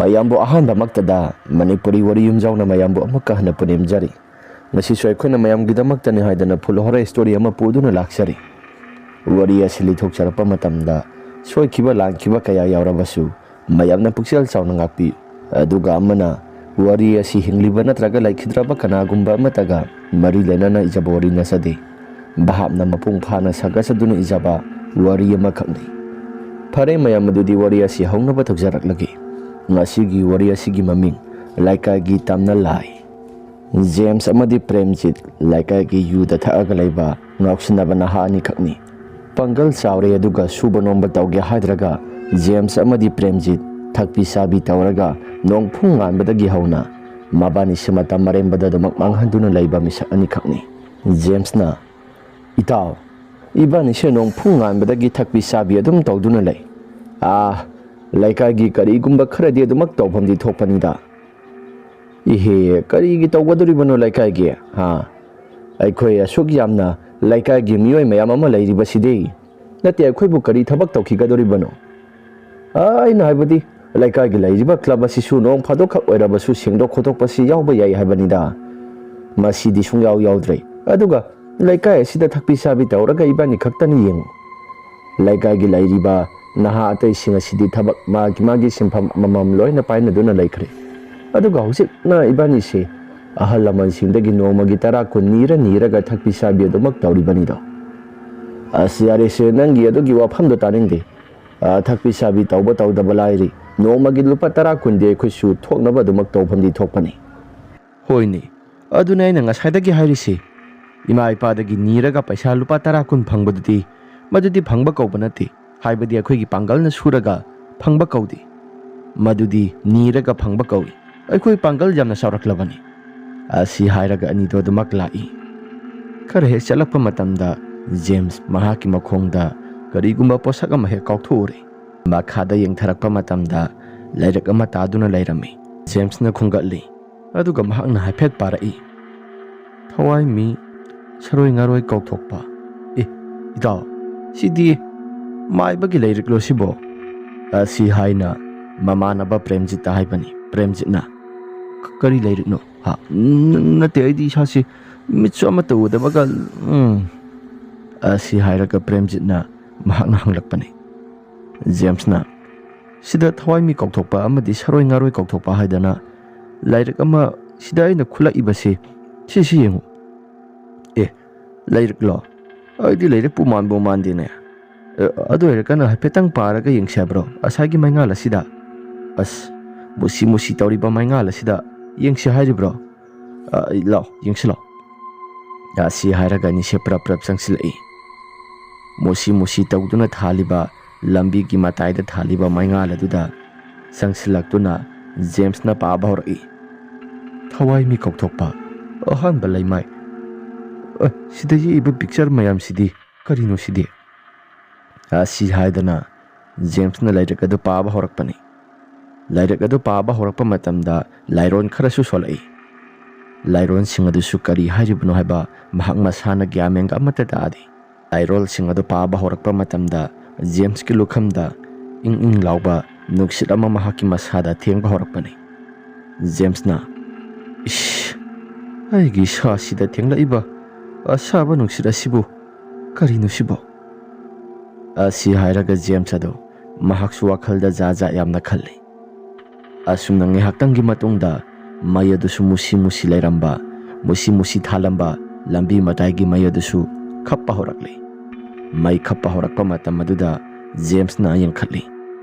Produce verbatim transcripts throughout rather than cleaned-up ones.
ꯃꯌꯥꯝꯕꯨ ꯑꯍꯥꯟꯕꯃꯛꯇꯗ ꯃꯅꯤꯄꯨꯔꯤ ꯋꯥꯔꯤ ꯌꯨꯝꯖꯥꯎꯅ ꯃꯌꯥꯝꯕꯨ ꯑꯃꯨꯛꯀ ꯍꯟꯅ ꯄꯨꯅꯦꯝꯖꯔꯤ꯫ ꯉꯁꯤꯁꯨ ꯑꯩꯈꯣꯏꯅ ꯃꯌꯥꯝꯒꯤꯗꯃꯛꯇꯅꯤ ꯍꯥꯏꯗꯅ full horror story ꯑꯃ ꯄꯨꯗꯨꯅ ꯂꯥꯛꯆꯔꯤ꯫ ꯋꯥꯔꯤ ꯑꯁꯤ ꯂꯤꯊꯣꯛꯆꯔꯛꯄ ꯃꯇꯝꯗ ꯁꯣꯏꯈꯤꯕ ꯂꯥꯟꯈꯤꯕ ꯀꯌꯥ ꯌꯥꯎꯔꯕꯁꯨ ꯃꯌꯥꯝꯅ ꯄꯨꯛꯆꯦꯜ ꯆꯥꯎꯅ ꯉꯥꯛꯄꯤ꯫ ꯑꯗꯨꯒ ꯑꯃꯅ ꯋꯥꯔꯤ ꯑꯁꯤ ꯍꯤꯡꯂꯤꯕ ꯅꯠꯇ꯭ꯔꯒ ꯂꯩꯈꯤꯗ꯭ꯔꯕ ꯀꯅꯥꯒꯨꯝꯕ ꯑꯃꯠꯇꯒ ꯃꯔꯤ ꯂꯩꯅꯅ ꯏꯖꯕ ꯋꯥꯔꯤ ꯅꯠꯆꯗꯦ꯫ ꯚꯥꯞꯅ ꯃꯄꯨꯡ ꯐꯥꯅ ꯁꯥꯒꯠꯆꯗꯨꯅ ꯏꯖꯕ ꯋꯥꯔꯤ ꯑꯃꯈꯛꯅꯤ꯫ ꯐꯔꯦ ꯃꯌꯥꯝ, ꯑꯗꯨꯗꯤ ꯋꯥꯔꯤ ꯑꯁꯤ ꯍꯧꯅꯕ ꯇꯧꯖꯔꯛꯂꯒꯦ꯫ ꯉꯁꯤꯒꯤ ꯋꯥꯔꯤ ꯑꯁꯤꯒꯤ ꯃꯃꯤꯡ ꯂꯩꯀꯥꯏꯒꯤ ꯇꯝꯅ ꯂꯥꯏ꯫ ꯖꯦꯝꯁ ꯑꯃꯗꯤ ꯄ꯭ꯔꯦꯝꯖꯤꯠ ꯂꯩꯀꯥꯏꯒꯤ ꯌꯨꯗ ꯊꯛꯑꯒ ꯂꯩꯕ ꯉꯥꯎꯁꯤꯟꯅꯕ ꯅꯍꯥ ꯑꯅꯤꯈꯛꯅꯤ꯫ ꯄꯥꯡꯒꯜ ꯆꯥꯎꯔꯦ, ꯑꯗꯨꯒ ꯁꯨꯕ ꯅꯣꯝꯕ ꯇꯧꯒꯦ ꯍꯥꯏꯗ꯭ꯔꯒ ꯖꯦꯝꯁ ꯑꯃꯗꯤ ꯄ꯭ꯔꯦꯝꯖꯤꯠ ꯊꯛꯄꯤ ꯆꯥꯕꯤ ꯇꯧꯔꯒ ꯅꯣꯡꯐꯨꯡ ꯉꯥꯟꯕꯗꯒꯤ ꯍꯧꯅ ꯃꯕꯥꯅꯤꯁꯤ ꯃꯇꯝ ꯑꯔꯦꯝꯕꯗ ꯑꯗꯨꯃꯛ ꯃꯥꯡꯍꯟꯗꯨꯅ ꯂꯩꯕ ꯃꯤꯁꯛ ꯑꯅꯤꯈꯛꯅꯤ꯫ ꯖꯦꯝꯁꯅ, "ꯏꯇꯥꯎ, ꯏꯕꯥꯅꯤꯁꯦ ꯅꯣꯡꯐꯨꯡ ꯉꯥꯟꯕꯗꯒꯤ ꯊꯛꯄꯤ ꯆꯥꯕꯤ ꯑꯗꯨꯝ ꯇꯧꯗꯨꯅ ꯂꯩ꯫ ꯑꯥ, ꯂꯩꯀꯥꯏꯒꯤ ꯀꯔꯤꯒꯨꯝꯕ ꯈꯔꯗꯤ ꯑꯗꯨꯃꯛ ꯇꯧꯐꯝꯗꯤ ꯊꯣꯛꯄꯅꯤꯗ꯫" "ꯏꯍꯦ, ꯀꯔꯤꯒꯤ ꯇꯧꯒꯗꯣꯔꯤꯕꯅꯣ ꯂꯩꯀꯥꯏꯒꯤ? ꯍꯥ? ꯑꯩꯈꯣꯏ ꯑꯁꯨꯛ ꯌꯥꯝꯅ ꯂꯩꯀꯥꯏꯒꯤ ꯃꯤꯑꯣꯏ ꯃꯌꯥꯝ ꯑꯃ ꯂꯩꯔꯤꯕꯁꯤꯗꯤ?" "ꯅꯠꯇꯦ, ꯑꯩꯈꯣꯏꯕꯨ ꯀꯔꯤ ꯊꯕꯛ ꯇꯧꯈꯤꯒꯗꯣꯔꯤꯕꯅꯣ?" "ꯑ, ꯑꯩꯅ ꯍꯥꯏꯕꯗꯤ, ꯂꯩꯀꯥꯏꯒꯤ ꯂꯩꯔꯤꯕ club ꯑꯁꯤꯁꯨ ꯅꯣꯡ ꯐꯥꯗꯣꯛꯈꯛ ꯑꯣꯏꯔꯕꯁꯨ ꯁꯦꯡꯗꯣꯛ ꯈꯣꯠꯇꯣꯛꯄꯁꯤ ꯌꯥꯎꯕ ꯌꯥꯏ ꯍꯥꯏꯕꯅꯤꯗ꯫ ꯃꯁꯤꯗꯤ ꯁꯨꯡꯌꯥꯎ ꯌꯥꯎꯗ꯭ꯔꯦ꯫ ꯑꯗꯨꯒ ꯂꯩꯀꯥꯏ ꯑꯁꯤꯗ ꯊꯛꯄꯤ ꯆꯥꯕꯤ ꯇꯧꯔꯒ ꯏꯕꯥꯅꯤ ꯈꯛꯇꯅꯤ ꯌꯦꯡꯉꯨ꯫ ꯂꯩꯀꯥꯏꯒꯤ ꯂꯩꯔꯤꯕ ꯅꯍꯥ ꯑꯇꯩꯁꯤꯡ ꯑꯁꯤꯗꯤ ꯊꯕꯛ ꯃꯥꯒꯤ ꯃꯥꯒꯤ ꯁꯤꯟꯐꯝ ꯑꯃꯃꯝ ꯂꯣꯏꯅ ꯄꯥꯏꯅꯗꯨꯅ ꯂꯩꯈ꯭ꯔꯦ꯫ ꯑꯗꯨꯒ ꯍꯧꯖꯤꯛꯅ ꯏꯕꯥꯅꯤꯁꯤ ꯑꯍꯜ ꯂꯃꯟꯁꯤꯡꯗꯒꯤ ꯅꯣꯡꯃꯒꯤ ꯇꯔꯥ ꯀꯨꯟ ꯅꯤꯔ ꯅꯤꯔꯒ ꯊꯛꯄꯤ ꯆꯥꯕꯤ ꯑꯗꯨꯃꯛ ꯇꯧꯔꯤꯕꯅꯤꯗꯣ꯫" "ꯑꯁ, ꯌꯥꯔꯦꯁꯦ, ꯅꯪꯒꯤ ꯑꯗꯨꯒꯤ ꯋꯥꯐꯝꯗꯣ ꯇꯥꯅꯤꯡꯗꯦ꯫ ꯑ, ꯊꯛꯄꯤ ꯆꯥꯕꯤ ꯇꯧꯕ ꯇꯧꯗꯕ ꯂꯥꯏꯔꯤ, ꯅꯣꯡꯃꯒꯤ ꯂꯨꯄꯥ ꯇꯔꯥ ꯀꯨꯟꯗꯤ ꯑꯩꯈꯣꯏꯁꯨ ꯊꯣꯛꯅꯕ ꯑꯗꯨꯃꯛ ꯇꯧꯐꯝꯗꯤ ꯊꯣꯛꯄꯅꯤ꯫" "ꯍꯣꯏꯅꯦ, ꯑꯗꯨꯅꯦ ꯑꯩꯅ ꯉꯁꯥꯏꯗꯒꯤ ꯍꯥꯏꯔꯤꯁꯤ꯫ ꯏꯃꯥ ꯏꯄꯥꯗꯒꯤ ꯅꯤꯔꯒ ꯄꯩꯁꯥ ꯂꯨꯄꯥ ꯇꯔꯥ ꯀꯨꯟ ꯐꯪꯕꯗꯨꯗꯤ, ꯃꯗꯨꯗꯤ ꯐꯪꯕ ꯀꯧꯕ ꯅꯠꯇꯦ꯫ ꯍꯥꯏꯕꯗꯤ ꯑꯩꯈꯣꯏꯒꯤ ꯄꯥꯡꯒꯜꯅ ꯁꯨꯔꯒ ꯐꯪꯕ ꯀꯧꯗꯦ꯫ ꯃꯗꯨꯗꯤ ꯅꯤꯔꯒ ꯐꯪꯕ ꯀꯧꯏ꯫ ꯑꯩꯈꯣꯏ ꯄꯥꯡꯒꯜ ꯌꯥꯝꯅ ꯆꯥꯎꯔꯛꯂꯕꯅꯤ꯫" ꯑꯁꯤ ꯍꯥꯏꯔꯒ ꯑꯅꯤꯗꯣ ꯑꯗꯨꯃꯛ ꯂꯥꯛꯏ꯫ ꯈꯔ ꯍꯦꯛ ꯆꯠꯂꯛꯄ ꯃꯇꯝꯗ ꯖꯦꯝꯁ ꯃꯍꯥꯛꯀꯤ ꯃꯈꯣꯡꯗ ꯀꯔꯤꯒꯨꯝꯕ ꯄꯣꯠꯁꯛ ꯑꯃ ꯍꯦꯛ ꯀꯥꯎꯊꯣꯛꯎꯔꯦ꯫ ꯃꯈꯥꯗ ꯌꯦꯡꯊꯔꯛꯄ ꯃꯇꯝꯗ ꯂꯥꯏꯔꯤꯛ ꯑꯃ ꯇꯥꯗꯨꯅ ꯂꯩꯔꯝꯃꯤ꯫ ꯖꯦꯝꯁꯅ ꯈꯨꯝꯒꯠꯂꯤ, ꯑꯗꯨꯒ ꯃꯍꯥꯛꯅ ꯍꯥꯏꯐꯦꯠ ꯄꯥꯔꯛꯏ꯫ "ꯊꯋꯥꯏ ꯃꯤ ꯁꯔꯣꯏ ꯉꯥꯔꯣꯏ ꯀꯥꯎꯊꯣꯛꯄ꯫ ꯑꯦ, ꯏꯇꯥꯎ, ꯁꯤꯗꯤ ꯃꯥꯏꯕꯒꯤ ꯂꯥꯏꯔꯤꯛꯂꯣ ꯁꯤꯕꯣ?" ꯑꯁꯤ ꯍꯥꯏꯅ ꯃꯃꯥꯟꯅꯕ ꯄ꯭ꯔꯦꯝꯖꯤꯠꯇ ꯍꯥꯏꯕꯅꯤ꯫ ꯄ꯭ꯔꯦꯝꯖꯤꯠꯅ, "ꯀ-, ꯀꯔꯤ ꯂꯥꯏꯔꯤꯛꯅꯣ?" "ꯍꯥ? ꯅ-, ꯅꯠꯇꯦ, ꯑꯩꯗꯤ ꯏꯁꯥꯁꯤ ꯃꯤꯠꯁꯨ ꯑꯃꯠꯇ ꯎꯗꯕꯒ, ꯎꯝ," ꯑꯁꯤ ꯍꯥꯏꯔꯒ ꯄ꯭ꯔꯦꯝꯖꯤꯠꯅ ꯃꯍꯥꯛꯅ ꯍꯪꯂꯛꯄꯅꯤ꯫ ꯖꯦꯝꯁꯅ, "ꯁꯤꯗ ꯊꯋꯥꯏ ꯃꯤ ꯀꯥꯎꯊꯣꯛꯄ ꯑꯃꯗꯤ ꯁꯔꯣꯏ ꯉꯥꯔꯣꯏ ꯀꯥꯎꯊꯣꯛꯄ ꯍꯥꯏꯗꯅ ꯂꯥꯏꯔꯤꯛ ꯑꯃ ꯁꯤꯗ ꯑꯩꯅ ꯈꯨꯠꯂꯛꯏꯕꯁꯤ, ꯁꯤꯁꯤ ꯌꯦꯡꯉꯨ꯫" "ꯑꯦ, ꯂꯥꯏꯔꯤꯛꯂꯣ? ꯑꯩꯗꯤ ꯂꯥꯏꯔꯤꯛꯄꯨ ꯃꯥꯟꯕꯨ ꯃꯥꯟꯗꯦꯅꯦ꯫ ꯑ, ꯑꯗꯨ ꯑꯣꯏꯔꯒꯅ ꯍꯥꯏꯐꯦꯠꯇꯪ ꯄꯥꯔꯒ ꯌꯦꯡꯁꯤ ꯍꯥꯏꯕ꯭ꯔꯣ? ꯉꯁꯥꯏꯒꯤ ꯃꯩꯉꯥꯜ ꯑꯁꯤꯗ?" "ꯑꯁ, ꯃꯨꯁꯤ ꯃꯨꯁꯤ ꯇꯧꯔꯤꯕ ꯃꯩꯉꯥꯜ ꯑꯁꯤꯗ ꯌꯦꯡꯁꯤ ꯍꯥꯏꯔꯤꯕ꯭ꯔꯣ? ꯑ, ꯂꯥꯎ, ꯌꯦꯡꯁꯤ ꯂꯥꯎ꯫" ꯑꯁꯤ ꯍꯥꯏꯔꯒ ꯑꯅꯤꯁꯦ ꯄ꯭ꯔꯞ ꯄ꯭ꯔꯞ ꯆꯪꯁꯤꯜꯂꯛꯏ꯫ ꯃꯨꯁꯤ ꯃꯨꯁꯤ ꯇꯧꯗꯨꯅ ꯊꯥꯜꯂꯤꯕ ꯂꯝꯕꯤꯒꯤ ꯃꯇꯥꯏꯗ ꯊꯥꯜꯂꯤꯕ ꯃꯩꯉꯥꯜ ꯑꯗꯨꯗ ꯆꯪꯁꯤꯜꯂꯛꯇꯨꯅ ꯖꯦꯝꯁꯅ ꯄꯥꯕ ꯍꯧꯔꯛꯏ꯫ "ꯊꯋꯥꯏ ꯃꯤ ꯀꯥꯎꯊꯣꯛꯄ, ꯑꯍꯥꯟꯕ ꯂꯩꯃꯥꯏ꯫ ꯑ, ꯁꯤꯗ ꯌꯦꯛꯏꯕ ꯄꯤꯛꯆꯔ ꯃꯌꯥꯝꯁꯤꯗꯤ ꯀꯔꯤꯅꯣ ꯁꯤꯗꯤ?" ꯑꯁꯤ ꯍꯥꯏꯗꯅ ꯖꯦꯝꯁꯅ ꯂꯥꯏꯔꯤꯛ ꯑꯗꯨ ꯄꯥꯕ ꯍꯧꯔꯛꯄꯅꯤ꯫ ꯂꯥꯏꯔꯤꯛ ꯑꯗꯨ ꯄꯥꯕ ꯍꯧꯔꯛꯄ ꯃꯇꯝꯗ ꯂꯥꯏꯔꯣꯟ ꯈꯔꯁꯨ ꯁꯣꯜꯂꯛꯏ꯫ ꯂꯥꯏꯔꯣꯟꯁꯤꯡ ꯑꯗꯨꯁꯨ ꯀꯔꯤ ꯍꯥꯏꯔꯤꯕꯅꯣ ꯍꯥꯏꯕ ꯃꯍꯥꯛ ꯃꯁꯥꯅ ꯒ꯭ꯌꯥꯟ ꯃꯦꯟꯒ ꯑꯃꯠꯇ ꯇꯥꯗꯦ꯫ ꯂꯥꯏꯔꯣꯜꯁꯤꯡ ꯑꯗꯨ ꯄꯥꯕ ꯍꯧꯔꯛꯄ ꯃꯇꯝꯗ ꯖꯦꯝꯁꯀꯤ ꯂꯨꯈꯝꯗ ꯏꯪ ꯏꯪ ꯂꯥꯎꯕ ꯅꯨꯡꯁꯤꯠ ꯑꯃ ꯃꯍꯥꯛꯀꯤ ꯃꯁꯥꯗ ꯊꯦꯡꯕ ꯍꯧꯔꯛꯄꯅꯤ꯫ ꯖꯦꯝꯁꯅ, "ꯏꯁ, ꯑꯩꯒꯤ ꯏꯁꯥꯁꯤꯗ ꯊꯦꯡꯂꯛꯏꯕ ꯑꯁꯥꯕ ꯅꯨꯡꯁꯤꯠ ꯑꯁꯤꯕꯨ ꯀꯔꯤꯅꯣ ꯁꯤꯕꯣ?" ꯑꯁꯤ ꯍꯥꯏꯔꯒ ꯖꯦꯝꯁ ꯑꯗꯨ ꯃꯍꯥꯛꯁꯨ ꯋꯥꯈꯜꯗ ꯖꯥꯠ ꯖꯥꯠ ꯌꯥꯝꯅ ꯈꯜꯂꯤ꯫ ꯑꯁꯨꯝꯅ ꯉꯥꯏꯍꯥꯛꯇꯪꯒꯤ ꯃꯇꯨꯡꯗ ꯃꯩ ꯑꯗꯨꯁꯨ ꯃꯨꯁꯤ ꯃꯨꯁꯤ ꯂꯩꯔꯝꯕ, ꯃꯨꯁꯤ ꯃꯨꯁꯤ ꯊꯥꯜꯂꯝꯕ ꯂꯝꯕꯤ ꯃꯇꯥꯏꯒꯤ ꯃꯩ ꯑꯗꯨꯁꯨ ꯈꯞꯄ ꯍꯧꯔꯛꯂꯤ꯫ ꯃꯩ ꯈꯞꯄ ꯍꯧꯔꯛꯄ ꯃꯇꯝ ꯑꯗꯨꯗ ꯖꯦꯝꯁꯅ ꯌꯦꯡꯈꯠꯂꯤ꯫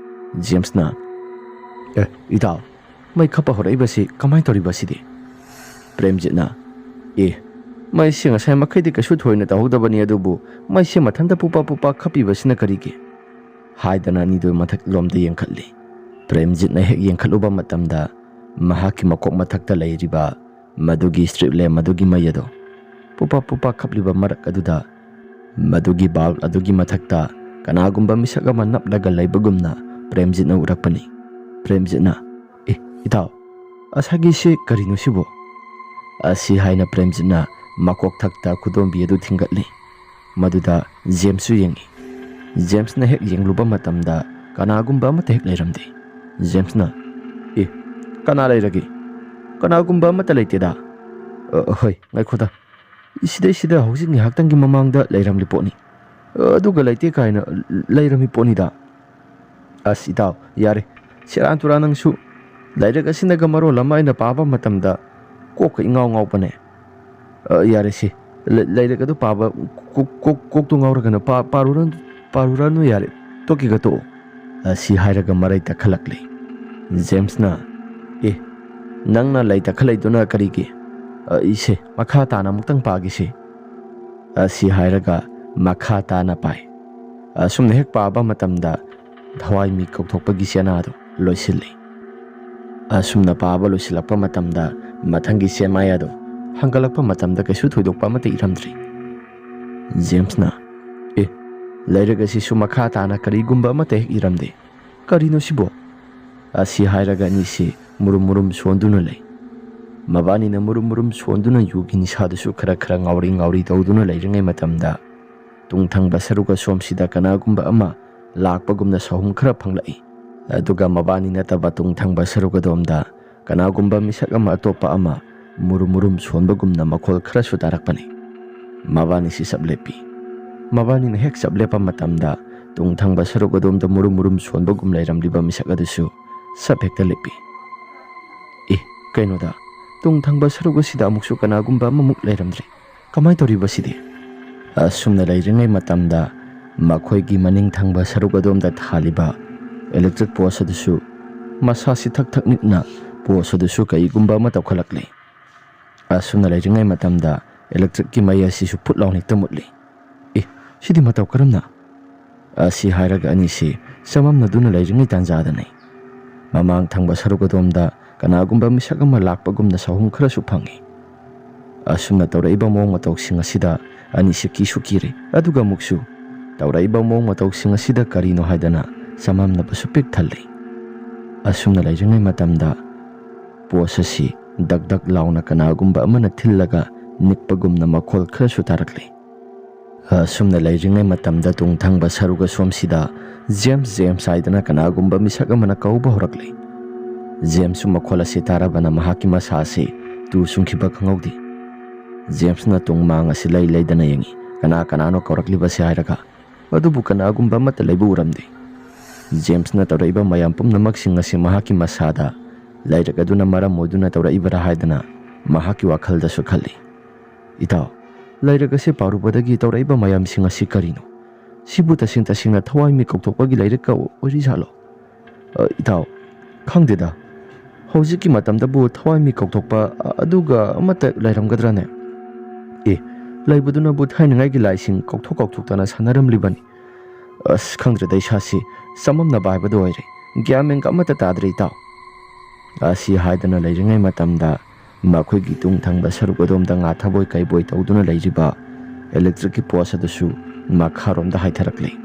ꯖꯦꯝꯁꯅ, "ꯑꯦ, ꯏꯇꯥꯎ, ꯃꯩ ꯈꯞꯄ ꯍꯧꯔꯛꯏꯕꯁꯤ ꯀꯃꯥꯏꯅ ꯇꯧꯔꯤꯕ ꯁꯤꯗꯤ?" ꯄ꯭ꯔꯦꯝꯖꯤꯠꯅ, "ꯑꯦ, ꯃꯩꯁꯦ ꯉꯁꯥꯏ ꯃꯈꯩꯗꯤ ꯀꯩꯁꯨ ꯊꯣꯏꯅ ꯇꯧꯍꯧꯗꯕꯅꯤ, ꯑꯗꯨꯕꯨ ꯃꯩꯁꯦ ꯃꯊꯟꯇ ꯄꯨꯄꯥ ꯄꯨꯄꯥ ꯈꯞꯄꯤꯕꯁꯤꯅ ꯀꯔꯤꯒꯤ?" ꯍꯥꯏꯗꯅ ꯑꯅꯤꯗꯨ ꯃꯊꯛꯂꯣꯝꯗ ꯌꯦꯡꯈꯠꯂꯤ꯫ ꯄ꯭ꯔꯦꯝꯖꯤꯠꯅ ꯍꯦꯛ ꯌꯦꯡꯈꯠꯂꯨꯕ ꯃꯇꯝꯗ ꯃꯍꯥꯛꯀꯤ ꯃꯀꯣꯛ ꯃꯊꯛꯇ ꯂꯩꯔꯤꯕ ꯃꯗꯨꯒꯤ ꯁ꯭ꯇ꯭ꯔꯤꯠ ꯂꯦꯝꯞ ꯑꯗꯨꯒꯤ ꯃꯩ ꯑꯗꯨ ꯄꯨꯄꯥ ꯄꯨꯄꯥ ꯈꯞꯂꯤꯕ ꯃꯔꯛ ꯑꯗꯨꯗ ꯃꯗꯨꯒꯤ ꯕꯜꯕ ꯑꯗꯨꯒꯤ ꯃꯊꯛꯇ ꯀꯅꯥꯒꯨꯝꯕ ꯃꯤꯁꯛ ꯑꯃ ꯅꯞꯂꯒ ꯂꯩꯕꯒꯨꯝꯅ ꯄ꯭ꯔꯦꯝꯖꯤꯠꯅ ꯎꯔꯛꯄꯅꯤ꯫ ꯄ꯭ꯔꯦꯝꯖꯤꯠꯅ, "ꯑꯦ, ꯏꯇꯥꯎ, ꯉꯁꯥꯏꯒꯤꯁꯤ ꯀꯔꯤꯅꯣ ꯁꯤꯕꯨ?" ꯑꯁꯤ ꯍꯥꯏꯅ ꯄ꯭ꯔꯦꯝꯖꯤꯠꯅ ꯃꯀꯣꯛ ꯊꯛꯇ ꯈꯨꯗꯣꯝꯕꯤ ꯑꯗꯨ ꯊꯤꯡꯒꯠꯂꯤ꯫ ꯃꯗꯨꯗ ꯖꯦꯝꯁꯁꯨ ꯌꯦꯡꯉꯤ꯫ ꯖꯦꯝꯁꯅ ꯍꯦꯛ ꯌꯦꯡꯂꯨꯕ ꯃꯇꯝꯗ ꯀꯅꯥꯒꯨꯝꯕ ꯑꯃꯠꯇ ꯍꯦꯛ ꯂꯩꯔꯝꯗꯦ꯫ ꯖꯦꯝꯁꯅ, "ꯑꯦ, ꯀꯅꯥ ꯂꯩꯔꯒꯦ?" "ꯀꯅꯥꯒꯨꯝꯕ ꯑꯃꯠꯇ ꯂꯩꯇꯦꯗ꯫" "ꯑ, ꯍꯣꯏ, ꯉꯥꯏꯈꯣꯗ꯫ ꯁꯤꯗꯩꯁꯤꯗ ꯍꯧꯖꯤꯛ ꯉꯥꯏꯍꯥꯛꯇꯪꯒꯤ ꯃꯃꯥꯡꯗ ꯂꯩꯔꯝꯂꯤ ꯄꯣꯠꯅꯤ꯫ ꯑ, ꯑꯗꯨꯒ ꯂꯩꯇꯦ ꯀꯥꯏꯅ ꯂꯩꯔꯝꯃꯤ ꯄꯣꯠꯅꯤꯗ꯫" "ꯑꯁ ꯏꯇꯥꯎ, ꯌꯥꯔꯦ꯫ ꯁꯦꯔꯥꯟ ꯇꯨꯔꯥꯟ ꯅꯪꯁꯨ꯫ ꯂꯥꯏꯔꯤꯛ ꯑꯁꯤꯅꯒ ꯃꯔꯣꯜ ꯑꯃ ꯑꯩꯅ ꯄꯥꯕ ꯃꯇꯝꯗ ꯀꯣꯛꯀ ꯏꯉꯥꯎ ꯉꯥꯎꯕꯅꯦ꯫" "ꯑ, ꯌꯥꯔꯦ ꯁꯤ꯫ ꯂ-, ꯂꯥꯏꯔꯤꯛ ꯑꯗꯨ ꯄꯥꯕ ꯀꯣꯛ, ꯀꯣꯛ, ꯀꯣꯛꯇꯨ ꯉꯥꯎꯔꯒꯅ ꯄꯥ-, ꯄꯥꯔꯨꯔꯅꯨ, ꯄꯥꯔꯨꯔꯅꯨ ꯌꯥꯔꯦ꯫ ꯇꯣꯛꯀꯤꯒ ꯇꯣꯛꯑꯣ꯫" ꯑꯁꯤ ꯍꯥꯏꯔꯒ ꯃꯔꯩ ꯇꯛꯈꯠꯂꯛꯂꯦ꯫ ꯖꯦꯝꯁꯅ, "ꯑꯦ, ꯅꯪꯅ ꯂꯩ ꯇꯛꯈꯠꯂꯛꯏꯗꯨꯅ ꯀꯔꯤꯒꯤ? ꯑ, ꯏꯁꯦ, ꯃꯈꯥ ꯇꯥꯅ ꯑꯃꯨꯛꯇꯪ ꯄꯥꯒꯤꯁꯦ꯫" ꯑꯁꯤ ꯍꯥꯏꯔꯒ ꯃꯈꯥ ꯇꯥꯅ ꯄꯥꯏ꯫ ꯑꯁꯨꯝꯅ ꯍꯦꯛ ꯄꯥꯕ ꯃꯇꯝꯗ ꯊꯋꯥꯏ ꯃꯤ ꯀꯧꯊꯣꯛꯄꯒꯤ ꯆꯦꯅꯥꯗꯨ ꯂꯣꯏꯁꯤꯜꯂꯤ꯫ ꯑꯁꯨꯝꯅ ꯄꯥꯕ ꯂꯣꯏꯁꯤꯜꯂꯛꯄ ꯃꯇꯝꯗ ꯃꯊꯪꯒꯤ ꯆꯦꯃꯥꯏ ꯑꯗꯨ ꯍꯪꯒꯠꯂꯛꯄ ꯃꯇꯝꯗ ꯀꯩꯁꯨ ꯊꯣꯏꯗꯣꯛꯄ ꯑꯃꯠꯇ ꯏꯔꯝꯗ꯭ꯔꯤ꯫ ꯖꯦꯝꯁꯅ, "ꯑꯦ, ꯂꯥꯏꯔꯤꯛ ꯑꯁꯤꯁꯨ ꯃꯈꯥ ꯇꯥꯅ ꯀꯔꯤꯒꯨꯝꯕ ꯑꯃꯠꯇ ꯍꯦꯛ ꯏꯔꯝꯗꯦ꯫ ꯀꯔꯤꯅꯣ ꯁꯤꯕꯣ?" ꯑꯁꯤ ꯍꯥꯏꯔꯒ ꯑꯅꯤꯁꯤ ꯃꯨꯔꯨꯝ ꯃꯨꯔꯨꯝ ꯁꯣꯟꯗꯨꯅ ꯂꯩ꯫ ꯃꯕꯥꯅꯤꯅ ꯃꯨꯔꯨꯝ ꯃꯨꯔꯨꯝ ꯁꯣꯟꯗꯨꯅ ꯌꯨꯒꯤ ꯅꯤꯁꯥꯗꯨꯁꯨ ꯈꯔ ꯈꯔ ꯉꯥꯎꯔꯤ ꯉꯥꯎꯔꯤ ꯇꯧꯗꯨꯅ ꯂꯩꯔꯤꯉꯩ ꯃꯇꯝꯗ, ꯇꯨꯡꯊꯪꯕ ꯁꯔꯨꯛ ꯑꯁꯣꯝꯁꯤꯗ ꯀꯅꯥꯒꯨꯝꯕ ꯑꯃ ꯂꯥꯛꯄꯒꯨꯝꯅ ꯁꯍꯨꯝ ꯈꯔ ꯐꯪꯂꯛꯏ꯫ ꯑꯗꯨꯒ ꯃꯕꯥꯅꯤ ꯅꯠꯇꯕ ꯇꯨꯡꯊꯪꯕ ꯁꯔꯨꯛ ꯑꯗꯣꯝꯗ ꯀꯅꯥꯒꯨꯝꯕ ꯃꯤꯁꯛ ꯑꯃ ꯑꯇꯣꯞꯄ ꯑꯃ ꯃꯨꯔꯨꯝ ꯃꯨꯔꯨꯝ ꯁꯣꯟꯕꯒꯨꯝꯅ ꯃꯈꯣꯜ ꯈꯔꯁꯨ ꯇꯥꯔꯛꯄꯅꯤ꯫ ꯃꯕꯥꯅꯤꯁꯤ ꯆꯞ ꯂꯦꯞꯄꯤ꯫ ꯃꯕꯥꯅꯤꯅ ꯍꯦꯛ ꯆꯞ ꯂꯦꯞꯄ ꯃꯇꯝꯗ, ꯇꯨꯡꯊꯪꯕ ꯁꯔꯨꯛ ꯑꯗꯣꯝꯗ ꯃꯨꯔꯨꯝ ꯃꯨꯔꯨꯝ ꯁꯣꯟꯕꯒꯨꯝ ꯂꯩꯔꯝꯂꯤꯕ ꯃꯤꯁꯛ ꯑꯗꯨꯁꯨ ꯆꯞ ꯍꯦꯛꯇ ꯂꯦꯞꯄꯤ꯫ "ꯑꯦ, ꯀꯩꯅꯣꯗ, ꯇꯨꯡꯊꯪꯕ ꯁꯔꯨꯛ ꯑꯁꯤꯗ ꯑꯃꯨꯛꯁꯨ ꯀꯅꯥꯒꯨꯝꯕ ꯑꯃꯃꯨꯛ ꯂꯩꯔꯝꯗ꯭ꯔꯤ꯫ ꯀꯃꯥꯏꯅ ꯇꯧꯔꯤꯕ ꯁꯤꯗꯤ?" ꯑꯁꯨꯝꯅ ꯂꯩꯔꯤꯉꯩ ꯃꯇꯝꯗ, ꯃꯈꯣꯏꯒꯤ ꯃꯅꯤꯡ ꯊꯪꯕ ꯁꯔꯨꯛ ꯑꯗꯣꯝꯗ ꯊꯥꯜꯂꯤꯕ ꯏꯂꯦꯛꯇ꯭ꯔꯤꯛ ꯄꯣꯁ ꯑꯗꯨꯁꯨ ꯃꯁꯥꯁꯤ ꯊꯛ ꯊꯛ ꯅꯤꯛꯅ ꯄꯣꯁ ꯑꯗꯨꯁꯨ ꯀꯩꯒꯨꯝꯕ ꯑꯃ ꯇꯧꯈꯠꯂꯛꯂꯤ꯫ ꯑꯁꯨꯝꯅ ꯂꯩꯔꯤꯉꯩ ꯃꯇꯝꯗ, ꯏꯂꯦꯛꯇ꯭ꯔꯤꯛꯀꯤ ꯃꯩ ꯑꯁꯤꯁꯨ ꯐꯨꯠ ꯂꯥꯎꯅ ꯍꯦꯛꯇ ꯃꯨꯠꯂꯤ꯫ "ꯑꯦ, ꯁꯤꯗꯤ ꯃꯇꯧ ꯀꯔꯝꯅ?" ꯑꯁꯤ ꯍꯥꯏꯔꯒ ꯑꯅꯤꯁꯤ ꯆꯃꯝꯅꯗꯨꯅ ꯂꯩꯔꯤꯉꯩ ꯇꯥꯟꯖꯥꯗꯅꯤ꯫ ꯃꯃꯥꯡ ꯊꯪꯕ ꯁꯔꯨꯛ ꯑꯗꯣꯝꯗ ꯀꯅꯥꯒꯨꯝꯕ ꯃꯤꯁꯛ ꯑꯃ ꯂꯥꯛꯄꯒꯨꯝꯅ ꯁꯍꯨꯝ ꯈꯔꯁꯨ ꯐꯪꯏ꯫ ꯑꯁꯨꯝꯅ ꯇꯧꯔꯛꯏꯕ ꯃꯑꯣꯡ ꯃꯇꯧꯁꯤꯡ ꯑꯁꯤꯗ ꯑꯅꯤꯁꯤ ꯀꯤꯁꯨ ꯀꯤꯔꯦ, ꯑꯗꯨꯒ ꯑꯃꯨꯛꯁꯨ ꯇꯧꯔꯛꯏꯕ ꯃꯑꯣꯡ ꯃꯇꯧꯁꯤꯡ ꯑꯁꯤꯗ ꯀꯔꯤꯅꯣ ꯍꯥꯏꯗꯅ ꯆꯃꯝꯅꯕꯁꯨ ꯄꯤꯛ ꯊꯜꯂꯤ꯫ ꯑꯁꯨꯝꯅ ꯂꯩꯔꯤꯉꯩ ꯃꯇꯝꯗ, ꯄꯣꯁ ꯑꯁꯤ ꯗꯛ ꯗꯛ ꯂꯥꯎꯅ ꯀꯅꯥꯒꯨꯝꯕ ꯑꯃꯅ ꯊꯤꯜꯂꯒ ꯅꯤꯛꯄꯒꯨꯝꯅ ꯃꯈꯣꯜ ꯈꯔꯁꯨ ꯇꯥꯔꯛꯂꯤ꯫ ꯑꯁꯨꯝꯅ ꯂꯩꯔꯤꯉꯩ ꯃꯇꯝꯗ ꯇꯨꯡ ꯊꯪꯕ ꯁꯔꯨꯛ ꯑꯁꯣꯝꯁꯤꯗ "ꯖꯦꯝꯁ, ꯖꯦꯝꯁ" ꯍꯥꯏꯗꯅ ꯀꯅꯥꯒꯨꯝꯕ ꯃꯤꯁꯛ ꯑꯃꯅ ꯀꯧꯕ ꯍꯧꯔꯛꯂꯤ꯫ ꯖꯦꯝꯁꯁꯨ ꯃꯈꯣꯜ ꯑꯁꯤ ꯇꯥꯔꯕꯅ ꯃꯍꯥꯛꯀꯤ ꯃꯁꯥ ꯑꯁꯤ ꯇꯨ ꯁꯨꯡꯈꯤꯕ ꯈꯪꯍꯧꯗꯦ꯫ ꯖꯦꯝꯁꯅ ꯇꯨꯡ ꯃꯥꯡ ꯑꯁꯤ ꯂꯩ ꯂꯩꯗꯅ ꯌꯦꯡꯏ, ꯀꯅꯥ ꯀꯅꯥꯅꯣ ꯀꯧꯔꯛꯂꯤꯕꯁꯦ ꯍꯥꯏꯔꯒ, ꯑꯗꯨꯕꯨ ꯀꯅꯥꯒꯨꯝꯕ ꯑꯃꯠꯇ ꯂꯩꯕ ꯎꯔꯝꯗꯦ꯫ ꯖꯦꯝꯁꯅ ꯇꯧꯔꯛꯏꯕ ꯃꯌꯥꯝ ꯄꯨꯝꯅꯃꯛꯁꯤꯡ ꯑꯁꯤ ꯃꯍꯥꯛꯀꯤ ꯃꯁꯥꯗ ꯂꯥꯏꯔꯤꯛ ꯑꯗꯨꯅ ꯃꯔꯝ ꯑꯣꯏꯗꯨꯅ ꯇꯧꯔꯛꯏꯕꯔꯥ ꯍꯥꯏꯗꯅ ꯃꯍꯥꯛꯀꯤ ꯋꯥꯈꯜꯗꯁꯨ ꯈꯜꯂꯤ꯫ "ꯏꯇꯥꯎ, ꯂꯥꯏꯔꯤꯛ ꯑꯁꯤ ꯄꯥꯔꯨꯕꯗꯒꯤ ꯇꯧꯔꯛꯏꯕ ꯃꯌꯥꯝꯁꯤꯡ ꯑꯁꯤ ꯀꯔꯤꯅꯣ? ꯁꯤꯕꯨ ꯇꯁꯦꯡ ꯇꯁꯦꯡꯅ ꯊꯋꯥꯏ ꯃꯤꯠ ꯀꯣꯛꯊꯣꯛꯄꯒꯤ ꯂꯥꯏꯔꯤꯛꯀ ꯑꯣꯏꯔꯤꯖꯥꯠꯂꯣ?" "ꯑ, ꯏꯇꯥꯎ, ꯈꯪꯗꯦꯗ꯫ ꯍꯧꯖꯤꯛꯀꯤ ꯃꯇꯝꯗꯕꯨ ꯊꯋꯥꯏ ꯃꯤꯠ ꯀꯣꯛꯊꯣꯛꯄ, ꯑ, ꯑꯗꯨꯒ ꯑꯃꯠꯇ ꯂꯩꯔꯝꯒꯗ꯭ꯔꯅꯦ? ꯑꯦ, ꯂꯩꯕꯗꯨꯅꯕꯨ ꯊꯥꯏꯅꯉꯥꯏꯒꯤ ꯂꯥꯏꯁꯤꯡ ꯀꯧꯊꯣꯛ ꯀꯧꯊꯣꯛꯇꯅ ꯁꯥꯟꯅꯔꯝꯂꯤꯕꯅꯤ꯫ ꯑꯁ, ꯈꯪꯗ꯭ꯔꯦꯗ, ꯏꯁꯥꯁꯤ ꯆꯃꯝꯅꯕ ꯍꯥꯏꯕꯗꯨ ꯑꯣꯏꯔꯦ꯫ ꯒ꯭ꯌꯥꯟ ꯃꯦꯟꯒ ꯑꯃꯠꯇ ꯇꯥꯗ꯭ꯔꯦ, ꯏꯇꯥꯎ"꯫ ꯑꯁꯤ ꯍꯥꯏꯗꯅ ꯂꯩꯔꯤꯉꯩ ꯃꯇꯝꯗ ꯃꯈꯣꯏꯒꯤ ꯇꯨꯡ ꯊꯪꯕ ꯁꯔꯨꯛ ꯑꯗꯣꯝꯗ ꯉꯥ ꯊꯕꯣꯏ ꯀꯩꯕꯣꯏ ꯇꯧꯗꯨꯅ ꯂꯩꯔꯤꯕ ꯏꯂꯦꯛꯇ꯭ꯔꯤꯛꯀꯤ ꯄꯣꯁ ꯑꯗꯨꯁꯨ ꯃꯈꯥꯔꯣꯝꯗ ꯍꯥꯏꯊꯔꯛꯂꯤ꯫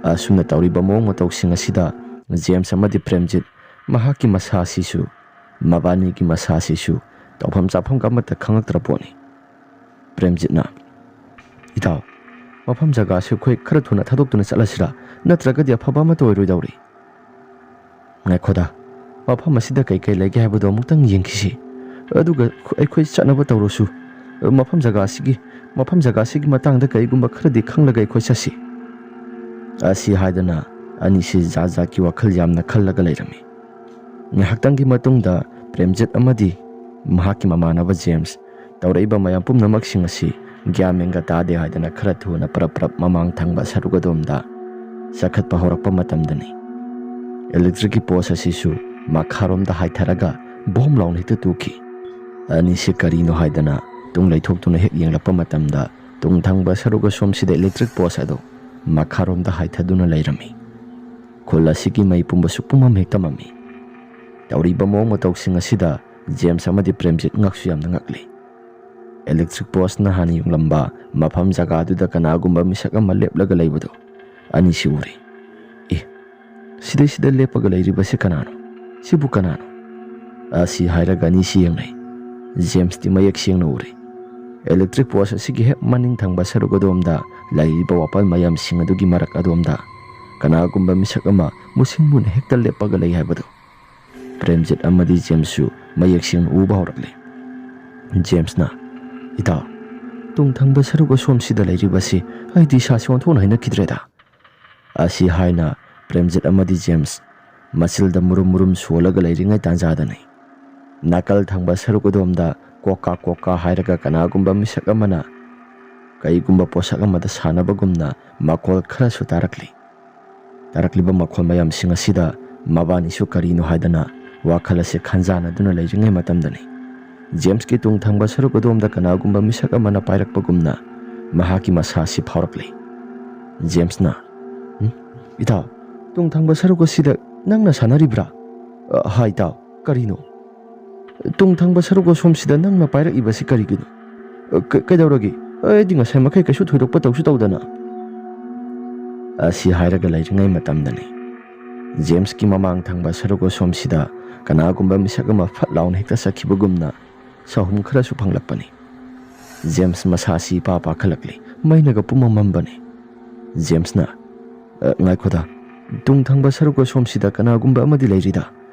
ꯑꯁꯨꯝꯅ ꯇꯧꯔꯤꯕ ꯃꯑꯣꯡ ꯃꯇꯧꯁꯤꯡ ꯑꯁꯤꯗ ꯖꯦꯝꯁ ꯑꯃꯗꯤ ꯄ꯭ꯔꯦꯝꯖꯤꯠ ꯃꯍꯥꯛꯀꯤ ꯃꯁꯥ ꯑꯁꯤꯁꯨ, ꯃꯕꯥꯅꯤꯒꯤ ꯃꯁꯥ ꯑꯁꯤꯁꯨ ꯇꯧꯐꯝ ꯆꯥꯐꯝꯒ ꯑꯃꯠꯇ ꯈꯪꯂꯛꯇ꯭ꯔ ꯄꯣꯠꯅꯤ꯫ ꯄ꯭ꯔꯦꯝꯖꯤꯠꯅ, "ꯏꯇꯥꯎ, ꯃꯐꯝ ꯖꯒꯥꯁꯤ ꯑꯩꯈꯣꯏ ꯈꯔ ꯊꯨꯅ ꯊꯥꯗꯣꯛꯇꯨꯅ ꯆꯠꯂꯁꯤꯔꯥ? ꯅꯠꯇ꯭ꯔꯒꯗꯤ ꯑꯐꯕ ꯑꯃꯠꯇ ꯑꯣꯏꯔꯣꯏꯗꯧꯔꯤ"꯫ "ꯉꯥꯏꯈꯣꯗ, ꯃꯐꯝ ꯑꯁꯤꯗ ꯀꯩ ꯀꯩ ꯂꯩꯒꯦ ꯍꯥꯏꯕꯗꯣ ꯑꯃꯨꯛꯇꯪ ꯌꯦꯡꯈꯤꯁꯤ꯫ ꯑꯗꯨꯒ ꯑꯩꯈꯣꯏ ꯆꯠꯅꯕ ꯇꯧꯔꯁꯨ꯫ ꯃꯐꯝ ꯖꯒꯥ ꯑꯁꯤꯒꯤ, ꯃꯐꯝ ꯖꯒꯥ ꯑꯁꯤꯒꯤ ꯃꯇꯥꯡꯗ ꯀꯔꯤꯒꯨꯝꯕ ꯈꯔꯗꯤ ꯈꯪꯂꯒ ꯑꯩꯈꯣꯏ ꯆꯠꯁꯤ"꯫ ꯑꯁꯤ ꯍꯥꯏꯗꯅ ꯑꯅꯤꯁꯤ ꯖꯥꯠ ꯖꯥꯠꯀꯤ ꯋꯥꯈꯜ ꯌꯥꯝꯅ ꯈꯜꯂꯒ ꯂꯩꯔꯝꯃꯤ꯫ ꯉꯥꯏꯍꯥꯛꯇꯪꯒꯤ ꯃꯇꯨꯡꯗ ꯄ꯭ꯔꯦꯝꯖꯤꯠ ꯑꯃꯗꯤ ꯃꯍꯥꯛꯀꯤ ꯃꯃꯥꯟꯅꯕ ꯖꯦꯝꯁ ꯇꯧꯔꯛꯏꯕ ꯃꯌꯥꯝ ꯄꯨꯝꯅꯃꯛꯁꯤꯡ ꯑꯁꯤ ꯒ꯭ꯌꯥꯟ ꯃꯦꯟꯒ ꯇꯥꯗꯦ ꯍꯥꯏꯗꯅ ꯈꯔ ꯊꯨꯅ ꯄꯔꯞ ꯄꯔꯞ ꯃꯃꯥꯡ ꯊꯪꯕ ꯁꯔꯨꯛ ꯑꯗꯣꯝꯗ ꯆꯈꯠꯄ ꯍꯧꯔꯛꯄ ꯃꯇꯝꯗꯅꯤ ꯏꯂꯦꯛꯇ꯭ꯔꯤꯛꯀꯤ ꯄꯣꯁ ꯑꯁꯤꯁꯨ ꯃꯈꯥꯔꯣꯝꯗ ꯍꯥꯏꯊꯔꯒ ꯕꯣꯝ ꯂꯥꯎꯅ ꯍꯦꯛꯇ ꯇꯨꯈꯤ꯫ ꯑꯅꯤꯁꯤ ꯀꯔꯤꯅꯣ ꯍꯥꯏꯗꯅ ꯇꯨꯡ ꯂꯩꯊꯣꯛꯇꯨꯅ ꯍꯦꯛ ꯌꯦꯡꯂꯛꯄ ꯃꯇꯝꯗ ꯇꯨꯡ ꯊꯪꯕ ꯁꯔꯨꯛ ꯑꯁꯣꯝꯁꯤꯗ ꯏꯂꯦꯛꯇ꯭ꯔꯤꯛ ꯄꯣꯁ ꯑꯗꯨ ꯃꯈꯥꯔꯣꯝꯗ ꯍꯥꯏꯊꯗꯨꯅ ꯂꯩꯔꯝꯃꯤ꯫ ꯈꯨꯜ ꯑꯁꯤꯒꯤ ꯃꯩ ꯄꯨꯝꯕꯁꯨ ꯄꯨꯝꯃꯝ ꯍꯦꯛꯇ ꯃꯝꯃꯤ꯫ ꯇꯧꯔꯤꯕ ꯃꯑꯣꯡ ꯃꯇꯧꯁꯤꯡ ꯑꯁꯤꯗ ꯖꯦꯝꯁ ꯑꯃꯗꯤ ꯄ꯭ꯔꯦꯝꯖꯤꯠ ꯉꯛꯁꯨ ꯌꯥꯝꯅ ꯉꯛꯂꯤ꯫ ꯏꯂꯦꯛꯇ꯭ꯔꯤꯛ ꯄꯣꯁꯅ ꯍꯥꯟꯅ ꯌꯨꯡꯂꯝꯕ ꯃꯐꯝ ꯖꯒꯥꯗꯨꯗ ꯀꯅꯥꯒꯨꯝꯕ ꯃꯤꯁꯛ ꯑꯃ ꯂꯦꯞꯂꯒ ꯂꯩꯕꯗꯨ ꯑꯅꯤꯁꯤ ꯎꯔꯤ꯫ "ꯑꯦ, ꯁꯤꯗꯩꯁꯤꯗ ꯂꯦꯞꯄꯒ ꯂꯩꯔꯤꯕꯁꯤ ꯀꯅꯥꯅꯣ? ꯁꯤꯕꯨ ꯀꯅꯥꯅꯣ?" ꯑꯁꯤ ꯍꯥꯏꯔꯒ ꯑꯅꯤꯁꯤ ꯌꯦꯡꯅꯩ꯫ ꯖꯦꯝꯁꯇꯤ ꯃꯌꯦꯛ ꯁꯦꯡꯅ ꯎꯔꯤ꯫ Electric post ꯑꯁꯤꯒꯤ ꯍꯦꯛ ꯃꯅꯤꯡ ꯊꯪꯕ ꯁꯔꯨꯛ ꯑꯗꯣꯝꯗ ꯂꯩꯔꯤꯕ ꯋꯥꯄꯜ ꯃꯌꯥꯝꯁꯤꯡ ꯑꯗꯨꯒꯤ ꯃꯔꯛ ꯑꯗꯣꯝꯗ ꯀꯅꯥꯒꯨꯝꯕ ꯃꯤꯁꯛ ꯑꯃ ꯃꯨꯁꯤꯟ ꯃꯨꯅ ꯍꯦꯛꯇ ꯂꯦꯞꯄꯒ ꯂꯩ ꯍꯥꯏꯕꯗꯨ ꯄ꯭ꯔꯦꯝꯖꯤꯠ ꯑꯃꯗꯤ ꯖꯦꯝꯁꯁꯨ ꯃꯌꯦꯛ ꯁꯦꯡꯅ ꯎꯕ ꯍꯧꯔꯛꯂꯦ꯫ ꯖꯦꯝꯁꯅ, "ꯏꯇꯥꯎ, ꯇꯨꯡ ꯊꯪꯕ ꯁꯔꯨꯛ ꯑꯁꯣꯝꯁꯤꯗ ꯂꯩꯔꯤꯕꯁꯤ ꯑꯩꯗꯤ ꯏꯁꯥꯁꯤ ꯑꯣꯟꯊꯣꯛꯅ ꯍꯩꯅꯈꯤꯗ꯭ꯔꯦꯗ"꯫ ꯑꯁꯤ ꯍꯥꯏꯅ ꯄ꯭ꯔꯦꯝꯖꯤꯠ ꯑꯃꯗꯤ ꯖꯦꯝꯁ ꯃꯆꯤꯜꯗ ꯃꯨꯔꯨꯝ ꯃꯨꯔꯨꯝ ꯁꯣꯜꯂꯒ ꯂꯩꯔꯤꯉꯩ ꯇꯥꯟꯖꯥꯗꯅꯤ ꯅꯥꯀꯜ ꯊꯪꯕ ꯁꯔꯨꯛ ꯑꯗꯣꯝꯗ ꯀꯣꯀꯥ ꯀꯣꯀꯥ ꯍꯥꯏꯔꯒ ꯀꯅꯥꯒꯨꯝꯕ ꯃꯤꯁꯛ ꯑꯃꯅ ꯀꯩꯒꯨꯝꯕ ꯄꯣꯠꯁꯛ ꯑꯃꯗ ꯁꯥꯟꯅꯕꯒꯨꯝꯅ ꯃꯈꯣꯜ ꯈꯔꯁꯨ ꯇꯥꯔꯛꯂꯤ꯫ ꯇꯥꯔꯛꯂꯤꯕ ꯃꯈꯣꯜ ꯃꯌꯥꯝꯁꯤꯡ ꯑꯁꯤꯗ ꯃꯕꯥꯅꯤꯁꯨ ꯀꯔꯤꯅꯣ ꯍꯥꯏꯗꯅ ꯋꯥꯈꯜ ꯑꯁꯤ ꯈꯟꯖꯥꯟꯅꯗꯨꯅ ꯂꯩꯔꯤꯉꯩ ꯃꯇꯝꯗꯅꯤ ꯖꯦꯝꯁꯀꯤ ꯇꯨꯡ ꯊꯪꯕ ꯁꯔꯨꯛ ꯑꯗꯣꯝꯗ ꯀꯅꯥꯒꯨꯝꯕ ꯃꯤꯁꯛ ꯑꯃꯅ ꯄꯥꯏꯔꯛꯄꯒꯨꯝꯅ ꯃꯍꯥꯛꯀꯤ ꯃꯁꯥ ꯑꯁꯤ ꯐꯥꯎꯔꯛꯂꯤ꯫ ꯖꯦꯝꯁꯅ, "ꯎꯝ? ꯏꯇꯥꯎ, ꯇꯨꯡ ꯊꯪꯕ ꯁꯔꯨꯛ ꯑꯁꯤꯗ ꯅꯪꯅ ꯁꯥꯟꯅꯔꯤꯕ꯭ꯔꯥ? ꯑ, ꯍꯥꯏ ꯏꯇꯥꯎ, ꯀꯔꯤꯅꯣ? ꯇꯨꯡ ꯊꯪꯕ ꯁꯔꯨꯛ ꯑꯁꯣꯝꯁꯤꯗ ꯅꯪꯅ ꯄꯥꯏꯔꯛꯏꯕꯁꯤ ꯀꯔꯤꯒꯤꯅꯣ? ꯑ, ꯀ-, ꯀꯩꯗꯧꯔꯒꯦ? ꯑꯩꯗꯤ ꯉꯁꯥꯏ ꯃꯈꯩ ꯀꯩꯁꯨ ꯊꯣꯏꯗꯣꯛꯄ ꯇꯧꯁꯨ ꯇꯧꯗꯅ"꯫ ꯑꯁꯤ ꯍꯥꯏꯔꯒ ꯂꯩꯔꯤꯉꯩ ꯃꯇꯝꯗꯅꯤ ꯖꯦꯝꯁꯀꯤ ꯃꯃꯥꯡ ꯊꯪꯕ ꯁꯔꯨꯛ ꯑꯁꯣꯝꯁꯤꯗ ꯀꯅꯥꯒꯨꯝꯕ ꯃꯤꯁꯛ ꯑꯃ ꯐꯠ ꯂꯥꯎꯅ ꯍꯦꯛꯇ ꯆꯠꯈꯤꯕꯒꯨꯝꯅ ꯁꯥꯍꯨꯝ ꯈꯔꯁꯨ ꯐꯪꯂꯛꯄꯅꯤ꯫ ꯖꯦꯝꯁ ꯃꯁꯥꯁꯤ ꯏꯄꯥ ꯄꯥꯈꯠꯂꯛꯂꯤ꯫ ꯃꯩꯅꯒ ꯄꯨꯝꯃꯝ ꯃꯝꯕꯅꯤ꯫ ꯖꯦꯝꯁꯅ, "ꯑ, ꯉꯥꯏꯈꯣꯗ, ꯇꯨꯡ ꯊꯪꯕ ꯁꯔꯨꯛ ꯑꯁꯣꯝꯁꯤꯗ ꯀꯅꯥꯒꯨꯝꯕ ꯑꯃꯗꯤ ꯂꯩꯔꯤꯗ꯫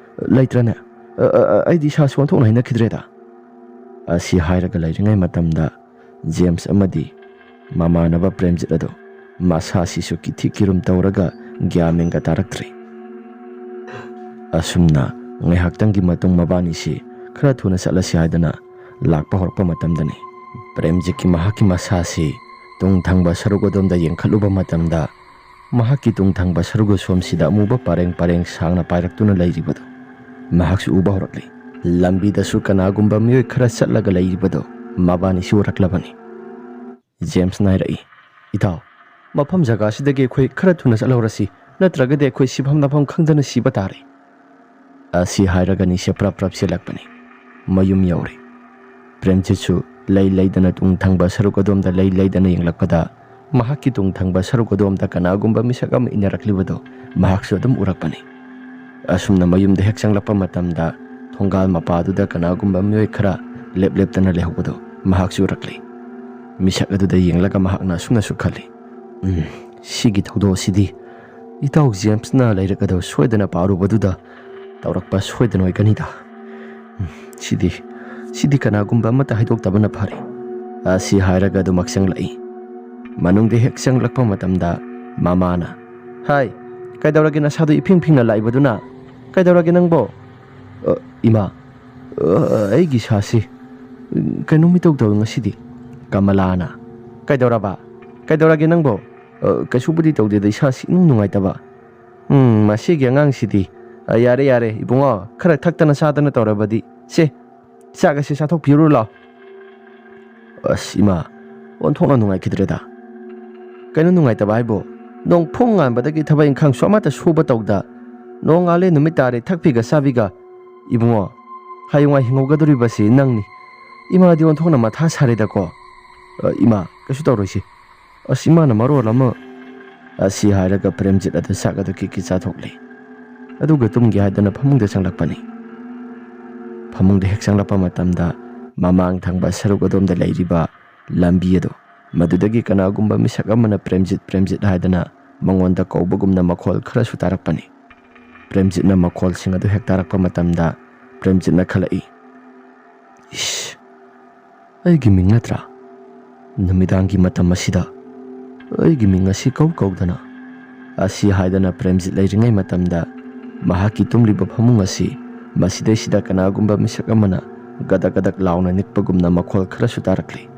ꯂꯩꯇ꯭ꯔꯅꯦ? ꯑ, ꯑ, ꯑ, ꯑꯩꯗꯤ ꯏꯁꯥꯁꯨ ꯑꯣꯟꯊꯣꯛꯅ ꯍꯩꯅꯈꯤꯗ꯭ꯔꯦꯗ"꯫ ꯑꯁꯤ ꯍꯥꯏꯔꯒ ꯂꯩꯔꯤꯉꯩ ꯃꯇꯝꯗ ꯖꯦꯝꯁ ꯑꯃꯗꯤ ꯃꯃꯥꯟꯅꯕ ꯄ꯭ꯔꯦꯝꯖꯤꯠ ꯑꯗꯨ ꯃꯁꯥꯁꯤꯁꯨ ꯀꯤꯊꯤ ꯀꯤꯔꯨꯝ ꯇꯧꯔꯒ ꯒ꯭ꯌꯥꯟ ꯃꯦꯟꯒ ꯇꯥꯔꯛꯇ꯭ꯔꯦ꯫ ꯑꯁꯨꯝꯅ ꯉꯥꯏꯍꯥꯛꯇꯪꯒꯤ ꯃꯇꯨꯡ ꯃꯕꯥꯅꯤꯁꯤ ꯈꯔ ꯊꯨꯅ ꯆꯠꯂꯁꯤ ꯍꯥꯏꯗꯅ ꯂꯥꯛꯄ ꯍꯧꯔꯛꯄ ꯃꯇꯝꯗꯅꯤ ꯄ꯭ꯔꯦꯝꯖꯤꯠꯀꯤ ꯃꯍꯥꯛꯀꯤ ꯃꯁꯥꯁꯤ ꯇꯨꯡ ꯊꯪꯕ ꯁꯔꯨꯛ ꯑꯗꯣꯝꯗ ꯌꯦꯡꯈꯠꯂꯨꯕ ꯃꯇꯝꯗ ꯃꯍꯥꯛꯀꯤ ꯇꯨꯡ ꯊꯪꯕ ꯁꯔꯨꯛ ꯑꯁꯣꯝꯁꯤꯗ ꯑꯃꯨꯕ ꯄꯔꯦꯡ ꯄꯔꯦꯡ ꯁꯥꯡꯅ ꯄꯥꯏꯔꯛꯇꯨꯅ ꯂꯩꯔꯤꯕꯗꯨ ꯃꯍꯥꯛꯁꯨ ꯎꯕ ꯍꯧꯔꯛꯂꯤ꯫ ꯂꯝꯕꯤꯗꯁꯨ ꯀꯅꯥꯒꯨꯝꯕ ꯃꯤꯑꯣꯏ ꯈꯔ ꯆꯠꯂꯒ ꯂꯩꯔꯤꯕꯗꯨ ꯃꯕꯥꯅꯤꯁꯨ ꯎꯔꯛꯂꯕꯅꯤ꯫ ꯖꯦꯝꯁꯅ ꯍꯥꯏꯔꯛꯏ, "ꯏꯇꯥꯎ, ꯃꯐꯝ ꯖꯒꯥꯁꯤꯗꯒꯤ ꯑꯩꯈꯣꯏ ꯈꯔ ꯊꯨꯅ ꯆꯠꯍꯧꯔꯁꯤ, ꯅꯠꯇ꯭ꯔꯒꯗꯤ ꯑꯩꯈꯣꯏ ꯁꯤꯐꯝ ꯅꯥꯐꯝ ꯈꯪꯗꯅ ꯁꯤꯕ ꯇꯥꯔꯦ"꯫ ꯑꯁꯤ ꯍꯥꯏꯔꯒ ꯑꯅꯤꯁꯦ ꯄ꯭ꯔꯞ ꯄ꯭ꯔꯞ ꯆꯦꯜꯂꯛꯄꯅꯤ꯫ ꯃꯌꯨꯝ ꯌꯧꯔꯦ꯫ ꯄ꯭ꯔꯦꯝꯖꯤꯠꯁꯨ ꯂꯩ ꯂꯩꯗꯅ ꯇꯨꯡ ꯊꯪꯕ ꯁꯔꯨꯛ ꯑꯗꯣꯝꯗ ꯂꯩ ꯂꯩꯗꯅ ꯌꯦꯡꯂꯛꯄꯗ ꯃꯍꯥꯛꯀꯤ ꯇꯨꯡ ꯊꯪꯕ ꯁꯔꯨꯛ ꯑꯗꯣꯝꯗ ꯀꯅꯥꯒꯨꯝꯕ ꯃꯤꯁꯛ ꯑꯃ ꯏꯟꯅꯔꯛꯂꯤꯕꯗꯨ ꯃꯍꯥꯛꯁꯨ ꯑꯗꯨꯝ ꯎꯔꯛꯄꯅꯤ꯫ ꯑꯁꯨꯝꯅ ꯃꯌꯨꯝꯗ ꯍꯦꯛ ꯆꯪꯂꯛꯄ ꯃꯇꯝꯗ ꯊꯣꯡꯒꯥꯜ ꯃꯄꯥꯗꯨꯗ ꯀꯅꯥꯒꯨꯝꯕ ꯃꯤꯑꯣꯏ ꯈꯔ ꯂꯦꯞ ꯂꯦꯞꯇꯅ ꯂꯩꯍꯧꯕꯗꯨ ꯃꯍꯥꯛꯁꯨ ꯎꯔꯛꯂꯤ꯫ ꯃꯤꯁꯛ ꯑꯗꯨꯗ ꯌꯦꯡꯂꯒ ꯃꯍꯥꯛꯅ ꯑꯁꯨꯝꯅꯁꯨ ꯈꯜꯂꯤ, "ꯎꯝ, ꯁꯤꯒꯤ ꯊꯧꯗꯣꯛ ꯑꯁꯤꯗꯤ ꯏꯇꯥꯎ ꯖꯦꯝꯁꯅ ꯂꯥꯏꯔꯤꯛ ꯑꯗꯨ ꯁꯣꯏꯗꯅ ꯄꯥꯔꯨꯕꯗꯨꯗ ꯇꯧꯔꯛꯄ ꯁꯣꯏꯗꯅ ꯑꯣꯏꯒꯅꯤꯗ꯫ ꯎꯝ, ꯁꯤꯗꯤ, ꯁꯤꯗꯤ ꯀꯅꯥꯒꯨꯝꯕ ꯑꯃꯠꯇ ꯍꯥꯏꯗꯣꯛꯇꯕꯅ ꯐꯔꯦ"꯫ ꯑꯁꯤ ꯍꯥꯏꯔꯒ ꯑꯗꯨꯃꯛ ꯆꯪꯂꯛꯏ꯫ ꯃꯅꯨꯡꯗ ꯍꯦꯛ ꯆꯪꯂꯛꯄ ꯃꯇꯝꯗ ꯃꯃꯥꯅ, "ꯍꯥꯏ, ꯀꯩꯗꯧꯔꯒꯦ ꯅꯁꯥꯗꯣ ꯏꯐꯤꯡ ꯐꯤꯡꯅ ꯂꯥꯛꯏꯕꯗꯨꯅ? ꯀꯩꯗꯧꯔꯒꯦ ꯅꯪꯕꯣ?" "ꯑ, ꯏꯃꯥ, ꯑ, ꯑꯩꯒꯤ ꯏꯁꯥꯁꯤ ꯀꯩꯅꯣꯝ ꯏꯇꯧ ꯇꯧꯏ ꯉꯁꯤꯗꯤ"꯫ ꯀꯃꯂꯥꯅ, "ꯀꯩꯗꯧꯔꯕ? ꯀꯩꯗꯧꯔꯒꯦ ꯅꯪꯕꯣ?" "ꯑ, ꯀꯩꯁꯨꯕꯨꯗꯤ ꯇꯧꯗꯦꯗ, ꯏꯁꯥꯁꯤ ꯏꯅꯨꯡ ꯅꯨꯡꯉꯥꯏꯇꯕ"꯫ "ꯎꯝ, ꯃꯁꯤꯒꯤ ꯑꯉꯥꯡꯁꯤꯗꯤ꯫ ꯑ, ꯌꯥꯔꯦ, ꯌꯥꯔꯦ, ꯏꯕꯨꯡꯉꯣ, ꯈꯔ ꯊꯛꯇꯅ ꯆꯥꯗꯅ ꯇꯧꯔꯕꯗꯤ꯫ ꯁꯦ, ꯆꯥꯛ ꯑꯁꯤ ꯆꯥꯊꯣꯛꯄꯤꯔꯨꯔꯣ ꯂꯥꯎ"꯫ "ꯑꯁ, ꯏꯃꯥ, ꯑꯣꯟꯊꯣꯛꯅ ꯅꯨꯡꯉꯥꯏꯈꯤꯗ꯭ꯔꯦꯗ"꯫ "ꯀꯩꯅꯣ ꯅꯨꯡꯉꯥꯏꯇꯕ ꯍꯥꯏꯕꯨ? ꯅꯣꯡ ꯐꯨꯡ ꯉꯥꯟꯕꯗꯒꯤ ꯊꯕꯛ ꯏꯪꯈꯥꯡꯁꯨ ꯑꯃꯠꯇ ꯁꯨꯕ ꯇꯧꯗ, ꯅꯣꯡ ꯉꯥꯜꯂꯦ ꯅꯨꯃꯤꯠ ꯇꯥꯔꯦ ꯊꯛꯄꯤꯒ ꯆꯥꯕꯤꯒ꯫ ꯏꯕꯨꯡꯉꯣ, ꯍꯌꯦꯡꯋꯥꯏ ꯍꯤꯡꯍꯧꯒꯗꯧꯔꯤꯕꯁꯤ ꯅꯪꯅꯤ꯫ ꯏꯃꯥꯗꯤ ꯑꯣꯟꯊꯣꯛꯅ ꯃꯊꯥ ꯁꯥꯔꯦꯗꯀꯣ"꯫ "ꯑ, ꯏꯃꯥ, ꯀꯩꯁꯨ ꯇꯧꯔꯣꯏꯁꯤ꯫ ꯑꯁ, ꯏꯃꯥꯅ ꯃꯔꯣꯜ ꯑꯃ"꯫ ꯑꯁꯤ ꯍꯥꯏꯔꯒ ꯄ꯭ꯔꯦꯝꯖꯤꯠ ꯑꯗꯨ ꯆꯥꯛ ꯑꯗꯨ ꯀꯤꯛ ꯀꯤꯛ ꯆꯥꯊꯣꯛꯂꯤ꯫ ꯑꯗꯨꯒ ꯇꯨꯝꯒꯦ ꯍꯥꯏꯗꯨꯅ ꯐꯃꯨꯡꯗ ꯆꯪꯂꯛꯄꯅꯤ꯫ ꯐꯃꯨꯡꯗ ꯍꯦꯛ ꯆꯪꯂꯛꯄ ꯃꯇꯝꯗ ꯃꯃꯥꯡ ꯊꯪꯕ ꯁꯔꯨꯛ ꯑꯗꯣꯝꯗ ꯂꯩꯔꯤꯕ ꯂꯝꯕꯤ ꯑꯗꯨ, ꯃꯗꯨꯗꯒꯤ ꯀꯅꯥꯒꯨꯝꯕ ꯃꯤꯁꯛ ꯑꯃꯅ "ꯄ꯭ꯔꯦꯝꯖꯤꯠ, ꯄ꯭ꯔꯦꯝꯖꯤꯠ" ꯍꯥꯏꯗꯅ ꯃꯉꯣꯟꯗ ꯀꯧꯕꯒꯨꯝꯅ ꯃꯈꯣꯜ ꯈꯔꯁꯨ ꯇꯥꯔꯛꯄꯅꯤ꯫ ꯄ꯭ꯔꯦꯝꯖꯤꯠꯅ ꯃꯈꯣꯜꯁꯤꯡ ꯑꯗꯨ ꯍꯦꯛ ꯇꯥꯔꯛꯄ ꯃꯇꯝꯗ ꯄ꯭ꯔꯦꯝꯖꯤꯠꯅ ꯈꯜꯂꯛꯏ, "ꯏꯁ, ꯑꯩꯒꯤ ꯃꯤꯡ ꯅꯠꯇ꯭ꯔꯥ? ꯅꯨꯃꯤꯗꯥꯡꯒꯤ ꯃꯇꯝ ꯑꯁꯤꯗ ꯑꯩꯒꯤ ꯃꯤꯡ ꯑꯁꯤ ꯀꯧ ꯀꯧꯗꯅ"꯫ ꯑꯁꯤ ꯍꯥꯏꯗꯅ ꯄ꯭ꯔꯦꯝꯖꯤꯠ ꯂꯩꯔꯤꯉꯩ ꯃꯇꯝꯗ ꯃꯍꯥꯛꯀꯤ ꯇꯨꯝꯂꯤꯕ ꯐꯃꯨꯡ ꯑꯁꯤ ꯃꯁꯤꯗꯩꯁꯤꯗ ꯀꯅꯥꯒꯨꯝꯕ ꯃꯤꯁꯛ ꯑꯃꯅ ꯒꯗꯛ ꯒꯗꯛ ꯂꯥꯎꯅ ꯅꯤꯛꯄꯒꯨꯝꯅ ꯃꯈꯣꯜ ꯈꯔꯁꯨ ꯇꯥꯔꯛꯂꯤ꯫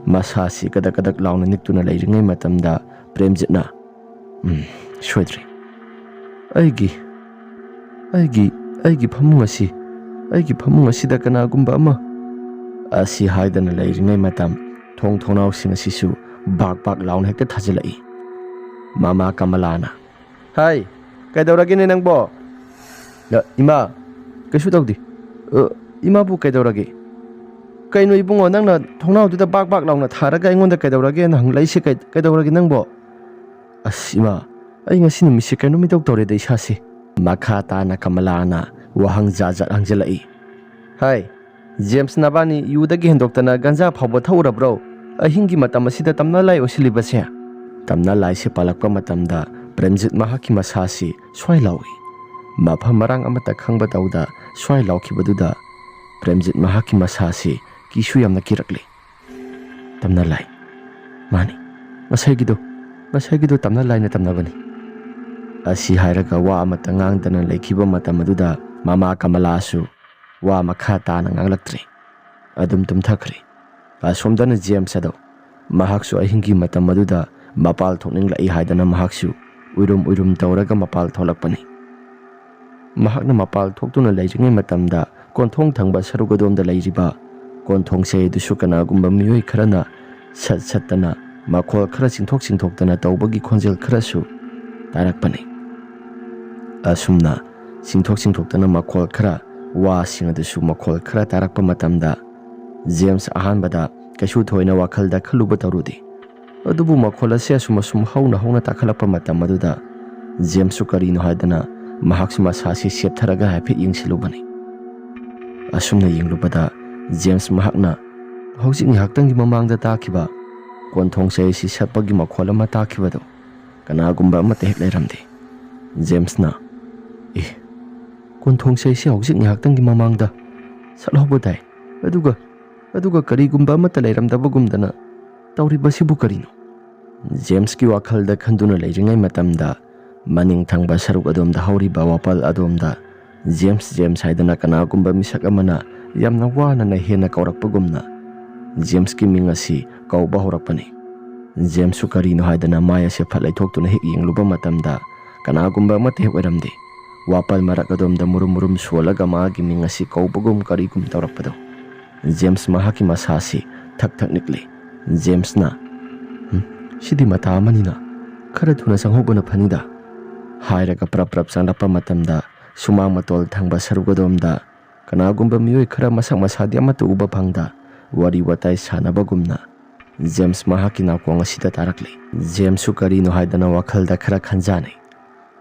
ꯃꯁꯥꯁꯤ ꯒꯗꯛ ꯒꯗꯛ ꯂꯥꯎꯅ ꯅꯤꯛꯇꯨꯅ ꯂꯩꯔꯤꯉꯩ ꯃꯇꯝꯗ ꯄ꯭ꯔꯦꯝꯖꯤꯠꯅ, "ꯎꯝ, ꯁꯣꯏꯗ꯭ꯔꯦ꯫ ꯑꯩꯒꯤ, ꯑꯩꯒꯤ, ꯑꯩꯒꯤ ꯐꯃꯨꯡ ꯑꯁꯤ, ꯑꯩꯒꯤ ꯐꯃꯨꯡ ꯑꯁꯤꯗ ꯀꯅꯥꯒꯨꯝꯕ ꯑꯃ"꯫ ꯑꯁꯤ ꯍꯥꯏꯗꯅ ꯂꯩꯔꯤꯉꯩ ꯃꯇꯝ ꯊꯣꯡ ꯊꯣꯡꯅꯥꯎꯁꯤꯡ ꯑꯁꯤꯁꯨ ꯕꯥꯛ ꯕꯥꯛ ꯂꯥꯎꯅ ꯍꯦꯛꯇ ꯊꯥꯖꯤꯜꯂꯛꯏ꯫ ꯃꯃꯥ ꯀꯃꯂꯥꯅ, "ꯍꯥꯏ, ꯀꯩꯗꯧꯔꯒꯦꯅꯦ ꯅꯪꯕꯣ?" "ꯑ, ꯏꯃꯥ, ꯀꯩꯁꯨ ꯇꯧꯗꯦ"꯫ "ꯑ, ꯏꯃꯥꯕꯨ ꯀꯩꯗꯧꯔꯒꯦ? ꯀꯩꯅꯣ ꯏꯕꯨꯡꯉꯣ, ꯅꯪꯅ ꯊꯣꯡꯅꯥꯎꯗꯨꯗ ꯕꯥꯛ ꯕꯥꯛ ꯂꯥꯎꯅ ꯊꯥꯔꯒ ꯑꯩꯉꯣꯟꯗ ꯀꯩꯗꯧꯔꯒꯦꯅ ꯍꯪꯂꯛꯏꯁꯦ? ꯀꯩ-, ꯀꯩꯗꯧꯔꯒꯦ ꯅꯪꯕꯣ?" "ꯑꯁ, ꯏꯃꯥ, ꯑꯩ ꯉꯁꯤ ꯅꯨꯃꯤꯠꯁꯦ ꯀꯩꯅꯣꯝ ꯏꯇꯧ ꯇꯧꯔꯦꯗ ꯏꯁꯥꯁꯦ"꯫ ꯃꯈꯥ ꯇꯥꯅ ꯀꯃꯂꯥꯅ ꯋꯥꯍꯪ ꯖꯥꯠ ꯖꯥꯠ ꯍꯪꯖꯜꯂꯛꯏ꯫ "ꯍꯥꯏ, "ꯖꯦꯝꯁ, ꯅꯕꯥꯅꯤ ꯌꯨꯗꯒꯤ ꯍꯦꯟꯗꯣꯛꯇꯅ ꯒꯟꯖꯥ ꯐꯥꯎꯕ ꯊꯛꯎꯔꯕ꯭ꯔꯣ? ꯑꯍꯤꯡꯒꯤ ꯃꯇꯝ ꯑꯁꯤꯗ ꯇꯝꯅ ꯂꯥꯏ ꯑꯣꯏꯁꯤꯜꯂꯤꯕꯁꯦ?" ꯇꯝꯅ ꯂꯥꯏꯁꯤ ꯄꯥꯜꯂꯛꯄ ꯃꯇꯝꯗ ꯄ꯭ꯔꯦꯝꯖꯤꯠ ꯃꯍꯥꯛꯀꯤ ꯃꯁꯥꯁꯤ ꯁ꯭ꯋꯥꯏ ꯂꯥꯎꯏ꯫ ꯃꯐꯝ ꯃꯔꯥꯡ ꯑꯃꯠꯇ ꯈꯪꯕ ꯇꯧꯗ ꯁ꯭ꯋꯥꯏ ꯂꯥꯎꯈꯤꯕꯗꯨꯗ ꯄ꯭ꯔꯦꯝꯖꯤꯠ ꯃꯍꯥꯛꯀꯤ ꯃꯁꯥꯁꯤ ꯀꯤꯁꯨ ꯌꯥꯝꯅ ꯀꯤꯔꯛꯂꯤ꯫ "ꯇꯝꯅ ꯂꯥꯏ꯫ ꯃꯥꯅꯤ, ꯉꯁꯥꯏꯒꯤꯗꯣ, ꯉꯁꯥꯏꯒꯤꯗꯣ ꯇꯝꯅ ꯂꯥꯏꯅ ꯇꯝꯅꯕꯅꯤ꯫" ꯑꯁꯤ ꯍꯥꯏꯔꯒ ꯋꯥ ꯑꯃꯠꯇ ꯉꯥꯡꯗꯅ ꯂꯩꯈꯤꯕ ꯃꯇꯝ ꯑꯗꯨꯗ ꯃꯃꯥ ꯀꯃꯂꯥꯁꯨ ꯋꯥ ꯃꯈꯥ ꯇꯥꯅ ꯉꯥꯡꯂꯛꯇ꯭ꯔꯦ꯫ ꯑꯗꯨꯝ ꯇꯨꯝꯊꯈ꯭ꯔꯦ꯫ ꯑꯁꯣꯝꯗꯅ ꯖꯦꯝꯁ ꯑꯗꯣ, ꯃꯍꯥꯛꯁꯨ ꯑꯍꯤꯡꯒꯤ ꯃꯇꯝ ꯑꯗꯨꯗ ꯃꯄꯥꯜ ꯊꯣꯛꯅꯤꯡꯂꯛꯏ ꯍꯥꯏꯗꯅ ꯃꯍꯥꯛꯁꯨ ꯎꯏꯔꯨꯝ ꯎꯏꯔꯨꯝ ꯇꯧꯔꯒ ꯃꯄꯥꯜ ꯊꯣꯛꯂꯛꯄꯅꯤ꯫ ꯃꯍꯥꯛꯅ ꯃꯄꯥꯜ ꯊꯣꯛꯇꯨꯅ ꯂꯩꯔꯤꯉꯩ ꯃꯇꯝꯗ ꯀꯣꯟꯊꯣꯡ ꯊꯪꯕ ꯁꯔꯨꯛ ꯑꯗꯣꯝꯗ ꯂꯩꯔꯤꯕ ꯀꯣꯟꯊꯣꯡ ꯆꯩ ꯑꯗꯨꯁꯨ ꯀꯅꯥꯒꯨꯝꯕ ꯃꯤꯑꯣꯏ ꯈꯔꯅ ꯁꯠ ꯁꯠꯇꯅ ꯃꯈꯣꯜ ꯈꯔ ꯆꯤꯡꯊꯣꯛ ꯆꯤꯡꯊꯣꯛꯇꯅ ꯇꯧꯕꯒꯤ ꯈꯣꯟꯖꯦꯜ ꯈꯔꯁꯨ ꯇꯥꯔꯛꯄꯅꯤ꯫ ꯑꯁꯨꯝꯅ ꯆꯤꯡꯊꯣꯛ ꯆꯤꯡꯊꯣꯛꯇꯅ ꯃꯈꯣꯜ ꯈꯔ, ꯋꯥꯁꯤꯡ ꯑꯗꯨꯁꯨ ꯃꯈꯣꯜ ꯈꯔ ꯇꯥꯔꯛꯄ ꯃꯇꯝꯗ ꯖꯦꯝꯁ ꯑꯍꯥꯟꯕꯗ ꯀꯩꯁꯨ ꯊꯣꯏꯅ ꯋꯥꯈꯜꯗ ꯈꯜꯂꯨꯕ ꯇꯧꯔꯨꯗꯦ꯫ ꯑꯗꯨꯕꯨ ꯃꯈꯣꯜ ꯑꯁꯤ ꯑꯁꯨꯝ ꯑꯁꯨꯝ ꯍꯧꯅ ꯍꯧꯅ ꯇꯥꯈꯠꯂꯛꯄ ꯃꯇꯝ ꯑꯗꯨꯗ ꯖꯦꯝꯁꯁꯨ ꯀꯔꯤꯅꯣ ꯍꯥꯏꯗꯅ ꯃꯍꯥꯛꯁꯨ ꯃꯁꯥꯁꯤ ꯁꯦꯞꯊꯔꯒ ꯍꯥꯏꯐꯦꯠ ꯌꯦꯡꯁꯤꯜꯂꯨꯕꯅꯤ꯫ ꯑꯁꯨꯝꯅ ꯌꯦꯡꯂꯨꯕꯗ ꯖꯦꯝꯁ ꯃꯍꯥꯛꯅ ꯍꯧꯖꯤꯛ ꯉꯥꯏꯍꯥꯛꯇꯪꯒꯤ ꯃꯃꯥꯡꯗ ꯇꯥꯈꯤꯕ ꯀꯣꯟꯊꯣꯡ ꯆꯩ ꯑꯁꯤ ꯁꯠꯄꯒꯤ ꯃꯈꯣꯜ ꯑꯃ ꯇꯥꯈꯤꯕꯗꯨ ꯀꯅꯥꯒꯨꯝꯕ ꯑꯃꯠꯇ ꯍꯦꯛ ꯂꯩꯔꯝꯗꯦ꯫ ꯖꯦꯝꯁꯅ, "ꯑꯦ, ꯀꯣꯟꯊꯣꯡ ꯆꯩꯁꯤ ꯍꯧꯖꯤꯛ ꯉꯥꯏꯍꯥꯛꯇꯪꯒꯤ ꯃꯃꯥꯡꯗ ꯁꯠꯍꯧꯕ ꯇꯥꯏ, ꯑꯗꯨꯒ, ꯑꯗꯨꯒ ꯀꯔꯤꯒꯨꯝꯕ ꯑꯃꯠꯇ ꯂꯩꯔꯝꯗꯕꯒꯨꯝꯗꯅ ꯇꯧꯔꯤꯕꯁꯤꯕꯨ ꯀꯔꯤꯅꯣ?" ꯖꯦꯝꯁꯀꯤ ꯋꯥꯈꯜꯗ ꯈꯟꯗꯨꯅ ꯂꯩꯔꯤꯉꯩ ꯃꯇꯝꯗ ꯃꯅꯤꯡ ꯊꯪꯕ ꯁꯔꯨꯛ ꯑꯗꯣꯝꯗ ꯍꯧꯔꯤꯕ ꯋꯥꯄꯜ ꯑꯗꯣꯝꯗ "ꯖꯦꯝꯁ, ꯖꯦꯝꯁ" ꯍꯥꯏꯗꯅ ꯀꯅꯥꯒꯨꯝꯕ ꯃꯤꯁꯛ ꯑꯃꯅ ꯌꯥꯝꯅ ꯋꯥꯅꯅ ꯍꯦꯟꯅ ꯀꯧꯔꯛꯄꯒꯨꯝꯅ ꯖꯦꯝꯁꯀꯤ ꯃꯤꯡ ꯑꯁꯤ ꯀꯧꯕ ꯍꯧꯔꯛꯄꯅꯤ꯫ ꯖꯦꯝꯁꯁꯨ ꯀꯔꯤꯅꯣ ꯍꯥꯏꯗꯅ ꯃꯥꯏ ꯑꯁꯦ ꯐꯠ ꯂꯩꯊꯣꯛꯇꯨꯅ ꯍꯦꯛ ꯌꯦꯡꯂꯨꯕ ꯃꯇꯝꯗ ꯀꯅꯥꯒꯨꯝꯕ ꯑꯃꯠꯇ ꯍꯦꯛ ꯑꯣꯏꯔꯝꯗꯦ꯫ ꯋꯥꯄꯜ ꯃꯔꯛ ꯑꯗꯣꯝꯗ ꯃꯨꯔꯨꯝ ꯃꯨꯔꯨꯝ ꯁꯣꯜꯂꯒ ꯃꯥꯒꯤ ꯃꯤꯡ ꯑꯁꯤ ꯀꯧꯕꯒꯨꯝ ꯀꯔꯤꯒꯨꯝ ꯇꯧꯔꯛꯄꯗꯣ ꯖꯦꯝꯁ ꯃꯍꯥꯛꯀꯤ ꯃꯁꯥꯁꯤ ꯊꯛ ꯊꯛ ꯅꯤꯛꯂꯤ꯫ ꯖꯦꯝꯁꯅ, "ꯍꯝ, ꯁꯤꯗꯤ ꯃꯇꯥ ꯑꯃꯅꯤꯅ, ꯈꯔ ꯊꯨꯅ ꯆꯪꯍꯧꯕꯅ ꯐꯅꯤꯗ" ꯍꯥꯏꯔꯒ ꯄ꯭ꯔꯞ ꯄ꯭ꯔꯞ ꯆꯪꯂꯛꯄ ꯃꯇꯝꯗ ꯁꯨꯃꯥꯡ ꯃꯇꯣꯜ ꯊꯪꯕ ꯁꯔꯨꯛ ꯑꯗꯣꯝꯗ ꯀꯅꯥꯒꯨꯝꯕ ꯃꯤꯑꯣꯏ ꯈꯔ ꯃꯁꯛ ꯃꯁꯥꯗꯤ ꯑꯃꯠꯇ ꯎꯕ ꯐꯪꯗ ꯋꯥꯔꯤ ꯋꯥꯇꯥꯏ ꯁꯥꯟꯅꯕꯒꯨꯝꯅ ꯖꯦꯝꯁ ꯃꯍꯥꯛꯀꯤ ꯅꯥꯀꯣꯡ ꯑꯁꯤꯗ ꯇꯥꯔꯛꯂꯤ꯫ ꯖꯦꯝꯁꯁꯨ ꯀꯔꯤꯅꯣ ꯍꯥꯏꯗꯅ ꯋꯥꯈꯜꯗ ꯈꯔ ꯈꯟꯖꯥꯅꯩ꯫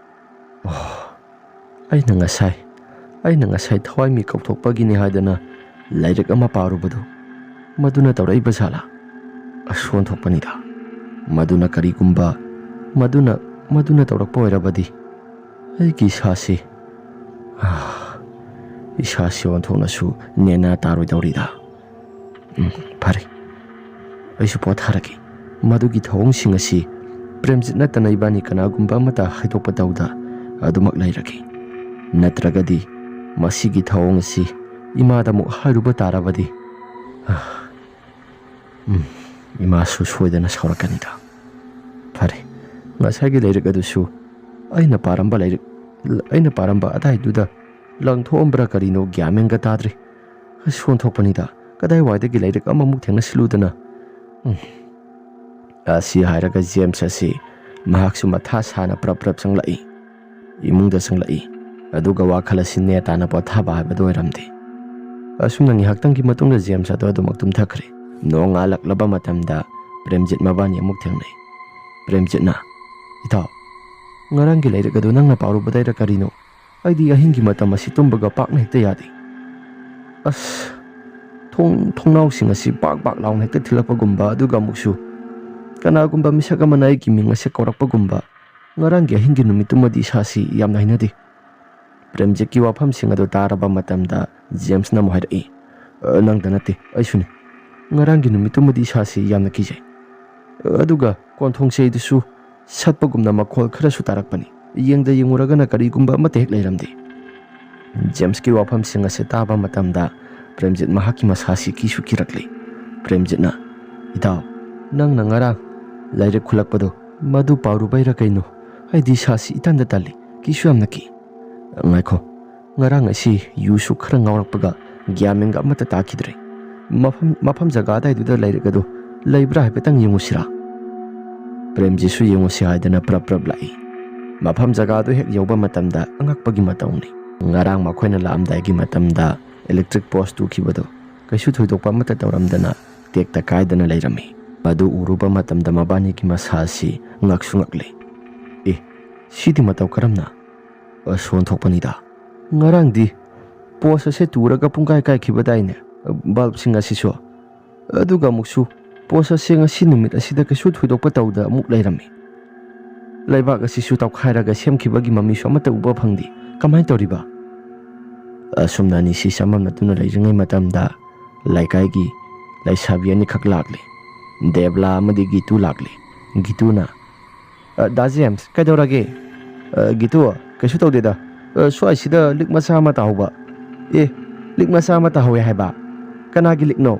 "ꯑꯣ, ꯑꯩꯅ ꯉꯁꯥꯏ, ꯑꯩꯅ ꯉꯁꯥꯏ ꯊꯋꯥꯏ ꯃꯤ ꯀꯧꯊꯣꯛꯄꯒꯤꯅꯤ ꯍꯥꯏꯗꯅ ꯂꯥꯏꯔꯤꯛ ꯑꯃ ꯄꯥꯔꯨꯕꯗꯨ, ꯃꯗꯨꯅ ꯇꯧꯔꯛꯏꯕ ꯖꯥꯠꯂꯥ? ꯑꯁ, ꯑꯣꯟꯊꯣꯛꯄꯅꯤꯗ꯫ ꯃꯗꯨꯅ ꯀꯔꯤꯒꯨꯝꯕ, ꯃꯗꯨꯅ, ꯃꯗꯨꯅ ꯇꯧꯔꯛꯄ ꯑꯣꯏꯔꯕꯗꯤ, ꯑꯩꯒꯤ ꯏꯁꯥꯁꯤ, ꯑꯥ, ꯏꯁꯥꯁꯤ ꯑꯣꯟꯊꯣꯛꯅꯁꯨ ꯅꯦꯅꯥ ꯇꯥꯔꯣꯏꯗꯧꯔꯤꯗ꯫ ꯎꯝ, ꯐꯔꯦ, ꯑꯩꯁꯨ ꯄꯣꯊꯥꯔꯒꯦ꯫ ꯃꯗꯨꯒꯤ ꯊꯧꯑꯣꯡꯁꯤꯡ ꯑꯁꯤ ꯄ꯭ꯔꯦꯝꯖꯤꯠ ꯅꯠꯇꯅ ꯏꯕꯥꯅꯤ ꯀꯅꯥꯒꯨꯝꯕ ꯑꯃꯠꯇ ꯍꯥꯏꯗꯣꯛꯄ ꯇꯧꯗ ꯑꯗꯨꯃꯛ ꯂꯩꯔꯒꯦ꯫ ꯅꯠꯇ꯭ꯔꯒꯗꯤ ꯃꯁꯤꯒꯤ ꯊꯧꯑꯣꯡ ꯑꯁꯤ ꯏꯃꯥꯗ ꯑꯃꯨꯛ ꯍꯥꯏꯔꯨꯕ ꯇꯥꯔꯕꯗꯤ, ꯑꯥ, ꯎꯝ, ꯏꯃꯥꯁꯨ ꯁꯣꯏꯗꯅ ꯁꯥꯎꯔꯛꯀꯅꯤꯗ꯫ ꯐꯔꯦ, ꯉꯁꯥꯏꯒꯤ ꯂꯥꯏꯔꯤꯛ ꯑꯗꯨꯁꯨ ꯑꯩꯅ ꯄꯥꯔꯝꯕ ꯂꯥꯏꯔꯤꯛ, ꯑꯩꯅ ꯄꯥꯔꯝꯕ ꯑꯗꯥꯏꯗꯨꯗ ꯂꯪꯊꯣꯛꯑꯝꯕ꯭ꯔꯥ ꯀꯔꯤꯅꯣ ꯒ꯭ꯌꯥꯟ ꯃꯦꯟꯒ ꯇꯥꯗ꯭ꯔꯦ꯫ ꯑꯁ, ꯑꯣꯟꯊꯣꯛꯄꯅꯤꯗ, ꯀꯗꯥꯏꯋꯥꯏꯗꯒꯤ ꯂꯥꯏꯔꯤꯛ ꯑꯃꯃꯨꯛ ꯊꯦꯡꯅꯁꯤꯜꯂꯨꯗꯅ꯫ ꯎꯝ꯫ ꯑꯁꯤ ꯍꯥꯏꯔꯒ ꯖꯦꯝꯁ ꯑꯁꯤ ꯃꯍꯥꯛꯁꯨ ꯃꯊꯥ ꯁꯥꯅ ꯄ꯭ꯔꯞ ꯄ꯭ꯔꯞ ꯆꯪꯂꯛꯏ꯫ ꯏꯃꯨꯡꯗ ꯆꯪꯂꯛꯏ꯫ ꯑꯗꯨꯒ ꯋꯥꯈꯜ ꯑꯁꯤ ꯅꯦ ꯇꯥꯅ ꯄꯣꯊꯥꯕ ꯍꯥꯏꯕꯗꯨ ꯑꯣꯏꯔꯝꯗꯦ꯫ ꯑꯁꯨꯝꯅ ꯉꯥꯏꯍꯥꯛꯇꯪꯒꯤ ꯃꯇꯨꯡꯗ ꯖꯦꯝꯁ ꯑꯗꯨ ꯑꯗꯨꯃꯛ ꯇꯨꯝꯊꯈ꯭ꯔꯦ꯫ ꯅꯣꯡꯉꯥꯜꯂꯛꯂꯕ ꯃꯇꯝꯗ ꯄ꯭ꯔꯦꯝꯖꯤꯠ ꯃꯕꯥꯅꯤ ꯑꯃꯨꯛ ꯊꯦꯡꯅꯩ꯫ ꯄ꯭ꯔꯦꯝꯖꯤꯠꯅ, "ꯏꯇꯥꯎ, ꯉꯔꯥꯡꯒꯤ ꯂꯥꯏꯔꯤꯛ ꯑꯗꯨ ꯅꯪꯅ ꯄꯥꯔꯨꯕꯗꯩꯔ ꯀꯔꯤꯅꯣ? ꯑꯩꯗꯤ ꯑꯍꯤꯡꯒꯤ ꯃꯇꯝ ꯑꯁꯤ ꯇꯨꯝꯕꯒ ꯄꯥꯛꯅ ꯍꯦꯛꯇ ꯌꯥꯗꯦ꯫ ꯑꯁ, ꯊꯣꯡ, ꯊꯣꯡꯅꯥꯎꯁꯤꯡ ꯑꯁꯤ ꯕꯥꯛ ꯕꯥꯛ ꯂꯥꯎꯅ ꯍꯦꯛꯇ ꯊꯤꯜꯂꯛꯄꯒꯨꯝꯕ, ꯑꯗꯨꯒ ꯑꯃꯨꯛꯁꯨ ꯀꯅꯥꯒꯨꯝꯕ ꯃꯤꯁꯛ ꯑꯃꯅ ꯑꯩꯒꯤ ꯃꯤꯡ ꯑꯁꯤ ꯀꯧꯔꯛꯄꯒꯨꯝꯕ꯫ ꯉꯔꯥꯡꯒꯤ ꯑꯍꯤꯡꯒꯤ ꯅꯨꯃꯤꯠꯇꯨꯃꯗꯤ ꯏꯁꯥꯁꯤ ꯌꯥꯝꯅ ꯍꯩꯅꯗꯦ꯫" ꯄ꯭ꯔꯦꯝꯖꯤꯠꯀꯤ ꯋꯥꯐꯝꯁꯤꯡ ꯑꯗꯨ ꯇꯥꯔꯕ ꯃꯇꯝꯗ ꯖꯦꯝꯁꯅ ꯑꯃꯨꯛ ꯍꯥꯏꯔꯛꯏ, "ꯑ, ꯅꯪꯗ ꯅꯠꯇꯦ, ꯑꯩꯁꯨꯅꯤ꯫ ꯉꯔꯥꯡꯒꯤ ꯅꯨꯃꯤꯠꯇꯨꯃꯗꯤ ꯏꯁꯥꯁꯤ ꯌꯥꯝꯅ ꯀꯤꯖꯩ꯫ ꯑꯗꯨꯒ ꯀꯣꯟꯊꯣꯡ ꯆꯩꯗꯨꯁꯨ ꯁꯠꯄꯒꯨꯝꯅ ꯃꯈꯣꯜ ꯈꯔꯁꯨ ꯇꯥꯔꯛꯄꯅꯤ꯫ ꯌꯦꯡꯗ ꯌꯦꯡꯉꯨꯔꯒꯅ ꯀꯔꯤꯒꯨꯝꯕ ꯑꯃꯠꯇ ꯍꯦꯛ ꯂꯩꯔꯝꯗꯦ꯫" ꯖꯦꯝꯁꯀꯤ ꯋꯥꯐꯝꯁꯤꯡ ꯑꯁꯤ ꯇꯥꯕ ꯃꯇꯝꯗ ꯄ꯭ꯔꯦꯝꯖꯤꯠ ꯃꯍꯥꯛꯀꯤ ꯃꯁꯥꯁꯤ ꯀꯤꯁꯨ ꯀꯤꯔꯛꯂꯦ꯫ ꯄ꯭ꯔꯦꯝꯖꯤꯠꯅ, "ꯏꯇꯥꯎ, ꯅꯪꯅ ꯉꯔꯥꯡ ꯂꯥꯏꯔꯤꯛ ꯈꯨꯠꯂꯛꯄꯗꯣ, ꯃꯗꯨ ꯄꯥꯔꯨꯕꯩꯔꯥ ꯀꯩꯅꯣ? ꯑꯩꯗꯤ ꯏꯁꯥꯁꯤ ꯏꯇꯟꯗ ꯇꯜꯂꯤ, ꯀꯤꯁꯨ ꯌꯥꯝꯅ ꯀꯤ꯫" "ꯉꯥꯏꯈꯣ, ꯉꯔꯥꯡ ꯑꯁꯤ ꯌꯨꯁꯨ ꯈꯔ ꯉꯥꯎꯔꯛꯄꯒ ꯒ꯭ꯌꯥꯟ ꯃꯦꯟꯒ ꯑꯃꯠꯇ ꯇꯥꯈꯤꯗ꯭ꯔꯦ꯫ ꯃꯐꯝ, ꯃꯐꯝ ꯖꯒꯥ ꯑꯗꯥꯏꯗꯨꯗ ꯂꯩꯔꯒꯗꯣ ꯂꯩꯕ꯭ꯔꯥ ꯍꯥꯏꯐꯦꯠꯇꯪ ꯌꯦꯡꯉꯨꯁꯤꯔꯥ?" ꯄ꯭ꯔꯦꯝꯖꯤꯠꯁꯨ ꯌꯦꯡꯉꯨꯁꯤ ꯍꯥꯏꯗꯅ ꯄ꯭ꯔꯞ ꯄ꯭ꯔꯞ ꯂꯥꯛꯏ꯫ ꯃꯐꯝ ꯖꯒꯥꯗꯨ ꯍꯦꯛ ꯌꯧꯕ ꯃꯇꯝꯗ ꯑꯉꯛꯄꯒꯤ ꯃꯇꯧꯅꯤ꯫ ꯉꯔꯥꯡ ꯃꯈꯣꯏꯅ ꯂꯥꯛꯑꯝꯗꯥꯏꯒꯤ ꯃꯇꯝꯗ ꯏꯂꯦꯛꯇ꯭ꯔꯤꯛ ꯄꯣꯁ ꯇꯨꯈꯤꯕꯗꯣ ꯀꯩꯁꯨ ꯊꯣꯏꯗꯣꯛꯄ ꯑꯃꯠꯇ ꯇꯧꯔꯝꯗꯅ ꯇꯦꯛꯇ ꯀꯥꯏꯗꯅ ꯂꯩꯔꯝꯃꯤ꯫ ꯃꯗꯨ ꯎꯔꯨꯕ ꯃꯇꯝꯗ ꯃꯕꯥꯅꯤꯒꯤ ꯃꯁꯥ ꯑꯁꯤ ꯉꯛꯁꯨ ꯉꯛꯂꯤ꯫ "ꯑꯦ, ꯁꯤꯗꯤ ꯃꯇꯧ ꯀꯔꯝꯅ? ꯑꯁ, ꯑꯣꯟꯊꯣꯛꯄꯅꯤꯗ꯫ ꯉꯔꯥꯡꯗꯤ ꯄꯣꯁ ꯑꯁꯦ ꯇꯨꯔꯒ ꯄꯨꯡꯀꯥꯏ ꯀꯥꯏꯈꯤꯕꯗꯥꯏꯅꯦ?" ꯕꯜꯕꯁꯤꯡ ꯑꯁꯤꯁꯨ꯫ ꯑꯗꯨꯒ ꯑꯃꯨꯛꯁꯨ ꯄꯣꯁ ꯑꯁꯤ ꯉꯁꯤ ꯅꯨꯃꯤꯠ ꯑꯁꯤꯗ ꯀꯩꯁꯨ ꯊꯣꯏꯗꯣꯛꯄ ꯇꯧꯗ ꯑꯃꯨꯛ ꯂꯩꯔꯝꯃꯤ꯫ ꯂꯩꯕꯥꯛ ꯑꯁꯤꯁꯨ ꯇꯧꯈꯥꯏꯔꯒ ꯁꯦꯝꯈꯤꯕꯒꯤ ꯃꯃꯤꯁꯨ ꯑꯃꯠꯇ ꯎꯕ ꯐꯪꯗꯦ꯫ ꯀꯃꯥꯏꯅ ꯇꯧꯔꯤꯕ? ꯑꯁꯨꯝꯅ ꯑꯅꯤꯁꯤ ꯆꯃꯝꯅꯗꯨꯅ ꯂꯩꯔꯤꯉꯩ ꯃꯇꯝꯗ ꯂꯩꯀꯥꯏꯒꯤ ꯂꯩꯁꯥꯕꯤ ꯑꯅꯤꯈꯛ ꯂꯥꯛꯂꯦ꯫ ꯗꯦꯕꯂꯥ ꯑꯃꯗꯤ ꯒꯤꯇꯨ ꯂꯥꯛꯂꯦ꯫ ꯒꯤꯇꯨꯅ, "ꯑ, ꯗꯥ ꯖꯦꯝꯁ, ꯀꯩꯗꯧꯔꯒꯦ?" "ꯑ, ꯒꯤꯇꯨ, ꯀꯩꯁꯨ ꯇꯧꯗꯦꯗ꯫ ꯑ, ꯁ꯭ꯋꯥꯏꯁꯤꯗ ꯂꯤꯛ ꯃꯆꯥ ꯑꯃ ꯇꯥꯍꯧꯕ꯫" "ꯑꯦ, ꯂꯤꯛ ꯃꯆꯥ ꯑꯃ ꯇꯥꯍꯧꯋꯦ ꯍꯥꯏꯕ? ꯀꯅꯥꯒꯤ ꯂꯤꯛꯅꯣ?"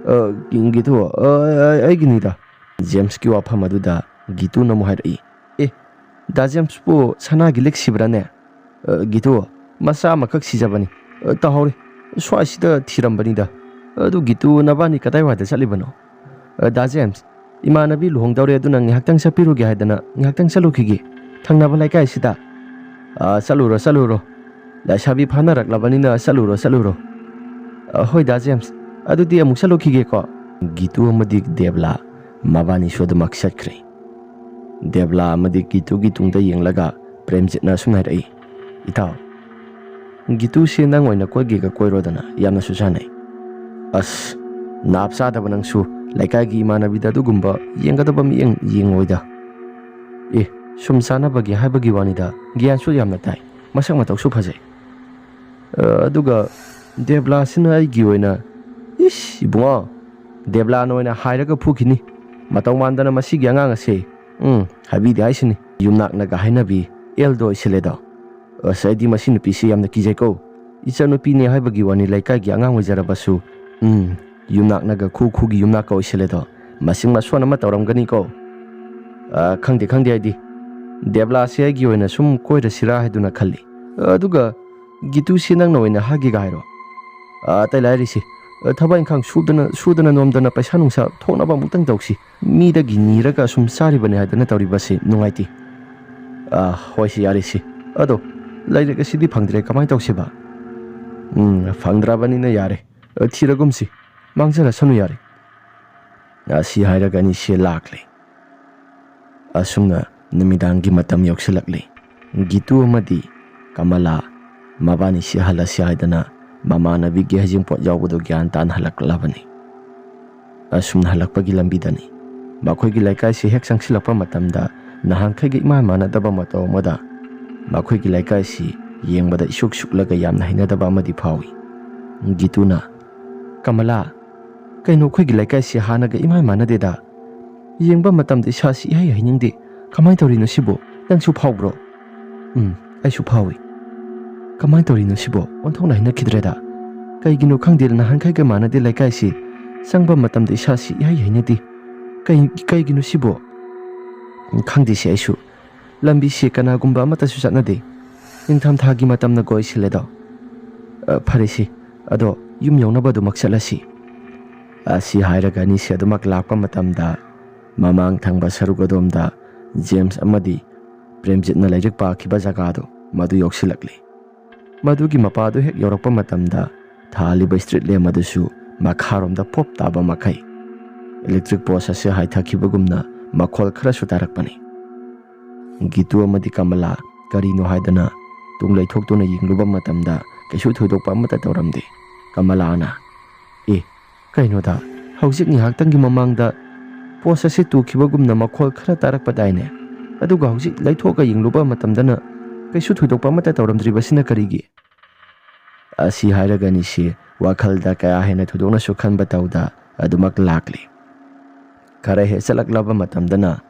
"ꯑ, ꯒꯤꯇꯨ, ꯑ, ꯑ, ꯑꯩꯒꯤꯅꯤꯗ꯫" ꯖꯦꯝꯁꯀꯤ ꯋꯥꯐꯝ ꯑꯗꯨꯗ ꯒꯤꯇꯨꯅ ꯑꯃꯨꯛ ꯍꯥꯏꯔꯛꯏ, "ꯑꯦ, ꯗꯥ ꯖꯦꯝꯁꯄꯨ ꯁꯅꯥꯒꯤ ꯂꯤꯛ ꯁꯤꯕ꯭ꯔꯥꯅꯦ?" "ꯑ, ꯒꯤꯇꯨ, ꯃꯆꯥ ꯑꯃꯈꯛ ꯁꯤꯖꯕꯅꯤ꯫ ꯑ, ꯇꯥꯍꯧꯔꯦ꯫ ꯁ꯭ꯋꯥꯏꯁꯤꯗ ꯊꯤꯔꯝꯕꯅꯤꯗ꯫ ꯑꯗꯨ ꯒꯤꯇꯨ, ꯅꯕꯥꯅꯤ ꯀꯗꯥꯏꯋꯥꯏꯗ ꯆꯠꯂꯤꯕꯅꯣ?" "ꯑ, ꯗꯥ ꯖꯦꯝꯁ, ꯏꯃꯥꯟꯅꯕꯤ ꯂꯨꯍꯣꯡꯗꯧꯔꯦ, ꯑꯗꯨꯅ ꯉꯥꯏꯍꯥꯛꯇꯪ ꯆꯠꯄꯤꯔꯨꯒꯦ ꯍꯥꯏꯗꯅ ꯉꯥꯏꯍꯥꯛꯇꯪ ꯆꯠꯂꯨꯈꯤꯒꯦ꯫ ꯊꯪꯅꯕ ꯂꯩꯀꯥꯏꯁꯤꯗ꯫" "ꯑ, ꯆꯠꯂꯨꯔꯣ, ꯆꯠꯂꯨꯔꯣ꯫ ꯂꯩꯁꯥꯕꯤ ꯐꯥꯅꯔꯛꯂꯕꯅꯤꯅ ꯆꯠꯂꯨꯔꯣ, ꯆꯠꯂꯨꯔꯣ꯫" "ꯑ, ꯍꯣꯏ ꯗꯥ ꯖꯦꯝꯁ, ꯑꯗꯨꯗꯤ ꯑꯃꯨꯛ ꯆꯠꯂꯨꯈꯤꯒꯦꯀꯣ꯫" ꯒꯤꯇꯨ ꯑꯃꯗꯤ ꯗꯦꯕꯂꯥ ꯃꯕꯥꯅꯤꯁꯨ ꯑꯗꯨꯃꯛ ꯆꯠꯈ꯭ꯔꯦ꯫ ꯗꯦꯕꯂꯥ ꯑꯃꯗꯤ ꯒꯤꯇꯨꯒꯤ ꯇꯨꯡꯗ ꯌꯦꯡꯂꯒ ꯄ꯭ꯔꯦꯝꯖꯤꯠꯅ ꯑꯁꯨꯝꯅ ꯍꯥꯏꯔꯛꯏ, "ꯏꯇꯥꯎ, ꯒꯤꯇꯨꯁꯦ ꯅꯪ ꯑꯣꯏꯅ ꯀꯣꯏꯒꯦꯒ ꯀꯣꯏꯔꯣꯗꯅ, ꯌꯥꯝꯅꯁꯨ ꯆꯥꯟꯅꯩ꯫" "ꯑꯁ, ꯅꯥꯞ ꯆꯥꯗꯕ ꯅꯪꯁꯨ, ꯂꯩꯀꯥꯏꯒꯤ ꯏꯃꯥꯟꯅꯕꯤꯗ ꯑꯗꯨꯒꯨꯝꯕ ꯌꯦꯡꯒꯗꯕ ꯃꯤꯠꯌꯦꯡ ꯌꯦꯡꯉꯣꯏꯗ꯫" "ꯑꯦ, ꯁꯨꯝ ꯆꯥꯟꯅꯕꯒꯤ ꯍꯥꯏꯕꯒꯤ ꯋꯥꯅꯤꯗ, ꯒ꯭ꯌꯥꯟꯁꯨ ꯌꯥꯝꯅ ꯇꯥꯏ, ꯃꯁꯛ ꯃꯇꯧꯁꯨ ꯐꯖꯩ꯫ ꯑ, ꯑꯗꯨꯒ ꯗꯦꯕꯂꯥꯁꯤꯅ ꯑꯩꯒꯤ ꯑꯣꯏꯅ꯫" "ꯏꯁ, ꯏꯕꯨꯡꯉꯣ, ꯗꯦꯕꯂꯥꯅ ꯑꯣꯏꯅ ꯍꯥꯏꯔꯒ ꯐꯨꯈꯤꯅꯤ꯫ ꯃꯇꯧ ꯃꯥꯟꯗꯅ ꯃꯁꯤꯒꯤ ꯑꯉꯥꯡ ꯑꯁꯦ꯫ ꯎꯝ, ꯍꯥꯏꯕꯤꯗꯦ ꯍꯥꯏꯁꯤꯅꯤ꯫ ꯌꯨꯝꯅꯥꯛꯅꯒ ꯍꯥꯏꯅꯕꯤ ꯑꯦꯜꯗꯣ ꯑꯣꯏꯁꯤꯜꯂꯦꯗꯣ꯫ ꯑꯁ, ꯑꯩꯗꯤ ꯃꯁꯤ ꯅꯨꯄꯤꯁꯤ ꯌꯥꯝꯅ ꯀꯤꯖꯩꯀꯣ꯫ ꯏꯆꯟꯅꯨꯄꯤꯅꯦ ꯍꯥꯏꯕꯒꯤ ꯋꯥꯅꯤ, ꯂꯩꯀꯥꯏꯒꯤ ꯑꯉꯥꯡ ꯑꯣꯏꯖꯔꯕꯁꯨ꯫ ꯎꯝ, ꯌꯨꯝꯅꯥꯛꯅꯒ ꯈꯨ ꯈꯨꯒꯤ ꯌꯨꯝꯅꯥꯛꯀ ꯑꯣꯏꯁꯤꯜꯂꯦꯗꯣ꯫ ꯃꯁꯤꯡ ꯃꯁꯣꯟ ꯑꯃ ꯇꯧꯔꯝꯒꯅꯤꯀꯣ꯫ ꯑ, ꯈꯪꯗꯦ, ꯈꯪꯗꯦ, ꯑꯩꯗꯤ ꯗꯦꯕꯂꯥꯁꯦ ꯑꯩꯒꯤ ꯑꯣꯏꯅ ꯁꯨꯝ ꯀꯣꯏꯔꯁꯤꯔꯥ ꯍꯥꯏꯗꯨꯅ ꯈꯜꯂꯤ꯫ ꯑꯗꯨꯒ ꯒꯤꯇꯨꯁꯤ ꯅꯪꯅ ꯑꯣꯏꯅ ꯍꯥꯏꯒꯦꯒ ꯍꯥꯏꯔꯣ?" "ꯑ, ꯑꯇꯩ ꯂꯥꯏꯔꯤꯁꯤ, ꯑ, ꯊꯕꯛ ꯏꯪꯈꯥꯡ ꯁꯨꯗꯅ, ꯁꯨꯗꯅ ꯅꯣꯝꯗꯅ ꯄꯩꯁꯥ ꯅꯨꯡꯁꯥ ꯊꯣꯛꯅꯕ ꯑꯃꯨꯛꯇꯪ ꯇꯧꯁꯤ꯫ ꯃꯤꯗꯒꯤ ꯅꯤꯔꯒ ꯁꯨꯝ ꯆꯥꯔꯤꯕꯅꯤ ꯍꯥꯏꯗꯅ ꯇꯧꯔꯤꯕꯁꯤ ꯅꯨꯡꯉꯥꯏꯇꯦ꯫ ꯑ, ꯍꯣꯏꯁꯤ, ꯌꯥꯔꯦꯁꯤ꯫ ꯑꯗꯣ ꯂꯥꯏꯔꯤꯛ ꯑꯁꯤꯗꯤ ꯐꯪꯗ꯭ꯔꯦ, ꯀꯃꯥꯏꯅ ꯇꯧꯁꯤꯕ?" "ꯎꯝ, ꯐꯪꯗ꯭ꯔꯕꯅꯤꯅ ꯌꯥꯔꯦ꯫ ꯑ, ꯊꯤꯔꯒꯨꯝꯁꯤ꯫ ꯃꯥꯡꯖꯔꯁꯅꯨ, ꯌꯥꯔꯦ꯫" ꯑꯁꯤ ꯍꯥꯏꯔꯒ ꯑꯅꯤꯁꯤ ꯂꯥꯛꯂꯦ꯫ ꯑꯁꯨꯝꯅ ꯅꯨꯃꯤꯗꯥꯡꯒꯤ ꯃꯇꯝ ꯌꯧꯁꯤꯜꯂꯛꯂꯦ꯫ ꯒꯤꯇꯨ ꯑꯃꯗꯤ ꯀꯃꯂꯥ ꯃꯕꯥꯅꯤꯁꯤ ꯍꯜꯂꯁꯤ ꯍꯥꯏꯗꯅ ꯃꯃꯥꯟꯅꯕꯤꯒꯤ ꯍꯩꯖꯤꯡꯄꯣꯠ ꯌꯥꯎꯕꯗꯨ ꯒ꯭ꯌꯥꯟ ꯇꯥꯅ ꯍꯜꯂꯛꯂꯕꯅꯤ꯫ ꯑꯁꯨꯝꯅ ꯍꯜꯂꯛꯄꯒꯤ ꯂꯝꯕꯤꯗꯅꯤ ꯃꯈꯣꯏꯒꯤ ꯂꯩꯀꯥꯏꯁꯤ ꯍꯦꯛ ꯆꯪꯁꯤꯜꯂꯛꯄ ꯃꯇꯝꯗ ꯅꯍꯥꯟꯈꯩꯒ ꯏꯃꯥꯟ ꯃꯥꯟꯅꯗꯕ ꯃꯇꯧ ꯑꯃꯗ ꯃꯈꯣꯏꯒꯤ ꯂꯩꯀꯥꯏꯁꯤ ꯌꯦꯡꯕꯗ ꯏꯁꯨꯛ ꯁꯨꯛꯂꯒ ꯌꯥꯝꯅ ꯍꯩꯅꯗꯕ ꯑꯃꯗꯤ ꯐꯥꯎꯏ꯫ ꯒꯤꯇꯨꯅ, "ꯀꯃꯂꯥ, ꯀꯩꯅꯣ ꯑꯩꯈꯣꯏꯒꯤ ꯂꯩꯀꯥꯏꯁꯤ ꯍꯥꯟꯅꯒ ꯏꯃꯥꯟ ꯃꯥꯟꯅꯗꯦꯗ꯫ ꯌꯦꯡꯕ ꯃꯇꯝꯗ ꯏꯁꯥꯁꯤ ꯏꯍꯩ ꯍꯩꯅꯤꯡꯗꯦ꯫ ꯀꯃꯥꯏꯅ ꯇꯧꯔꯤꯅꯣ ꯁꯤꯕꯨ? ꯅꯪꯁꯨ ꯐꯥꯎꯕ꯭ꯔꯣ?" "ꯎꯝ, ꯑꯩꯁꯨ ꯐꯥꯎꯏ꯫ ꯀꯃꯥꯏꯅ ꯇꯧꯔꯤꯅꯣ ꯁꯤꯕꯣ? ꯑꯣꯟꯊꯣꯛꯅ ꯍꯩꯅꯈꯤꯗ꯭ꯔꯦꯗ꯫ ꯀꯩꯒꯤꯅꯣ ꯈꯪꯗꯦ, ꯅꯍꯥꯟꯈꯩꯒ ꯃꯥꯟꯅꯗꯦ ꯂꯩꯀꯥꯏꯁꯤ꯫ ꯆꯪꯕ ꯃꯇꯝꯗ ꯏꯁꯥꯁꯤ ꯏꯍꯩ ꯍꯩꯅꯗꯦ꯫ ꯀꯩ-, ꯀꯩꯒꯤꯅꯣ ꯁꯤꯕꯣ?" "ꯈꯪꯗꯦꯁꯦ ꯑꯩꯁꯨ꯫ ꯂꯝꯕꯤꯁꯤ ꯀꯅꯥꯒꯨꯝꯕ ꯑꯃꯠꯇꯁꯨ ꯆꯠꯅꯗꯦ꯫ ꯅꯤꯡꯊꯝꯊꯥꯒꯤ ꯃꯇꯝꯅ ꯀꯣꯏꯁꯤꯜꯂꯦꯗꯣ꯫ ꯑ, ꯐꯔꯦꯁꯦ, ꯑꯗꯣ ꯌꯨꯝ ꯌꯧꯅꯕ ꯑꯗꯨꯃꯛ ꯆꯠꯂꯁꯤ꯫" ꯑꯁꯤ ꯍꯥꯏꯔꯒ ꯑꯅꯤꯁꯤ ꯑꯗꯨꯃꯛ ꯂꯥꯛꯄ ꯃꯇꯝꯗ ꯃꯃꯥꯡ ꯊꯪꯕ ꯁꯔꯨꯛ ꯑꯗꯣꯝꯗ ꯖꯦꯝꯁ ꯑꯃꯗꯤ ꯄ꯭ꯔꯦꯝꯖꯤꯠꯅ ꯂꯥꯏꯔꯤꯛ ꯄꯥꯈꯤꯕ ꯖꯒꯥꯗꯨ ꯃꯗꯨ ꯌꯧꯁꯤꯜꯂꯛꯂꯤ꯫ ꯃꯗꯨꯒꯤ ꯃꯄꯥꯗꯨ ꯍꯦꯛ ꯌꯧꯔꯛꯄ ꯃꯇꯝꯗ ꯊꯥꯜꯂꯤꯕ ꯁ꯭ꯇ꯭ꯔꯤꯠ ꯂꯦꯝꯞ ꯑꯗꯨꯁꯨ ꯃꯈꯥꯔꯣꯝꯗ ꯄꯣꯞ ꯇꯥꯕ ꯃꯈꯩ ꯏꯂꯦꯛꯇ꯭ꯔꯤꯛ ꯄꯣꯁ ꯑꯁꯤ ꯍꯥꯏꯊꯈꯤꯕꯒꯨꯝꯅ ꯃꯈꯣꯜ ꯈꯔꯁꯨ ꯇꯥꯔꯛꯄꯅꯤ꯫ ꯒꯤꯇꯨ ꯑꯃꯗꯤ ꯀꯃꯂꯥ ꯀꯔꯤꯅꯣ ꯍꯥꯏꯗꯅ ꯇꯨꯡ ꯂꯩꯊꯣꯛꯇꯨꯅ ꯌꯦꯡꯂꯨꯕ ꯃꯇꯝꯗ ꯀꯩꯁꯨ ꯊꯣꯏꯗꯣꯛꯄ ꯑꯃꯠꯇ ꯇꯧꯔꯝꯗꯦ꯫ ꯀꯃꯂꯥꯅ, "ꯑꯦ, ꯀꯩꯅꯣꯗ, ꯍꯧꯖꯤꯛ ꯉꯥꯏꯍꯥꯛꯇꯪꯒꯤ ꯃꯃꯥꯡꯗ ꯄꯣꯁ ꯑꯁꯤ ꯇꯨꯈꯤꯕꯒꯨꯝꯅ ꯃꯈꯣꯜ ꯈꯔ ꯇꯥꯔꯛꯄꯗꯥꯏꯅꯦ? ꯑꯗꯨꯒ ꯍꯧꯖꯤꯛ ꯂꯩꯊꯣꯛꯑꯒ ꯌꯦꯡꯂꯨꯕ ꯃꯇꯝꯗꯅ ꯀꯩꯁꯨ ꯊꯣꯏꯗꯣꯛꯄ ꯑꯃꯠꯇ ꯇꯧꯔꯝꯗ꯭ꯔꯤꯕꯁꯤꯅ ꯀꯔꯤꯒꯤ?" ꯑꯁꯤ ꯍꯥꯏꯔꯒ ꯑꯅꯤꯁꯤ ꯋꯥꯈꯜꯗ ꯀꯌꯥ ꯍꯦꯟꯅ ꯊꯣꯏꯗꯣꯛꯅꯁꯨ ꯈꯟꯕ ꯇꯧꯗ ꯑꯗꯨꯃꯛ ꯂꯥꯛꯂꯤ꯫ ꯈꯔ ꯍꯦꯛ ꯆꯠꯂꯛꯂꯕ ꯃꯇꯝꯗꯅ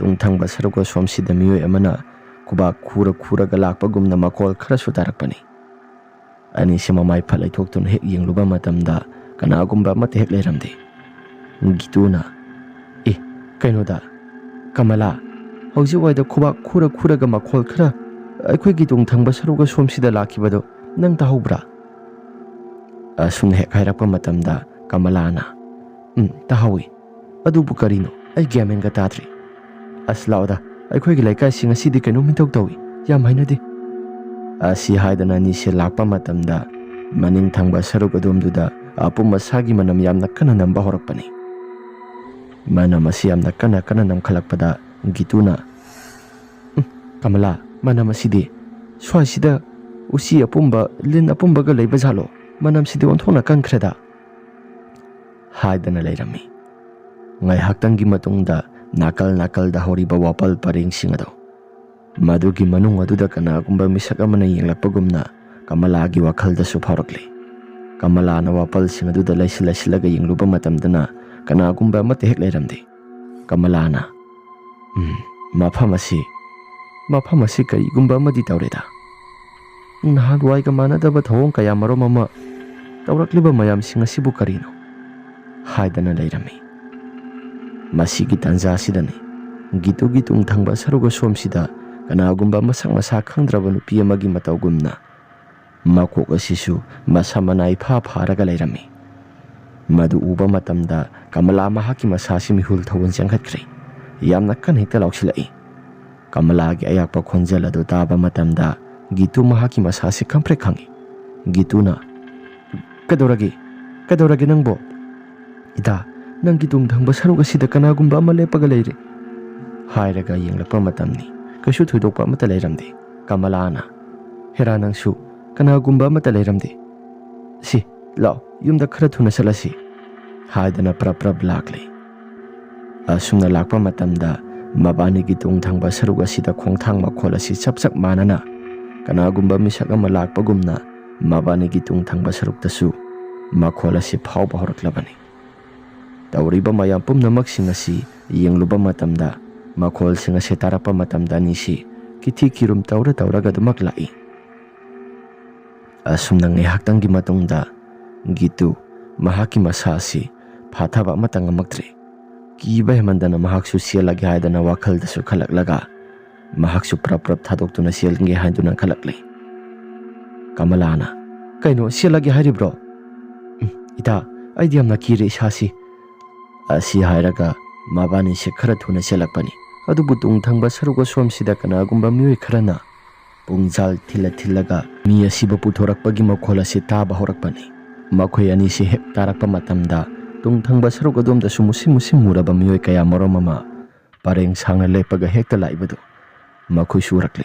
ꯇꯨꯡ ꯊꯪꯕ ꯁꯔꯨꯛ ꯑꯁꯣꯝꯁꯤꯗ ꯃꯤꯑꯣꯏ ꯑꯃꯅ ꯈꯨꯕꯥꯛ ꯈꯨꯔ ꯈꯨꯔꯒ ꯂꯥꯛꯄꯒꯨꯝꯅ ꯃꯈꯣꯜ ꯈꯔꯁꯨ ꯇꯥꯔꯛꯄꯅꯤ꯫ ꯑꯅꯤꯁꯤ ꯃꯃꯥꯏ ꯐꯠ ꯂꯩꯊꯣꯛꯇꯨꯅ ꯍꯦꯛ ꯌꯦꯡꯂꯨꯕ ꯃꯇꯝꯗ ꯀꯅꯥꯒꯨꯝꯕ ꯑꯃꯠꯇ ꯍꯦꯛ ꯂꯩꯔꯝꯗꯦ꯫ ꯒꯤꯇꯨꯅ, "ꯑꯦ, ꯀꯩꯅꯣꯗ, ꯀꯃꯂꯥ, ꯍꯧꯖꯤꯛ ꯋꯥꯏꯗ ꯈꯨꯕꯥꯛ ꯈꯨꯔ ꯈꯨꯔꯒ ꯃꯈꯣꯜ ꯈꯔ ꯑꯩꯈꯣꯏꯒꯤ ꯇꯨꯡ ꯊꯪꯕ ꯁꯔꯨꯛ ꯑꯁꯣꯝꯁꯤꯗ ꯂꯥꯛꯈꯤꯕꯗꯣ ꯅꯪ ꯇꯥꯍꯧꯕ꯭ꯔꯥ?" ꯑꯁꯨꯝꯅ ꯍꯦꯛ ꯍꯥꯏꯔꯛꯄ ꯃꯇꯝꯗ ꯀꯃꯂꯥꯅ, "ꯎꯝ, ꯇꯥꯍꯧꯏ꯫ ꯑꯗꯨꯕꯨ ꯀꯔꯤꯅꯣ? ꯑꯩ ꯒ꯭ꯌꯥꯟ ꯃꯦꯟꯒ ꯇꯥꯗ꯭ꯔꯦ꯫ ꯑꯁ, ꯂꯥꯛꯑꯣꯗ, ꯑꯩꯈꯣꯏꯒꯤ ꯂꯩꯀꯥꯏꯁꯤ ꯉꯁꯤꯗꯤ ꯀꯩꯅꯣꯝ ꯏꯇꯧ ꯇꯧꯏ, ꯌꯥꯝ ꯍꯩꯅꯗꯦ꯫" ꯑꯁꯤ ꯍꯥꯏꯗꯅ ꯑꯅꯤꯁꯦ ꯂꯥꯛꯄ ꯃꯇꯝꯗ ꯃꯅꯤꯡ ꯊꯪꯕ ꯁꯔꯨꯛ ꯑꯗꯣꯝꯗꯨꯗ ꯑꯄꯨꯝ ꯑꯁꯥꯒꯤ ꯃꯅꯝ ꯌꯥꯝꯅ ꯀꯟꯅ ꯅꯝꯕ ꯍꯧꯔꯛꯄꯅꯤ꯫ ꯃꯅꯝ ꯑꯁꯤ ꯌꯥꯝꯅ ꯀꯟꯅ ꯀꯟꯅ ꯅꯝꯈꯠꯂꯛꯄꯗ ꯒꯤꯇꯨꯅ, "ꯎꯝ, ꯀꯃꯂꯥ, ꯃꯅꯝ ꯑꯁꯤꯗꯤ ꯁ꯭ꯋꯥꯏꯁꯤꯗ ꯎꯆꯤ ꯑꯄꯨꯝꯕ, ꯂꯤꯟ ꯑꯄꯨꯝꯕꯒ ꯂꯩꯕ ꯖꯥꯠꯂꯣ? ꯃꯅꯝꯁꯤꯗꯤ ꯑꯣꯟꯊꯣꯛꯅ ꯀꯟꯈ꯭ꯔꯦꯗ" ꯍꯥꯏꯗꯅ ꯂꯩꯔꯝꯃꯤ꯫ ꯉꯥꯏꯍꯥꯛꯇꯪꯒꯤ ꯃꯇꯨꯡꯗ ꯅꯥꯀꯜ ꯅꯥꯀꯜꯗ ꯍꯧꯔꯤꯕ ꯋꯥꯄꯜ ꯄꯔꯦꯡꯁꯤꯡ ꯑꯗꯨ, ꯃꯗꯨꯒꯤ ꯃꯅꯨꯡ ꯑꯗꯨꯗ ꯀꯅꯥꯒꯨꯝꯕ ꯃꯤꯁꯛ ꯑꯃꯅ ꯌꯦꯡꯂꯛꯄꯒꯨꯝꯅ ꯀꯃꯂꯥꯒꯤ ꯋꯥꯈꯜꯗꯁꯨ ꯐꯥꯎꯔꯛꯂꯤ꯫ ꯀꯃꯂꯥꯅ ꯋꯥꯄꯜꯁꯤꯡ ꯑꯗꯨꯗ ꯂꯩꯁꯤꯜ ꯂꯩꯁꯤꯜꯂꯒ ꯌꯦꯡꯂꯨꯕ ꯃꯇꯝꯗꯅ ꯀꯅꯥꯒꯨꯝꯕ ꯑꯃꯠꯇ ꯍꯦꯛ ꯂꯩꯔꯝꯗꯦ꯫ ꯀꯃꯂꯥꯅ, "ꯎꯝ, ꯃꯐꯝ ꯑꯁꯤ, ꯃꯐꯝ ꯑꯁꯤ ꯀꯔꯤꯒꯨꯝꯕ ꯑꯃꯗꯤ ꯇꯧꯔꯦꯗ꯫ ꯅꯍꯥꯟꯋꯥꯏꯒ ꯃꯥꯟꯅꯗꯕ ꯊꯧꯑꯣꯡ ꯀꯌꯥ ꯃꯔꯨꯝ ꯑꯃ ꯇꯧꯔꯛꯂꯤꯕ ꯃꯌꯥꯝꯁꯤꯡ ꯑꯁꯤꯕꯨ ꯀꯔꯤꯅꯣ?" ꯍꯥꯏꯗꯅ ꯂꯩꯔꯝꯃꯤ꯫ ꯃꯁꯤꯒꯤ ꯇꯥꯟꯖꯥꯁꯤꯗꯅꯤ ꯒꯤꯇꯨꯒꯤ ꯇꯨꯡ ꯊꯪꯕ ꯁꯔꯨꯛ ꯑꯁꯣꯝꯁꯤꯗ ꯀꯅꯥꯒꯨꯝꯕ ꯃꯁꯛ ꯃꯁꯥ ꯈꯪꯗ꯭ꯔꯕ ꯅꯨꯄꯤ ꯑꯃꯒꯤ ꯃꯇꯧꯒꯨꯝꯅ ꯃꯀꯣꯛ ꯑꯁꯤꯁꯨ ꯃꯁꯝ ꯃꯅꯥ ꯏꯐꯥ ꯐꯥꯔꯒ ꯂꯩꯔꯝꯃꯤ꯫ ꯃꯗꯨ ꯎꯕ ꯃꯇꯝꯗ ꯀꯃꯂꯥ ꯃꯍꯥꯛꯀꯤ ꯃꯁꯥꯁꯤ ꯃꯤꯍꯨꯜ ꯊꯧꯍꯟ ꯆꯦꯟꯈꯠꯈ꯭ꯔꯦ꯫ ꯌꯥꯝꯅ ꯀꯟꯅ ꯍꯦꯛꯇ ꯂꯥꯎꯁꯤꯜꯂꯛꯏ꯫ ꯀꯃꯂꯥꯒꯤ ꯑꯌꯥꯛꯄ ꯈꯣꯟꯖꯦꯜ ꯑꯗꯨ ꯇꯥꯕ ꯃꯇꯝꯗ ꯒꯤꯇꯨ ꯃꯍꯥꯛꯀꯤ ꯃꯁꯥꯁꯤ ꯈꯪꯄ꯭ꯔꯦꯛ ꯈꯪꯉꯤ꯫ ꯒꯤꯇꯨꯅ, "ꯀꯩꯗꯧꯔꯒꯦ? ꯀꯩꯗꯧꯔꯒꯦ ꯅꯪꯕꯣ?" "ꯏꯇꯥ, ꯅꯪꯒꯤ ꯇꯨꯡ ꯊꯪꯕ ꯁꯔꯨꯛ ꯑꯁꯤꯗ ꯀꯅꯥꯒꯨꯝꯕ ꯑꯃ ꯂꯦꯞꯄꯒ ꯂꯩꯔꯦ" ꯍꯥꯏꯔꯒ ꯌꯦꯡꯂꯛꯄ ꯃꯇꯝꯅꯤ꯫ ꯀꯩꯁꯨ ꯊꯣꯏꯗꯣꯛꯄ ꯑꯃꯠꯇ ꯂꯩꯔꯝꯗꯦ꯫ ꯀꯃꯂꯥꯅ, "ꯍꯦꯔꯥ ꯅꯪꯁꯨ, ꯀꯅꯥꯒꯨꯝꯕ ꯑꯃꯠꯇ ꯂꯩꯔꯝꯗꯦ꯫ ꯁꯤ, ꯂꯥꯛꯑꯣ, ꯌꯨꯝꯗ ꯈꯔ ꯊꯨꯅ ꯆꯠꯂꯁꯤ" ꯍꯥꯏꯗꯅ ꯄ꯭ꯔꯞ ꯄ꯭ꯔꯞ ꯂꯥꯛꯂꯦ꯫ ꯑꯁꯨꯝꯅ ꯂꯥꯛꯄ ꯃꯇꯝꯗ ꯃꯕꯥꯅꯤꯒꯤ ꯇꯨꯡ ꯊꯪꯕ ꯁꯔꯨꯛ ꯑꯁꯤꯗ ꯈꯣꯡꯊꯥꯡ ꯃꯈꯣꯜ ꯑꯁꯤ ꯆꯞ ꯆꯞ ꯃꯥꯟꯅꯅ ꯀꯅꯥꯒꯨꯝꯕ ꯃꯤꯁꯛ ꯑꯃ ꯂꯥꯛꯄꯒꯨꯝꯅ ꯃꯕꯥꯅꯤꯒꯤ ꯇꯨꯡ ꯊꯪꯕ ꯁꯔꯨꯛꯇꯁꯨ ꯃꯈꯣꯜ ꯑꯁꯤ ꯐꯥꯎꯕ ꯍꯧꯔꯛꯂꯕꯅꯤ꯫ ꯇꯧꯔꯤꯕ ꯃꯌꯥꯝ ꯄꯨꯝꯅꯃꯛꯁꯤꯡ ꯑꯁꯤ ꯌꯦꯡꯂꯨꯕ ꯃꯇꯝꯗ, ꯃꯈꯣꯜꯁꯤꯡ ꯑꯁꯤ ꯇꯥꯔꯛꯄ ꯃꯇꯝꯗ ꯑꯅꯤꯁꯤ ꯀꯤꯊꯤ ꯀꯤꯔꯨꯝ ꯇꯧꯔ ꯇꯧꯔꯒ ꯑꯗꯨꯃꯛ ꯂꯥꯛꯏ꯫ ꯑꯁꯨꯝꯅ ꯉꯥꯏꯍꯥꯛꯇꯪꯒꯤ ꯃꯇꯨꯡꯗ ꯒꯤꯇꯨ ꯃꯍꯥꯛꯀꯤ ꯃꯁꯥ ꯑꯁꯤ ꯐꯥꯊꯕ ꯑꯃꯠꯇ ꯉꯝꯃꯛꯇ꯭ꯔꯦ꯫ ꯀꯤꯕ ꯍꯦꯟꯃꯟꯗꯅ ꯃꯍꯥꯛꯁꯨ ꯆꯦꯜꯂꯒꯦ ꯍꯥꯏꯗꯅ ꯋꯥꯈꯜꯗꯁꯨ ꯈꯜꯂꯛꯂꯒ ꯃꯍꯥꯛꯁꯨ ꯄ꯭ꯔꯞ ꯄ꯭ꯔꯞ ꯊꯥꯗꯣꯛꯇꯨꯅ ꯆꯦꯜꯒꯦ ꯍꯥꯏꯗꯨꯅ ꯈꯜꯂꯛꯂꯤ꯫ ꯀꯃꯂꯥꯅ, "ꯀꯩꯅꯣ, ꯆꯦꯜꯂꯒꯦ ꯍꯥꯏꯔꯤꯕ꯭ꯔꯣ?" "ꯎꯝ, ꯏꯇꯥ, ꯑꯩꯗꯤ ꯌꯥꯝꯅ ꯀꯤꯔꯦ ꯏꯁꯥꯁꯤ" ꯑꯁꯤ ꯍꯥꯏꯔꯒ ꯃꯕꯥꯅꯤꯁꯦ ꯈꯔ ꯊꯨꯅ ꯆꯦꯜꯂꯛꯄꯅꯤ꯫ ꯑꯗꯨꯕꯨ ꯇꯨꯡ ꯊꯪꯕ ꯁꯔꯨꯛ ꯑꯁꯣꯝꯁꯤꯗ ꯀꯅꯥꯒꯨꯝꯕ ꯃꯤꯑꯣꯏ ꯈꯔꯅ ꯄꯨꯡꯖꯥꯜ ꯊꯤꯜꯂ ꯊꯤꯜꯂꯒ ꯃꯤ ꯑꯁꯤꯕꯨ ꯄꯨꯊꯣꯔꯛꯄꯒꯤ ꯃꯈꯣꯜ ꯑꯁꯤ ꯇꯥꯕ ꯍꯧꯔꯛꯄꯅꯤ꯫ ꯃꯈꯣꯏ ꯑꯅꯤꯁꯤ ꯍꯦꯛ ꯇꯥꯔꯛꯄ ꯃꯇꯝꯗ ꯇꯨꯡ ꯊꯪꯕ ꯁꯔꯨꯛ ꯑꯗꯣꯝꯗꯁꯨ ꯃꯨꯁꯤꯟ ꯃꯨꯁꯤꯟ ꯃꯨꯔꯕ ꯃꯤꯑꯣꯏ ꯀꯌꯥ ꯃꯔꯨꯝ ꯑꯃ ꯄꯔꯦꯡ ꯁꯥꯡꯅ ꯂꯦꯞꯄꯒ ꯍꯦꯛꯇ ꯂꯥꯛꯏꯕꯗꯨ ꯃꯈꯣꯏꯁꯨ ꯎꯔꯛꯂꯤ꯫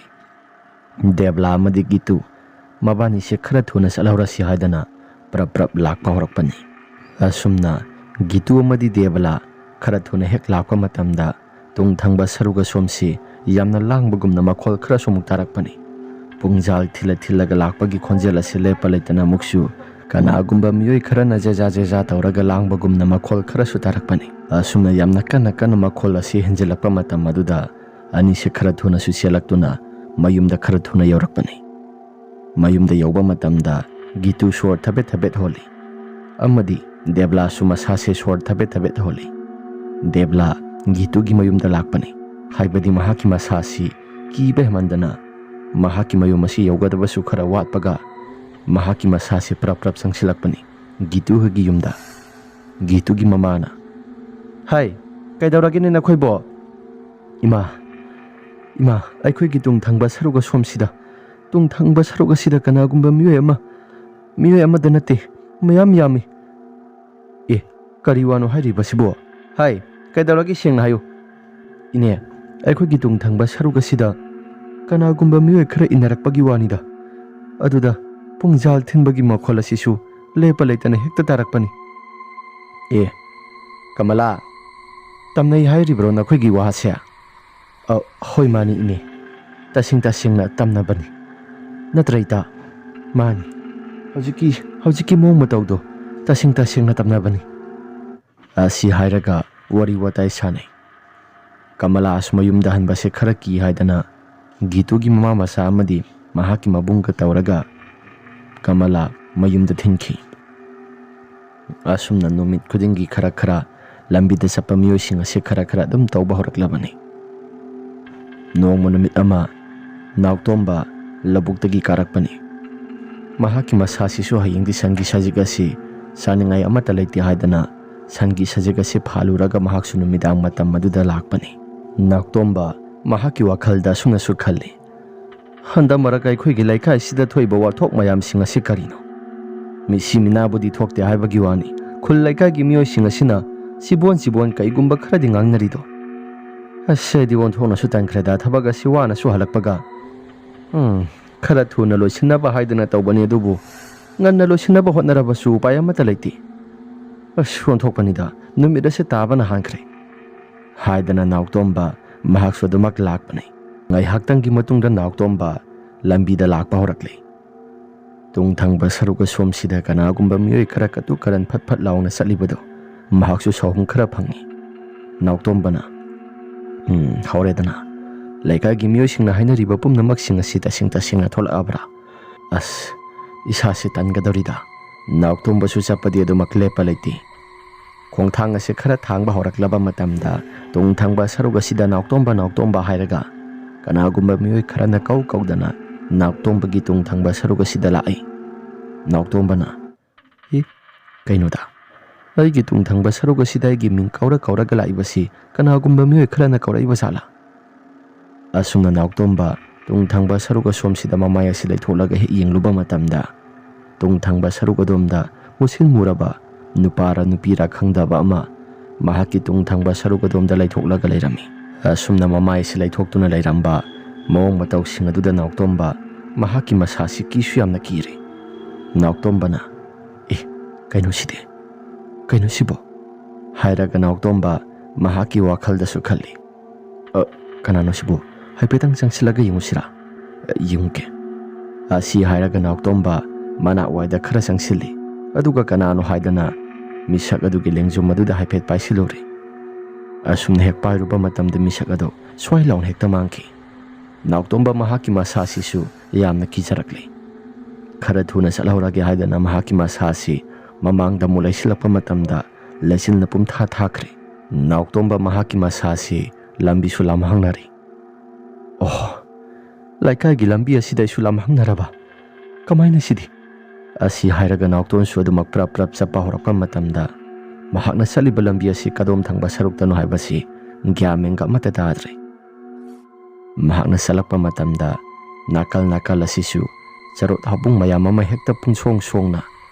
ꯗꯦꯕꯂꯥ ꯑꯃꯗꯤ ꯒꯤꯇꯨ ꯃꯕꯥꯅꯤꯁꯦ ꯈꯔ ꯊꯨꯅ ꯆꯠꯍꯧꯔꯁꯤ ꯍꯥꯏꯗꯅ ꯄ꯭ꯔꯞ ꯄ꯭ꯔꯞ ꯂꯥꯛꯄ ꯍꯧꯔꯛꯄꯅꯤ꯫ ꯑꯁꯨꯝꯅ ꯒꯤꯇꯨ ꯑꯃꯗꯤ ꯗꯦꯕꯂꯥ ꯈꯔ ꯊꯨꯅ ꯍꯦꯛ ꯂꯥꯛꯄ ꯃꯇꯝꯗ, ꯇꯨꯡ ꯊꯪꯕ ꯁꯔꯨꯛ ꯑꯁꯣꯝꯁꯤ ꯌꯥꯝꯅ ꯂꯥꯡꯕꯒꯨꯝꯅ ꯃꯈꯣꯜ ꯈꯔꯁꯨ ꯑꯃꯨꯛ ꯇꯥꯔꯛꯄꯅꯤ꯫ ꯄꯨꯡꯖꯥꯜ ꯊꯤꯜꯂ ꯊꯤꯜꯂꯒ ꯂꯥꯛꯄꯒꯤ ꯈꯣꯟꯖꯦꯜ ꯑꯁꯤ ꯂꯦꯞꯄ ꯂꯩꯇꯅ ꯑꯃꯨꯛꯁꯨ ꯀꯅꯥꯒꯨꯝꯕ ꯃꯤꯑꯣꯏ ꯈꯔꯅ ꯖꯦꯖꯥ ꯖꯦꯖꯥ ꯇꯧꯔꯒ ꯂꯥꯡꯕꯒꯨꯝꯅ ꯃꯈꯣꯜ ꯈꯔꯁꯨ ꯇꯥꯔꯛꯄꯅꯤ꯫ ꯑꯁꯨꯝꯅ ꯌꯥꯝꯅ ꯀꯟꯅ ꯀꯟꯅ ꯃꯈꯣꯜ ꯑꯁꯤ ꯍꯦꯟꯖꯤꯜꯂꯛꯄ ꯃꯇꯝ ꯑꯗꯨꯗ, ꯑꯅꯤꯁꯦ ꯈꯔ ꯊꯨꯅꯁꯨ ꯆꯦꯜꯂꯛꯇꯨꯅ ꯃꯌꯨꯝꯗ ꯈꯔ ꯊꯨꯅ ꯌꯧꯔꯛꯄꯅꯤ꯫ ꯃꯌꯨꯝꯗ ꯌꯧꯕ ꯃꯇꯝꯗ ꯒꯤꯇꯨ ꯁꯣꯔ ꯊꯕꯦꯠ ꯊꯕꯦꯠ ꯍꯣꯜꯂꯤ, ꯑꯃꯗꯤ ꯗꯦꯕꯂꯥꯁꯨ ꯃꯁꯥꯁꯦ ꯁꯣꯔ ꯊꯕꯦꯠ ꯊꯕꯦꯠ ꯍꯣꯜꯂꯤ꯫ ꯗꯦꯕꯂꯥ ꯒꯤꯇꯨꯒꯤ ꯃꯌꯨꯝꯗ ꯂꯥꯛꯄꯅꯤ, ꯍꯥꯏꯕꯗꯤ ꯃꯍꯥꯛꯀꯤ ꯃꯁꯥꯁꯤ ꯀꯤꯕ ꯍꯦꯟꯃꯟꯗꯅ ꯃꯍꯥꯛꯀꯤ ꯃꯌꯨꯝ ꯑꯁꯤ ꯌꯧꯒꯗꯕꯁꯨ ꯈꯔ ꯋꯥꯠꯄꯒ, ꯃꯍꯥꯛꯀꯤ ꯃꯁꯥꯁꯤ ꯄ꯭ꯔꯞ ꯄ꯭ꯔꯞ ꯆꯪꯁꯤꯜꯂꯛꯄꯅꯤ ꯒꯤꯇꯨ ꯍꯣꯏꯒꯤ ꯌꯨꯝꯗ꯫ ꯒꯤꯇꯨꯒꯤ ꯃꯃꯥꯅ, "ꯍꯥꯏ, ꯀꯩꯗꯧꯔꯒꯦꯅꯦ ꯅꯈꯣꯏꯕꯣ?" "ꯏꯃꯥ, ꯏꯃꯥ, ꯑꯩꯈꯣꯏꯒꯤ ꯇꯨꯡ ꯊꯪꯕ ꯁꯔꯨꯛ ꯑꯁꯣꯝꯁꯤꯗ, ꯇꯨꯡ ꯊꯪꯕ ꯁꯔꯨꯛ ꯑꯁꯤꯗ ꯀꯅꯥꯒꯨꯝꯕ ꯃꯤꯑꯣꯏ ꯑꯃ, ꯃꯤꯑꯣꯏ ꯑꯃꯗ ꯅꯠꯇꯦ, ꯃꯌꯥꯝ ꯌꯥꯝꯃꯤ꯫" "ꯑꯦ, ꯀꯔꯤ ꯋꯥꯅꯣ ꯍꯥꯏꯔꯤꯕꯁꯤꯕꯣ? ꯍꯥꯏ, ꯀꯩꯗꯧꯔꯒꯦ, ꯁꯦꯡꯅ ꯍꯥꯏꯌꯨ꯫" "ꯏꯅꯦ, ꯑꯩꯈꯣꯏꯒꯤ ꯇꯨꯡ ꯊꯪꯕ ꯁꯔꯨꯛ ꯑꯁꯤꯗ ꯀꯅꯥꯒꯨꯝꯕ ꯃꯤꯑꯣꯏ ꯈꯔ ꯏꯟꯅꯔꯛꯄꯒꯤ ꯋꯥꯅꯤꯗ꯫ ꯑꯗꯨꯗ ꯄꯨꯡꯖꯥꯜ ꯊꯤꯟꯕꯒꯤ ꯃꯈꯣꯜ ꯑꯁꯤꯁꯨ ꯂꯦꯞꯄ ꯂꯩꯇꯅ ꯍꯦꯛꯇ ꯇꯥꯔꯛꯄꯅꯤ꯫" "ꯑꯦ, ꯀꯃꯂꯥ, ꯇꯝꯅꯩ ꯍꯥꯏꯔꯤꯕ꯭ꯔꯣ ꯅꯈꯣꯏꯒꯤ ꯋꯥꯁꯦ?" "ꯑ, ꯍꯣꯏ, ꯃꯥꯅꯤ ꯏꯅꯦ, ꯇꯁꯦꯡ ꯇꯁꯦꯡꯅ ꯇꯝꯅꯕꯅꯤ꯫ ꯅꯠꯇ꯭ꯔꯥ ꯏꯇꯥ?" "ꯃꯥꯅꯤ, ꯍꯧꯖꯤꯛꯀꯤ, ꯍꯧꯖꯤꯛꯀꯤ ꯃꯑꯣꯡ ꯃꯇꯧꯗꯣ ꯇꯁꯦꯡ ꯇꯁꯦꯡꯅ ꯇꯝꯅꯕꯅꯤ꯫" ꯑꯁꯤ ꯍꯥꯏꯔꯒ ꯋꯥꯔꯤ ꯋꯥꯇꯥꯏ ꯁꯥꯟꯅꯩ꯫ ꯀꯃꯂꯥꯁꯨ ꯃꯌꯨꯝꯗ ꯍꯟꯕꯁꯦ ꯈꯔ ꯀꯤ ꯍꯥꯏꯗꯅ ꯒꯤꯇꯨꯒꯤ ꯃꯃꯥ ꯃꯆꯥ ꯑꯃꯗꯤ ꯃꯍꯥꯛꯀꯤ ꯃꯕꯨꯡꯒ ꯇꯧꯔꯒ ꯀꯃꯂꯥ ꯃꯌꯨꯝꯗ ꯊꯤꯟꯈꯤ꯫ ꯑꯁꯨꯝꯅ ꯅꯨꯃꯤꯠ ꯈꯨꯗꯤꯡꯒꯤ ꯈꯔ ꯈꯔ ꯂꯝꯕꯤꯗ ꯆꯠꯄ ꯃꯤꯑꯣꯏꯁꯤꯡ ꯑꯁꯤ ꯈꯔ ꯈꯔ ꯑꯗꯨꯝ ꯇꯧꯕ ꯍꯧꯔꯛꯂꯕꯅꯤ꯫ ꯅꯣꯡꯃ ꯅꯨꯃꯤꯠ ꯑꯃ ꯅꯥꯎꯇꯣꯝꯕ ꯂꯧꯕꯨꯛꯇꯒꯤ ꯀꯥꯔꯛꯄꯅꯤ꯫ ꯃꯍꯥꯛꯀꯤ ꯃꯁꯥꯁꯤꯁꯨ ꯍꯌꯦꯡꯗꯤ ꯁꯟꯒꯤ ꯁꯖꯤꯛ ꯑꯁꯤ ꯆꯥꯅꯤꯡꯉꯥꯏ ꯑꯃꯠꯇ ꯂꯩꯇꯦ ꯍꯥꯏꯗꯅ ꯁꯟꯒꯤ ꯁꯖꯤꯛ ꯑꯁꯤ ꯐꯥꯜꯂꯨꯔꯒ ꯃꯍꯥꯛꯁꯨ ꯅꯨꯃꯤꯗꯥꯡ ꯃꯇꯝ ꯑꯗꯨꯗ ꯂꯥꯛꯄꯅꯤ꯫ ꯅꯥꯎꯇꯣꯝꯕ ꯃꯍꯥꯛꯀꯤ ꯋꯥꯈꯜꯗ ꯑꯁꯨꯝꯅꯁꯨ ꯈꯜꯂꯤ, "ꯍꯟꯗꯛ ꯃꯔꯛ ꯑꯩꯈꯣꯏꯒꯤ ꯂꯩꯀꯥꯏꯁꯤꯗ ꯊꯣꯛꯏꯕ ꯋꯥꯊꯣꯛ ꯃꯌꯥꯝꯁꯤꯡ ꯑꯁꯤ ꯀꯔꯤꯅꯣ? ꯃꯤꯁꯤ ꯃꯤꯅꯥꯕꯨꯗꯤ ꯊꯣꯛꯇꯦ ꯍꯥꯏꯕꯒꯤ ꯋꯥꯅꯤ, ꯈꯨꯜ ꯂꯩꯀꯥꯏꯒꯤ ꯃꯤꯑꯣꯏꯁꯤꯡ ꯑꯁꯤꯅ ꯆꯤꯕꯣꯟ ꯆꯤꯕꯣꯟ ꯀꯩꯒꯨꯝꯕ ꯈꯔꯗꯤ ꯉꯥꯡꯅꯔꯤꯗꯣ? ꯑꯁ, ꯑꯩꯗꯤ ꯑꯣꯟꯊꯣꯛꯅꯁꯨ ꯇꯟꯈ꯭ꯔꯦꯗ, ꯊꯕꯛ ꯑꯁꯤ ꯋꯥꯅꯁꯨ ꯍꯜꯂꯛꯄꯒ꯫ ꯎꯝ, ꯈꯔ ꯊꯨꯅ ꯂꯣꯏꯁꯤꯟꯅꯕ ꯍꯥꯏꯗꯅ ꯇꯧꯕꯅꯤ, ꯑꯗꯨꯕꯨ ꯉꯟꯅ ꯂꯣꯏꯁꯤꯟꯅꯕ ꯍꯣꯠꯅꯔꯕꯁꯨ ꯎꯄꯥꯏ ꯑꯃꯠꯇ ꯂꯩꯇꯦ꯫ "ꯑꯁ, ꯑꯣꯟꯊꯣꯛꯄꯅꯤꯗ, ꯅꯨꯃꯤꯠ ꯑꯁꯤ ꯇꯥꯕꯅ ꯍꯥꯟꯈ꯭ꯔꯦ," ꯍꯥꯏꯗꯅ ꯅꯥꯎꯇꯣꯝꯕ ꯃꯍꯥꯛꯁꯨ ꯑꯗꯨꯃꯛ ꯂꯥꯛꯄꯅꯤ꯫ ꯉꯥꯏꯍꯥꯛꯇꯪꯒꯤ ꯃꯇꯨꯡꯗ ꯅꯥꯎꯇꯣꯝꯕ ꯂꯝꯕꯤꯗ ꯂꯥꯛꯄ ꯍꯧꯔꯛꯂꯦ꯫ ꯇꯨꯡ ꯊꯪꯕ ꯁꯔꯨꯛ ꯑꯁꯣꯝꯁꯤꯗ ꯀꯅꯥꯒꯨꯝꯕ ꯃꯤꯑꯣꯏ ꯈꯔ ꯀꯇꯨ ꯀꯔꯟ ꯐꯠ ꯐꯠ ꯂꯥꯎꯅ ꯆꯠꯂꯤꯕꯗꯨ ꯃꯍꯥꯛꯁꯨ ꯁꯥꯎꯍꯨꯝ ꯈꯔ ꯐꯪꯉꯤ꯫ ꯅꯥꯎꯇꯣꯝꯕꯅ, "ꯎꯝ, ꯍꯧꯔꯦꯗꯅ꯫ ꯂꯩꯀꯥꯏꯒꯤ ꯃꯤꯑꯣꯏꯁꯤꯡꯅ ꯍꯥꯏꯅꯔꯤꯕ ꯄꯨꯝꯅꯃꯛꯁꯤꯡ ꯑꯁꯤ ꯇꯁꯦꯡ ꯇꯁꯦꯡꯅ ꯊꯣꯛꯂꯛꯑꯕ꯭ꯔꯥ? ꯑꯁ, ꯏꯁꯥꯁꯦ ꯇꯟꯒꯗꯧꯔꯤꯗ꯫" ꯅꯥꯎꯇꯣꯝꯕꯁꯨ ꯆꯠꯄꯗꯤ ꯑꯗꯨꯃꯛ ꯂꯦꯞꯄ ꯂꯩꯇꯦ꯫ ꯈꯣꯡꯊꯥꯡ ꯑꯁꯤ ꯈꯔ ꯊꯥꯡꯕ ꯍꯧꯔꯛꯂꯕ ꯃꯇꯝꯗ ꯇꯨꯡ ꯊꯪꯕ ꯁꯔꯨꯛ ꯑꯁꯤꯗ "ꯅꯥꯎꯇꯣꯝꯕ, ꯅꯥꯎꯇꯣꯝꯕ" ꯍꯥꯏꯔꯒ ꯀꯅꯥꯒꯨꯝꯕ ꯃꯤꯑꯣꯏ ꯈꯔꯅ ꯀꯧ ꯀꯧꯗꯅ ꯅꯥꯎꯇꯣꯝꯕꯒꯤ ꯇꯨꯡ ꯊꯪꯕ ꯁꯔꯨꯛ ꯑꯁꯤꯗ ꯂꯥꯛꯏ꯫ ꯅꯥꯎꯇꯣꯝꯕꯅ, "ꯏ, ꯀꯩꯅꯣꯗ? ꯑꯩꯒꯤ ꯇꯨꯡ ꯊꯪꯕ ꯁꯔꯨꯛ ꯑꯁꯤꯗ ꯑꯩꯒꯤ ꯃꯤꯡ ꯀꯧꯔ ꯀꯧꯔꯒ ꯂꯥꯛꯏꯕꯁꯤ ꯀꯅꯥꯒꯨꯝꯕ ꯃꯤꯑꯣꯏ ꯈꯔꯅ ꯀꯧꯔꯛꯏꯕ ꯖꯥꯠꯂꯥ?" ꯑꯁꯨꯝꯅ ꯅꯥꯎꯇꯣꯝꯕ ꯇꯨꯡ ꯊꯪꯕ ꯁꯔꯨꯛ ꯑꯁꯣꯝꯁꯤꯗ ꯃꯃꯥꯏ ꯑꯁꯤ ꯂꯩꯊꯣꯛꯂꯒ ꯍꯦꯛ ꯌꯦꯡꯂꯨꯕ ꯃꯇꯝꯗ, ꯇꯨꯡ ꯊꯪꯕ ꯁꯔꯨꯛ ꯑꯗꯣꯝꯗ ꯃꯨꯁꯤꯟ ꯃꯨꯔꯕ ꯅꯨꯄꯥꯔ ꯅꯨꯄꯤꯔ ꯈꯪꯗꯕ ꯑꯃ ꯃꯍꯥꯛꯀꯤ ꯇꯨꯡ ꯊꯪꯕ ꯁꯔꯨꯛ ꯑꯗꯣꯝꯗ ꯂꯩꯊꯣꯛꯂꯒ ꯂꯩꯔꯝꯃꯤ꯫ ꯑꯁꯨꯝꯅ ꯃꯃꯥꯏ ꯑꯁꯤ ꯂꯩꯊꯣꯛꯇꯨꯅ ꯂꯩꯔꯝꯕ ꯃꯑꯣꯡ ꯃꯇꯧꯁꯤꯡ ꯑꯗꯨꯗ ꯅꯥꯎꯇꯣꯝꯕ ꯃꯍꯥꯛꯀꯤ ꯃꯁꯥꯁꯤ ꯀꯤꯁꯨ ꯌꯥꯝꯅ ꯀꯤꯔꯦ꯫ ꯅꯥꯎꯇꯣꯝꯕꯅ, "ꯑꯦ, ꯀꯩꯅꯣꯁꯤꯗꯤ? ꯀꯩꯅꯣꯁꯤꯕꯣ?" ꯍꯥꯏꯔꯒ ꯅꯥꯎꯇꯣꯝꯕ ꯃꯍꯥꯛꯀꯤ ꯋꯥꯈꯜꯗꯁꯨ ꯈꯜꯂꯤ꯫ "ꯑ, ꯀꯅꯥꯅꯣ ꯁꯤꯕꯨ? ꯍꯥꯏꯐꯦꯠꯇꯪ ꯆꯪꯁꯤꯜꯂꯒ ꯌꯦꯡꯉꯨꯁꯤꯔꯥ? ꯑ, ꯌꯦꯡꯉꯨꯒꯦ꯫" ꯑꯁꯤ ꯍꯥꯏꯔꯒ ꯅꯥꯎꯇꯣꯝꯕ ꯃꯅꯥꯛ ꯋꯥꯏꯗ ꯈꯔ ꯆꯪꯁꯤꯜꯂꯤ꯫ ꯑꯗꯨꯒ ꯀꯅꯥꯅꯣ ꯍꯥꯏꯗꯅ ꯃꯤꯁꯛ ꯑꯗꯨꯒꯤ ꯂꯦꯡꯖꯨꯝ ꯑꯗꯨꯗ ꯍꯥꯏꯐꯦꯠ ꯄꯥꯏꯁꯤꯜꯂꯨꯔꯦ꯫ ꯑꯁꯨꯝꯅ ꯍꯦꯛ ꯄꯥꯏꯔꯨꯕ ꯃꯇꯝꯗ ꯃꯤꯁꯛ ꯑꯗꯨ ꯁ꯭ꯋꯥꯏ ꯂꯥꯎꯅ ꯍꯦꯛꯇ ꯃꯥꯡꯈꯤ꯫ ꯅꯥꯎꯇꯣꯝꯕ ꯃꯍꯥꯛꯀꯤ ꯃꯁꯥꯁꯤꯁꯨ ꯌꯥꯝꯅ ꯀꯤꯖꯔꯛꯂꯦ꯫ ꯈꯔ ꯊꯨꯅ ꯆꯠꯍꯧꯔꯒꯦ ꯍꯥꯏꯗꯅ ꯃꯍꯥꯛꯀꯤ ꯃꯁꯥꯁꯤ ꯃꯃꯥꯡꯗ ꯑꯃꯨꯛ ꯂꯩꯁꯤꯜꯂꯛꯄ ꯃꯇꯝꯗ ꯂꯩꯆꯤꯜꯅ ꯄꯨꯝꯊꯥ ꯊꯥꯈ꯭ꯔꯦ꯫ ꯅꯥꯎꯇꯣꯝꯕ ꯃꯍꯥꯛꯀꯤ ꯃꯁꯥꯁꯤ ꯂꯝꯕꯤꯁꯨ ꯂꯝꯍꯥꯡꯅꯔꯦ꯫ "ꯑꯣꯍ, ꯂꯩꯀꯥꯏꯒꯤ ꯂꯝꯕꯤ ꯑꯁꯤꯗ ꯑꯩꯁꯨ ꯂꯝꯍꯥꯡꯅꯔꯕ? ꯀꯃꯥꯏꯅ ꯁꯤꯗꯤ?" ꯑꯁꯤ ꯍꯥꯏꯔꯒ ꯅꯥꯎꯇꯣꯟꯁꯨ ꯑꯗꯨꯃꯛ ꯄ꯭ꯔꯞ ꯄ꯭ꯔꯞ ꯆꯠꯄ ꯍꯧꯔꯛꯄ ꯃꯇꯝꯗ ꯃꯍꯥꯛꯅ ꯆꯠꯂꯤꯕ ꯂꯝꯕꯤ ꯑꯁꯤ ꯀꯗꯣꯝ ꯊꯪꯕ ꯁꯔꯨꯛꯇꯅꯣ ꯍꯥꯏꯕꯁꯤ ꯒ꯭ꯌꯥꯟ ꯃꯦꯟꯒ ꯑꯃꯠꯇ ꯇꯥꯗ꯭ꯔꯦ꯫ ꯃꯍꯥꯛꯅ ꯆꯠꯂꯛꯄ ꯃꯇꯝꯗ ꯅꯥꯀꯜ ꯅꯥꯀꯜ ꯑꯁꯤꯁꯨ ꯆꯔꯣꯠ ꯍꯥꯎꯕꯨꯡ ꯃꯌꯥꯝ ꯑꯃ ꯍꯦꯛꯇ ꯄꯨꯡꯁꯣꯡ ꯁꯣꯡꯅ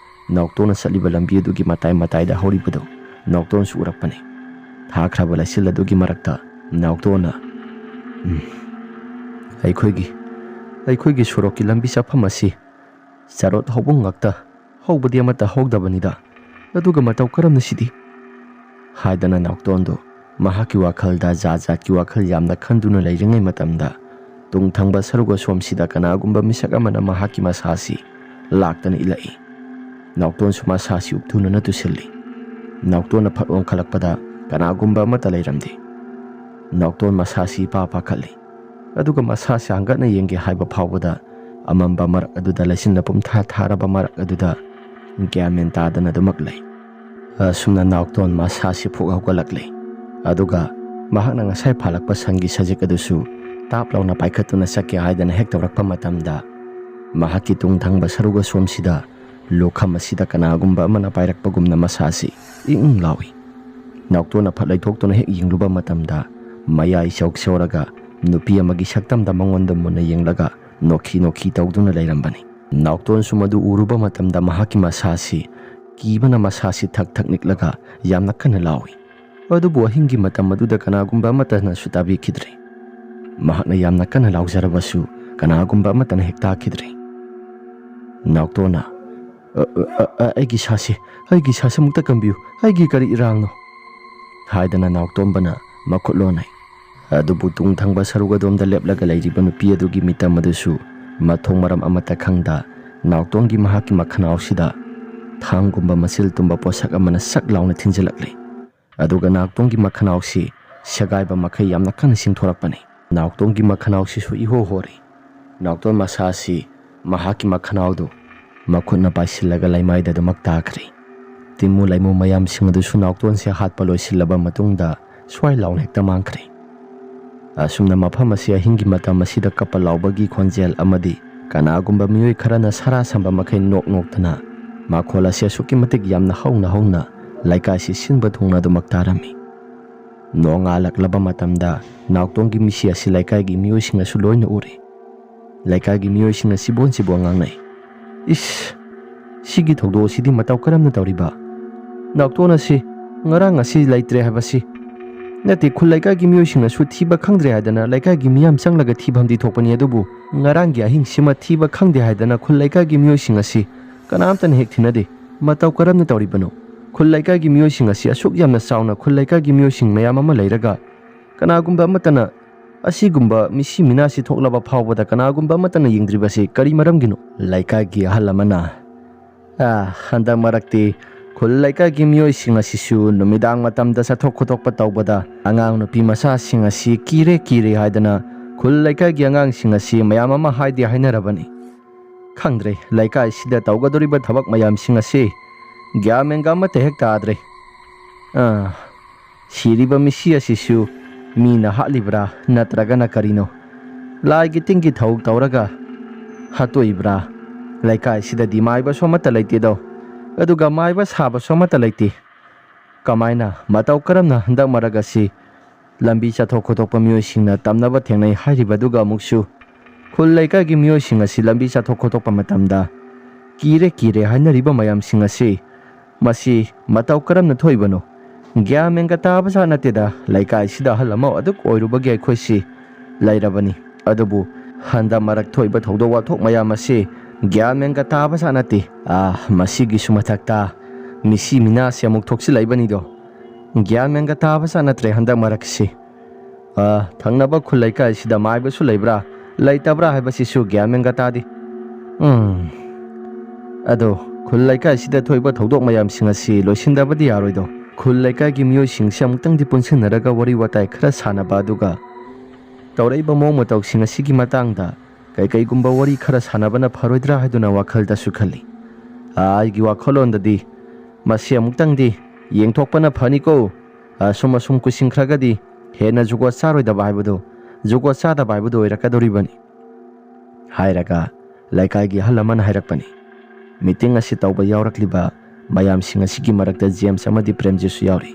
ꯅꯥꯎꯇꯣꯟꯅ ꯆꯠꯂꯤꯕ ꯂꯝꯕꯤ ꯑꯗꯨꯒꯤ ꯃꯇꯥꯏ ꯃꯇꯥꯏꯗ ꯍꯧꯔꯤꯕꯗꯨ ꯅꯥꯎꯇꯣꯟꯁꯨ ꯎꯔꯛꯄꯅꯤ꯫ ꯊꯥꯈ꯭ꯔꯕ ꯂꯩꯆꯤꯜ ꯑꯗꯨꯒꯤ ꯃꯔꯛꯇ ꯅꯥꯎꯇꯣꯟꯅ, "ꯎꯝ, ꯑꯩꯈꯣꯏꯒꯤ, ꯑꯩꯈꯣꯏꯒꯤ ꯁꯣꯔꯣꯛꯀꯤ ꯂꯝꯕꯤ ꯆꯠꯐꯝ ꯑꯁꯤ "ꯆꯔꯣꯠ ꯍꯧꯕ ꯉꯥꯛꯇ, ꯍꯧꯕꯗꯤ ꯑꯃꯠꯇ ꯍꯧꯗꯕꯅꯤꯗ, ꯑꯗꯨꯒ ꯃꯇꯧ ꯀꯔꯝꯅ ꯁꯤꯗꯤ?" ꯍꯥꯏꯗꯅ ꯅꯥꯎꯇꯣꯟꯗꯨ ꯃꯍꯥꯛꯀꯤ ꯋꯥꯈꯜꯗ ꯖꯥꯠ ꯖꯥꯠꯀꯤ ꯋꯥꯈꯜ ꯌꯥꯝꯅ ꯈꯟꯗꯨꯅ ꯂꯩꯔꯤꯉꯩ ꯃꯇꯝꯗ, ꯇꯨꯡ ꯊꯪꯕ ꯁꯔꯨꯛ ꯑꯁꯣꯝꯁꯤꯗ ꯀꯅꯥꯒꯨꯝꯕ ꯃꯤꯁꯛ ꯑꯃꯅ ꯃꯍꯥꯛꯀꯤ ꯃꯁꯥꯁꯤ ꯂꯥꯛꯇꯅ ꯏꯜꯂꯛꯏ꯫ ꯅꯥꯎꯇꯣꯟꯁꯨ ꯃꯁꯥꯁꯤ ꯎꯞꯊꯨꯅꯅ ꯇꯨꯁꯤꯜꯂꯤ꯫ ꯅꯥꯎꯇꯣꯟꯅ ꯐꯠ ꯑꯣꯟꯈꯠꯂꯛꯄꯗ ꯀꯅꯥꯒꯨꯝꯕ ꯑꯃꯠꯇ ꯂꯩꯔꯝꯗꯦ꯫ ꯅꯥꯎꯇꯣꯟ ꯃꯁꯥꯁꯤ ꯏꯄꯥ ꯄꯥꯈꯠꯂꯤ꯫ ꯑꯗꯨꯒ ꯃꯁꯥꯁꯤ ꯍꯥꯡꯒꯠꯅ ꯌꯦꯡꯒꯦ ꯍꯥꯏꯕ ꯐꯥꯎꯕꯗ ꯑꯃꯝꯕ ꯃꯔꯛ ꯑꯗꯨꯗ ꯂꯩꯆꯤꯟꯅ ꯄꯨꯝꯊꯥ ꯊꯥꯔꯕ ꯃꯔꯛ ꯑꯗꯨꯗ ꯒ꯭ꯌꯥꯟ ꯃꯦꯟ ꯇꯥꯗꯅ ꯑꯗꯨꯃꯛ ꯂꯩ꯫ ꯑꯁꯨꯝꯅ ꯅꯥꯎꯇꯣꯟ ꯃꯁꯥꯁꯤ ꯐꯨꯛ ꯍꯧꯒꯠꯂꯛꯂꯦ꯫ ꯑꯗꯨꯒ ꯃꯍꯥꯛꯅ ꯉꯁꯥꯏ ꯐꯥꯜꯂꯛꯄ ꯁꯟꯒꯤ ꯁꯖꯤꯛ ꯑꯗꯨꯁꯨ ꯇꯥꯞ ꯂꯥꯎꯅ ꯄꯥꯏꯈꯠꯇꯨꯅ ꯆꯠꯀꯦ ꯍꯥꯏꯗꯅ ꯍꯦꯛ ꯇꯧꯔꯛꯄ ꯃꯇꯝꯗ, ꯃꯍꯥꯛꯀꯤ ꯇꯨꯡ ꯊꯪꯕ ꯁꯔꯨꯛ ꯑꯁꯣꯝꯁꯤꯗ ꯂꯨꯈꯝ ꯑꯁꯤꯗ ꯀꯅꯥꯒꯨꯝꯕ ꯑꯃꯅ ꯄꯥꯏꯔꯛꯄꯒꯨꯝꯅ ꯃꯁꯥꯁꯤ ꯏꯪ ꯏꯪ ꯂꯥꯎꯏ꯫ ꯅꯥꯎꯇꯣꯟꯅ ꯐꯠ ꯂꯩꯊꯣꯛꯇꯨꯅ ꯍꯦꯛ ꯌꯦꯡꯂꯨꯕ ꯃꯇꯝꯗ, ꯃꯌꯥꯏ ꯆꯧ ꯆꯧꯔꯒ ꯅꯨꯄꯤ ꯑꯃꯒꯤ ꯁꯛꯇꯝꯗ ꯃꯉꯣꯟꯗ ꯃꯨꯟꯅ ꯌꯦꯡꯂꯒ ꯅꯣꯛꯈꯤ ꯅꯣꯛꯈꯤ ꯇꯧꯗꯨꯅ ꯂꯩꯔꯝꯕꯅꯤ꯫ ꯅꯥꯎꯇꯣꯟꯁꯨ ꯃꯗꯨ ꯎꯔꯨꯕ ꯃꯇꯝꯗ ꯃꯍꯥꯛꯀꯤ ꯃꯁꯥꯁꯤ ꯀꯤꯕꯅ ꯃꯁꯥꯁꯤ ꯊꯛ ꯊꯛ ꯅꯤꯛꯂꯒ ꯌꯥꯝꯅ ꯀꯟꯅ ꯂꯥꯎꯏ꯫ ꯑꯗꯨꯕꯨ ꯑꯍꯤꯡꯒꯤ ꯃꯇꯝ ꯑꯗꯨꯗ ꯀꯅꯥꯒꯨꯝꯕ ꯑꯃꯠꯇꯅꯁꯨ ꯇꯥꯕꯤꯈꯤꯗ꯭ꯔꯦ꯫ ꯃꯍꯥꯛꯅ ꯌꯥꯝꯅ ꯀꯟꯅ ꯂꯥꯎꯖꯔꯕꯁꯨ ꯀꯅꯥꯒꯨꯝꯕ ꯑꯃꯠꯇꯅ ꯍꯦꯛ ꯇꯥꯈꯤꯗ꯭ꯔꯦ꯫ ꯅꯥꯎꯇꯣꯟꯅ, "ꯑ, ꯑ, ꯑ, ꯑ, ꯑꯩꯒꯤ ꯏꯁꯥꯁꯤ, ꯑꯩꯒꯤ ꯏꯁꯥꯁꯤ ꯑꯃꯨꯛꯇ ꯀꯟꯕꯤꯌꯨ, ꯑꯩꯒꯤ ꯀꯔꯤ ꯏꯔꯥꯡꯅꯣ?" ꯍꯥꯏꯗꯅ ꯅꯥꯎꯇꯣꯝꯕꯅ ꯃꯈꯨꯠ ꯂꯣꯟꯅꯩ꯫ ꯑꯗꯨꯕꯨ ꯇꯨꯡ ꯊꯪꯕ ꯁꯔꯨꯛ ꯑꯗꯣꯝꯗ ꯂꯦꯞꯂꯒ ꯂꯩꯔꯤꯕ ꯅꯨꯄꯤ ꯑꯗꯨꯒꯤ ꯃꯤꯇꯝ ꯑꯗꯨꯁꯨ ꯃꯊꯣꯡ ꯃꯔꯝ ꯑꯃꯠꯇ ꯈꯪꯗ ꯅꯥꯎꯇꯣꯟꯒꯤ ꯃꯍꯥꯛꯀꯤ ꯃꯈꯅꯥꯎꯁꯤꯗ ꯊꯥꯡꯒꯨꯝꯕ ꯃꯆꯤꯜ ꯇꯨꯝꯕ ꯄꯣꯠꯁꯛ ꯑꯃꯅ ꯁꯛ ꯂꯥꯎꯅ ꯊꯤꯟꯖꯤꯜꯂꯛꯂꯦ꯫ ꯑꯗꯨꯒ ꯅꯥꯎꯇꯣꯟꯒꯤ ꯃꯈꯅꯥꯎꯁꯤ ꯁꯦꯒꯥꯏꯕ ꯃꯈꯩ ꯌꯥꯝꯅ ꯀꯟꯅ ꯆꯤꯡꯊꯣꯔꯛꯄꯅꯤ꯫ ꯅꯥꯎꯇꯣꯟꯒꯤ ꯃꯈꯅꯥꯎꯁꯤꯁꯨ ꯏꯍꯣ ꯍꯣꯔꯦ꯫ ꯅꯥꯎꯇꯣꯟ ꯃꯁꯥꯁꯤ ꯃꯍꯥꯛꯀꯤ ꯃꯈꯅꯥꯎꯗꯨ ꯃꯈꯨꯠꯅ ꯄꯥꯏꯁꯤꯜꯂꯒ ꯂꯩꯃꯥꯏꯗ ꯑꯗꯨꯃꯛ ꯇꯥꯈ꯭ꯔꯦ꯫ ꯇꯤꯃꯨ ꯂꯩꯃꯨ ꯃꯌꯥꯝꯁꯤꯡ ꯑꯗꯨꯁꯨ ꯅꯥꯎꯇꯣꯟꯁꯦ ꯍꯥꯠꯄ ꯂꯣꯏꯁꯤꯜꯂꯕ ꯃꯇꯨꯡꯗ ꯁ꯭ꯋꯥꯏ ꯂꯥꯎꯅ ꯍꯦꯛꯇ ꯃꯥꯡꯈ꯭ꯔꯦ꯫ ꯑꯁꯨꯝꯅ ꯃꯐꯝ ꯑꯁꯤ ꯑꯍꯤꯡꯒꯤ ꯃꯇꯝ ꯑꯁꯤꯗ ꯀꯞꯄ ꯂꯥꯎꯕꯒꯤ ꯈꯣꯟꯖꯦꯜ ꯑꯃꯗꯤ ꯀꯅꯥꯒꯨꯝꯕ ꯃꯤꯑꯣꯏ ꯈꯔꯅ ꯁꯥꯔꯥ ꯁꯝꯕ ꯃꯈꯩ ꯅꯣꯛ ꯅꯣꯛꯇꯅ ꯃꯈꯣꯜ ꯑꯁꯤ ꯑꯁꯨꯛꯀꯤ ꯃꯇꯤꯛ ꯌꯥꯝꯅ ꯍꯧꯅ ꯍꯧꯅ ꯂꯩꯀꯥꯏꯁꯤ ꯁꯤꯟꯕ ꯊꯨꯡꯅ ꯑꯗꯨꯃꯛ ꯇꯥꯔꯝꯃꯤ꯫ ꯅꯣꯡꯉꯥꯜꯂꯛꯂꯕ ꯃꯇꯝꯗ ꯅꯥꯎꯇꯣꯟꯒꯤ ꯃꯤꯁꯤ ꯑꯁꯤ ꯂꯩꯀꯥꯏꯒꯤ ꯃꯤꯑꯣꯏꯁꯤꯡꯅꯁꯨ ꯂꯣꯏꯅ ꯎꯔꯦ꯫ ꯂꯩꯀꯥꯏꯒꯤ ꯃꯤꯑꯣꯏꯁꯤꯡꯅ ꯆꯤꯕꯣꯟ ꯆꯤꯕꯣꯟ ꯉꯥꯡꯅꯩ꯫ "ꯏꯁ! ꯁꯤꯒꯤ ꯊꯧꯗꯣꯛ ꯑꯁꯤꯗꯤ ꯃꯇꯧ ꯀꯔꯝꯅ ꯇꯧꯔꯤꯕ? ꯅꯥꯎꯇꯣꯟ ꯑꯁꯤ ꯉꯔꯥꯡ ꯑꯁꯤ ꯂꯩꯇ꯭ꯔꯦ ꯍꯥꯏꯕꯁꯤ꯫ ꯅꯠꯇꯦ, ꯈꯨꯜ ꯂꯩꯀꯥꯏꯒꯤ ꯃꯤꯑꯣꯏꯁꯤꯡꯅꯁꯨ ꯊꯤꯕ ꯈꯪꯗ꯭ꯔꯦ ꯍꯥꯏꯗꯅ ꯂꯩꯀꯥꯏꯒꯤ ꯃꯤꯌꯥꯝ ꯆꯪꯂꯒ ꯊꯤꯐꯝꯗꯤ ꯊꯣꯛꯄꯅꯤ, ꯑꯗꯨꯕꯨ ꯉꯔꯥꯡꯒꯤ ꯑꯍꯤꯡꯁꯤꯃ ꯊꯤꯕ ꯈꯪꯗꯦ ꯍꯥꯏꯗꯅ ꯈꯨꯜ ꯂꯩꯀꯥꯏꯒꯤ ꯃꯤꯑꯣꯏꯁꯤꯡ ꯑꯁꯤ ꯀꯅꯥꯝꯇꯅ ꯍꯦꯛ ꯊꯤꯅꯗꯦ꯫ ꯃꯇꯧ ꯀꯔꯝꯅ ꯇꯧꯔꯤꯕꯅꯣ? ꯈꯨꯜ ꯂꯩꯀꯥꯏꯒꯤ ꯃꯤꯑꯣꯏꯁꯤꯡ ꯑꯁꯤ ꯑꯁꯨꯛ ꯌꯥꯝꯅ ꯆꯥꯎꯅ ꯈꯨꯜ ꯂꯩꯀꯥꯏꯒꯤ ꯃꯤꯑꯣꯏꯁꯤꯡ ꯃꯌꯥꯝ ꯑꯃ ꯂꯩꯔꯒ ꯀꯅꯥꯒꯨꯝꯕ ꯑꯃꯠꯇꯅ ꯑꯁꯤꯒꯨꯝꯕ ꯃꯤꯁꯤ ꯃꯤꯅꯥꯁꯤ ꯊꯣꯛꯂꯕ ꯐꯥꯎꯕꯗ ꯀꯅꯥꯒꯨꯝꯕ ꯑꯃꯠꯇꯅ ꯌꯦꯡꯗ꯭ꯔꯤꯕꯁꯤ ꯀꯔꯤ ꯃꯔꯝꯒꯤꯅꯣ? ꯂꯩꯀꯥꯏꯒꯤ ꯑꯍꯜ ꯑꯃꯅ, "ꯑ, ꯍꯟꯗꯛ ꯃꯔꯛꯇꯤ ꯈꯨꯜ ꯂꯩꯀꯥꯏꯒꯤ ꯃꯤꯑꯣꯏꯁꯤꯡ ꯑꯁꯤꯁꯨ ꯅꯨꯃꯤꯗꯥꯡ ꯃꯇꯝꯗ ꯆꯠꯊꯣꯛ ꯈꯣꯠꯇꯣꯛꯄ ꯇꯧꯕꯗ ꯑꯉꯥꯡ ꯅꯨꯄꯤ ꯃꯆꯥꯁꯤꯡ ꯑꯁꯤ ꯀꯤꯔꯦ ꯀꯤꯔꯦ ꯍꯥꯏꯗꯅ ꯈꯨꯜ ꯂꯩꯀꯥꯏꯒꯤ ꯑꯉꯥꯡꯁꯤꯡ ꯑꯁꯤ ꯃꯌꯥꯝ ꯑꯃ ꯍꯥꯏꯗꯤ ꯍꯥꯏꯅꯔꯕꯅꯤ꯫ ꯈꯪꯗ꯭ꯔꯦ, ꯂꯩꯀꯥꯏꯁꯤꯗ ꯇꯧꯒꯗꯧꯔꯤꯕ ꯊꯕꯛ ꯃꯌꯥꯝꯁꯤꯡ ꯑꯁꯤ ꯒ꯭ꯌꯥꯟ ꯃꯦꯟꯒ ꯑꯃꯠꯇ ꯍꯦꯛ ꯇꯥꯗ꯭ꯔꯦ꯫ ꯑ, ꯁꯤꯔꯤꯕ ꯃꯤꯁꯤ ꯑꯁꯤꯁꯨ ꯃꯤꯅ ꯍꯥꯠꯂꯤꯕ꯭ꯔꯥ ꯅꯠꯇ꯭ꯔꯒꯅ ꯀꯔꯤꯅꯣ? ꯂꯥꯏꯒꯤ ꯇꯤꯟꯒꯤ ꯊꯧ ꯇꯧꯔꯒ ꯍꯥꯠꯇꯣꯛꯏꯕ꯭ꯔꯥ? ꯂꯩꯀꯥꯏꯁꯤꯗꯗꯤ ꯃꯥꯏꯕꯁꯨ ꯑꯃꯠꯇ ꯂꯩꯇꯦꯗꯣ, ꯑꯗꯨꯒ ꯃꯥꯏꯕ ꯁꯥꯕꯁꯨ ꯑꯃꯠꯇ ꯂꯩꯇꯦ꯫ ꯀꯃꯥꯏꯅ, ꯃꯇꯧ ꯀꯔꯝꯅ ꯍꯟꯗꯛ ꯃꯔꯛ ꯑꯁꯤ ꯂꯝꯕꯤ ꯆꯠꯊꯣꯛ ꯈꯣꯠꯇꯣꯛꯄ ꯃꯤꯑꯣꯏꯁꯤꯡꯅ ꯇꯝꯅꯕ ꯊꯦꯡꯅꯩ ꯍꯥꯏꯔꯤꯕꯗꯨꯒ ꯑꯃꯨꯛꯁꯨ ꯈꯨꯜ ꯂꯩꯀꯥꯏꯒꯤ ꯃꯤꯑꯣꯏꯁꯤꯡ ꯑꯁꯤ ꯂꯝꯕꯤ ꯆꯠꯊꯣꯛ ꯈꯣꯠꯇꯣꯛꯄ ꯃꯇꯝꯗ ꯀꯤꯔꯦ ꯀꯤꯔꯦ ꯍꯥꯏꯅꯔꯤꯕ ꯃꯌꯥꯝꯁꯤꯡ ꯑꯁꯤ, ꯃꯁꯤ ꯃꯇꯧ ꯀꯔꯝꯅ ꯊꯣꯛꯏꯕꯅꯣ? ꯒ꯭ꯌꯥꯟ ꯃꯦꯟꯒ ꯇꯥꯕ ꯖꯥꯠ ꯅꯠꯇꯦꯗ꯫ ꯂꯩꯀꯥꯏꯁꯤꯗ ꯑꯍꯜ ꯑꯃ ꯑꯗꯨꯛ ꯑꯣꯏꯔꯨꯕꯒꯤ ꯑꯩꯈꯣꯏꯁꯤ ꯂꯩꯔꯕꯅꯤ, ꯑꯗꯨꯕꯨ ꯍꯟꯗꯛ ꯃꯔꯛ ꯊꯣꯛꯏꯕ ꯊꯧꯗꯣꯛ ꯋꯥꯊꯣꯛ ꯃꯌꯥꯝ ꯑꯁꯤ ꯒ꯭ꯌꯥꯟ ꯃꯦꯟꯒ ꯇꯥꯕ ꯖꯥꯠ ꯅꯠꯇꯦ꯫ ꯑꯥ, ꯃꯁꯤꯒꯤꯁꯨ ꯃꯊꯛꯇ ꯃꯤꯁꯤ ꯃꯤꯅꯥꯁꯤ ꯑꯃꯨꯛ ꯊꯣꯛꯆꯤꯜꯂꯛꯏꯕꯅꯤꯗꯣ꯫ ꯒ꯭ꯌꯥꯟ ꯃꯦꯟꯒ ꯇꯥꯕ ꯖꯥꯠ ꯅꯠꯇ꯭ꯔꯦ ꯍꯟꯗꯛ ꯃꯔꯛꯁꯤ꯫ ꯑꯥ, ꯊꯪꯅꯕ ꯈꯨꯜ ꯂꯩꯀꯥꯏꯁꯤꯗ ꯃꯥꯏꯕꯁꯨ ꯂꯩꯕ꯭ꯔꯥ ꯂꯩꯇꯕ꯭ꯔꯥ ꯍꯥꯏꯕꯁꯤꯁꯨ ꯒ꯭ꯌꯥꯟ ꯃꯦꯟꯒ ꯇꯥꯗꯦ꯫ ꯎꯝ, ꯑꯗꯣ ꯈꯨꯜ ꯂꯩꯀꯥꯏꯁꯤꯗ ꯊꯣꯛꯏꯕ ꯊꯧꯗꯣꯛ ꯃꯌꯥꯝꯁꯤꯡ ꯑꯁꯤ ꯂꯣꯏꯁꯤꯟꯗꯕꯗꯤ ꯌꯥꯔꯣꯏꯗꯣ꯫ ꯈꯨꯜ ꯂꯩꯀꯥꯏꯒꯤ ꯃꯤꯑꯣꯏꯁꯤꯡꯁꯦ ꯑꯃꯨꯛꯇꯪꯗꯤ ꯄꯨꯟꯁꯤꯟꯅꯔꯒ ꯋꯥꯔꯤ ꯋꯥꯇꯥꯏ ꯈꯔ ꯁꯥꯟꯅꯕ, ꯑꯗꯨꯒ ꯇꯧꯔꯛꯏꯕ ꯃꯑꯣꯡ ꯃꯇꯧꯁꯤꯡ ꯑꯁꯤꯒꯤ ꯃꯇꯥꯡꯗ ꯀꯩꯀꯩꯒꯨꯝꯕ ꯋꯥꯔꯤ ꯈꯔ ꯁꯥꯟꯅꯕꯅ ꯐꯔꯣꯏꯗ꯭ꯔꯥ ꯍꯥꯏꯗꯨꯅ ꯋꯥꯈꯜꯗꯁꯨ ꯈꯜꯂꯤ꯫ ꯑꯥ, ꯑꯩꯒꯤ ꯋꯥꯈꯜꯂꯣꯟꯗꯗꯤ ꯃꯁꯤ ꯑꯃꯨꯛꯇꯪꯗꯤ ꯌꯦꯡꯊꯣꯛꯄꯅ ꯐꯅꯤꯀꯣ꯫ ꯑꯁꯨꯝ ꯑꯁꯨꯝ ꯀꯨꯏꯁꯤꯟꯈ꯭ꯔꯒꯗꯤ ꯍꯦꯟꯅ ꯖꯨꯒꯣꯠ ꯆꯥꯔꯣꯏꯗꯕ ꯍꯥꯏꯕꯗꯨ, ꯖꯨꯒꯣꯠ ꯆꯥꯗꯕ ꯍꯥꯏꯕꯗꯨ ꯑꯣꯏꯔꯛꯀꯗꯧꯔꯤꯕꯅꯤ, ꯍꯥꯏꯔꯒ ꯂꯩꯀꯥꯏꯒꯤ ꯑꯍꯜ ꯑꯃꯅ ꯍꯥꯏꯔꯛꯄꯅꯤ꯫ ꯃꯤꯇꯤꯡ ꯑꯁꯤ ꯇꯧꯕ ꯌꯥꯎꯔꯛꯂꯤꯕ ꯃꯌꯥꯝꯁꯤꯡ ꯑꯁꯤꯒꯤ ꯃꯔꯛꯇ ꯖꯦꯝꯁ ꯑꯃꯗꯤ ꯄ꯭ꯔꯦꯝꯖꯤꯠꯁꯨ ꯌꯥꯎꯔꯤ꯫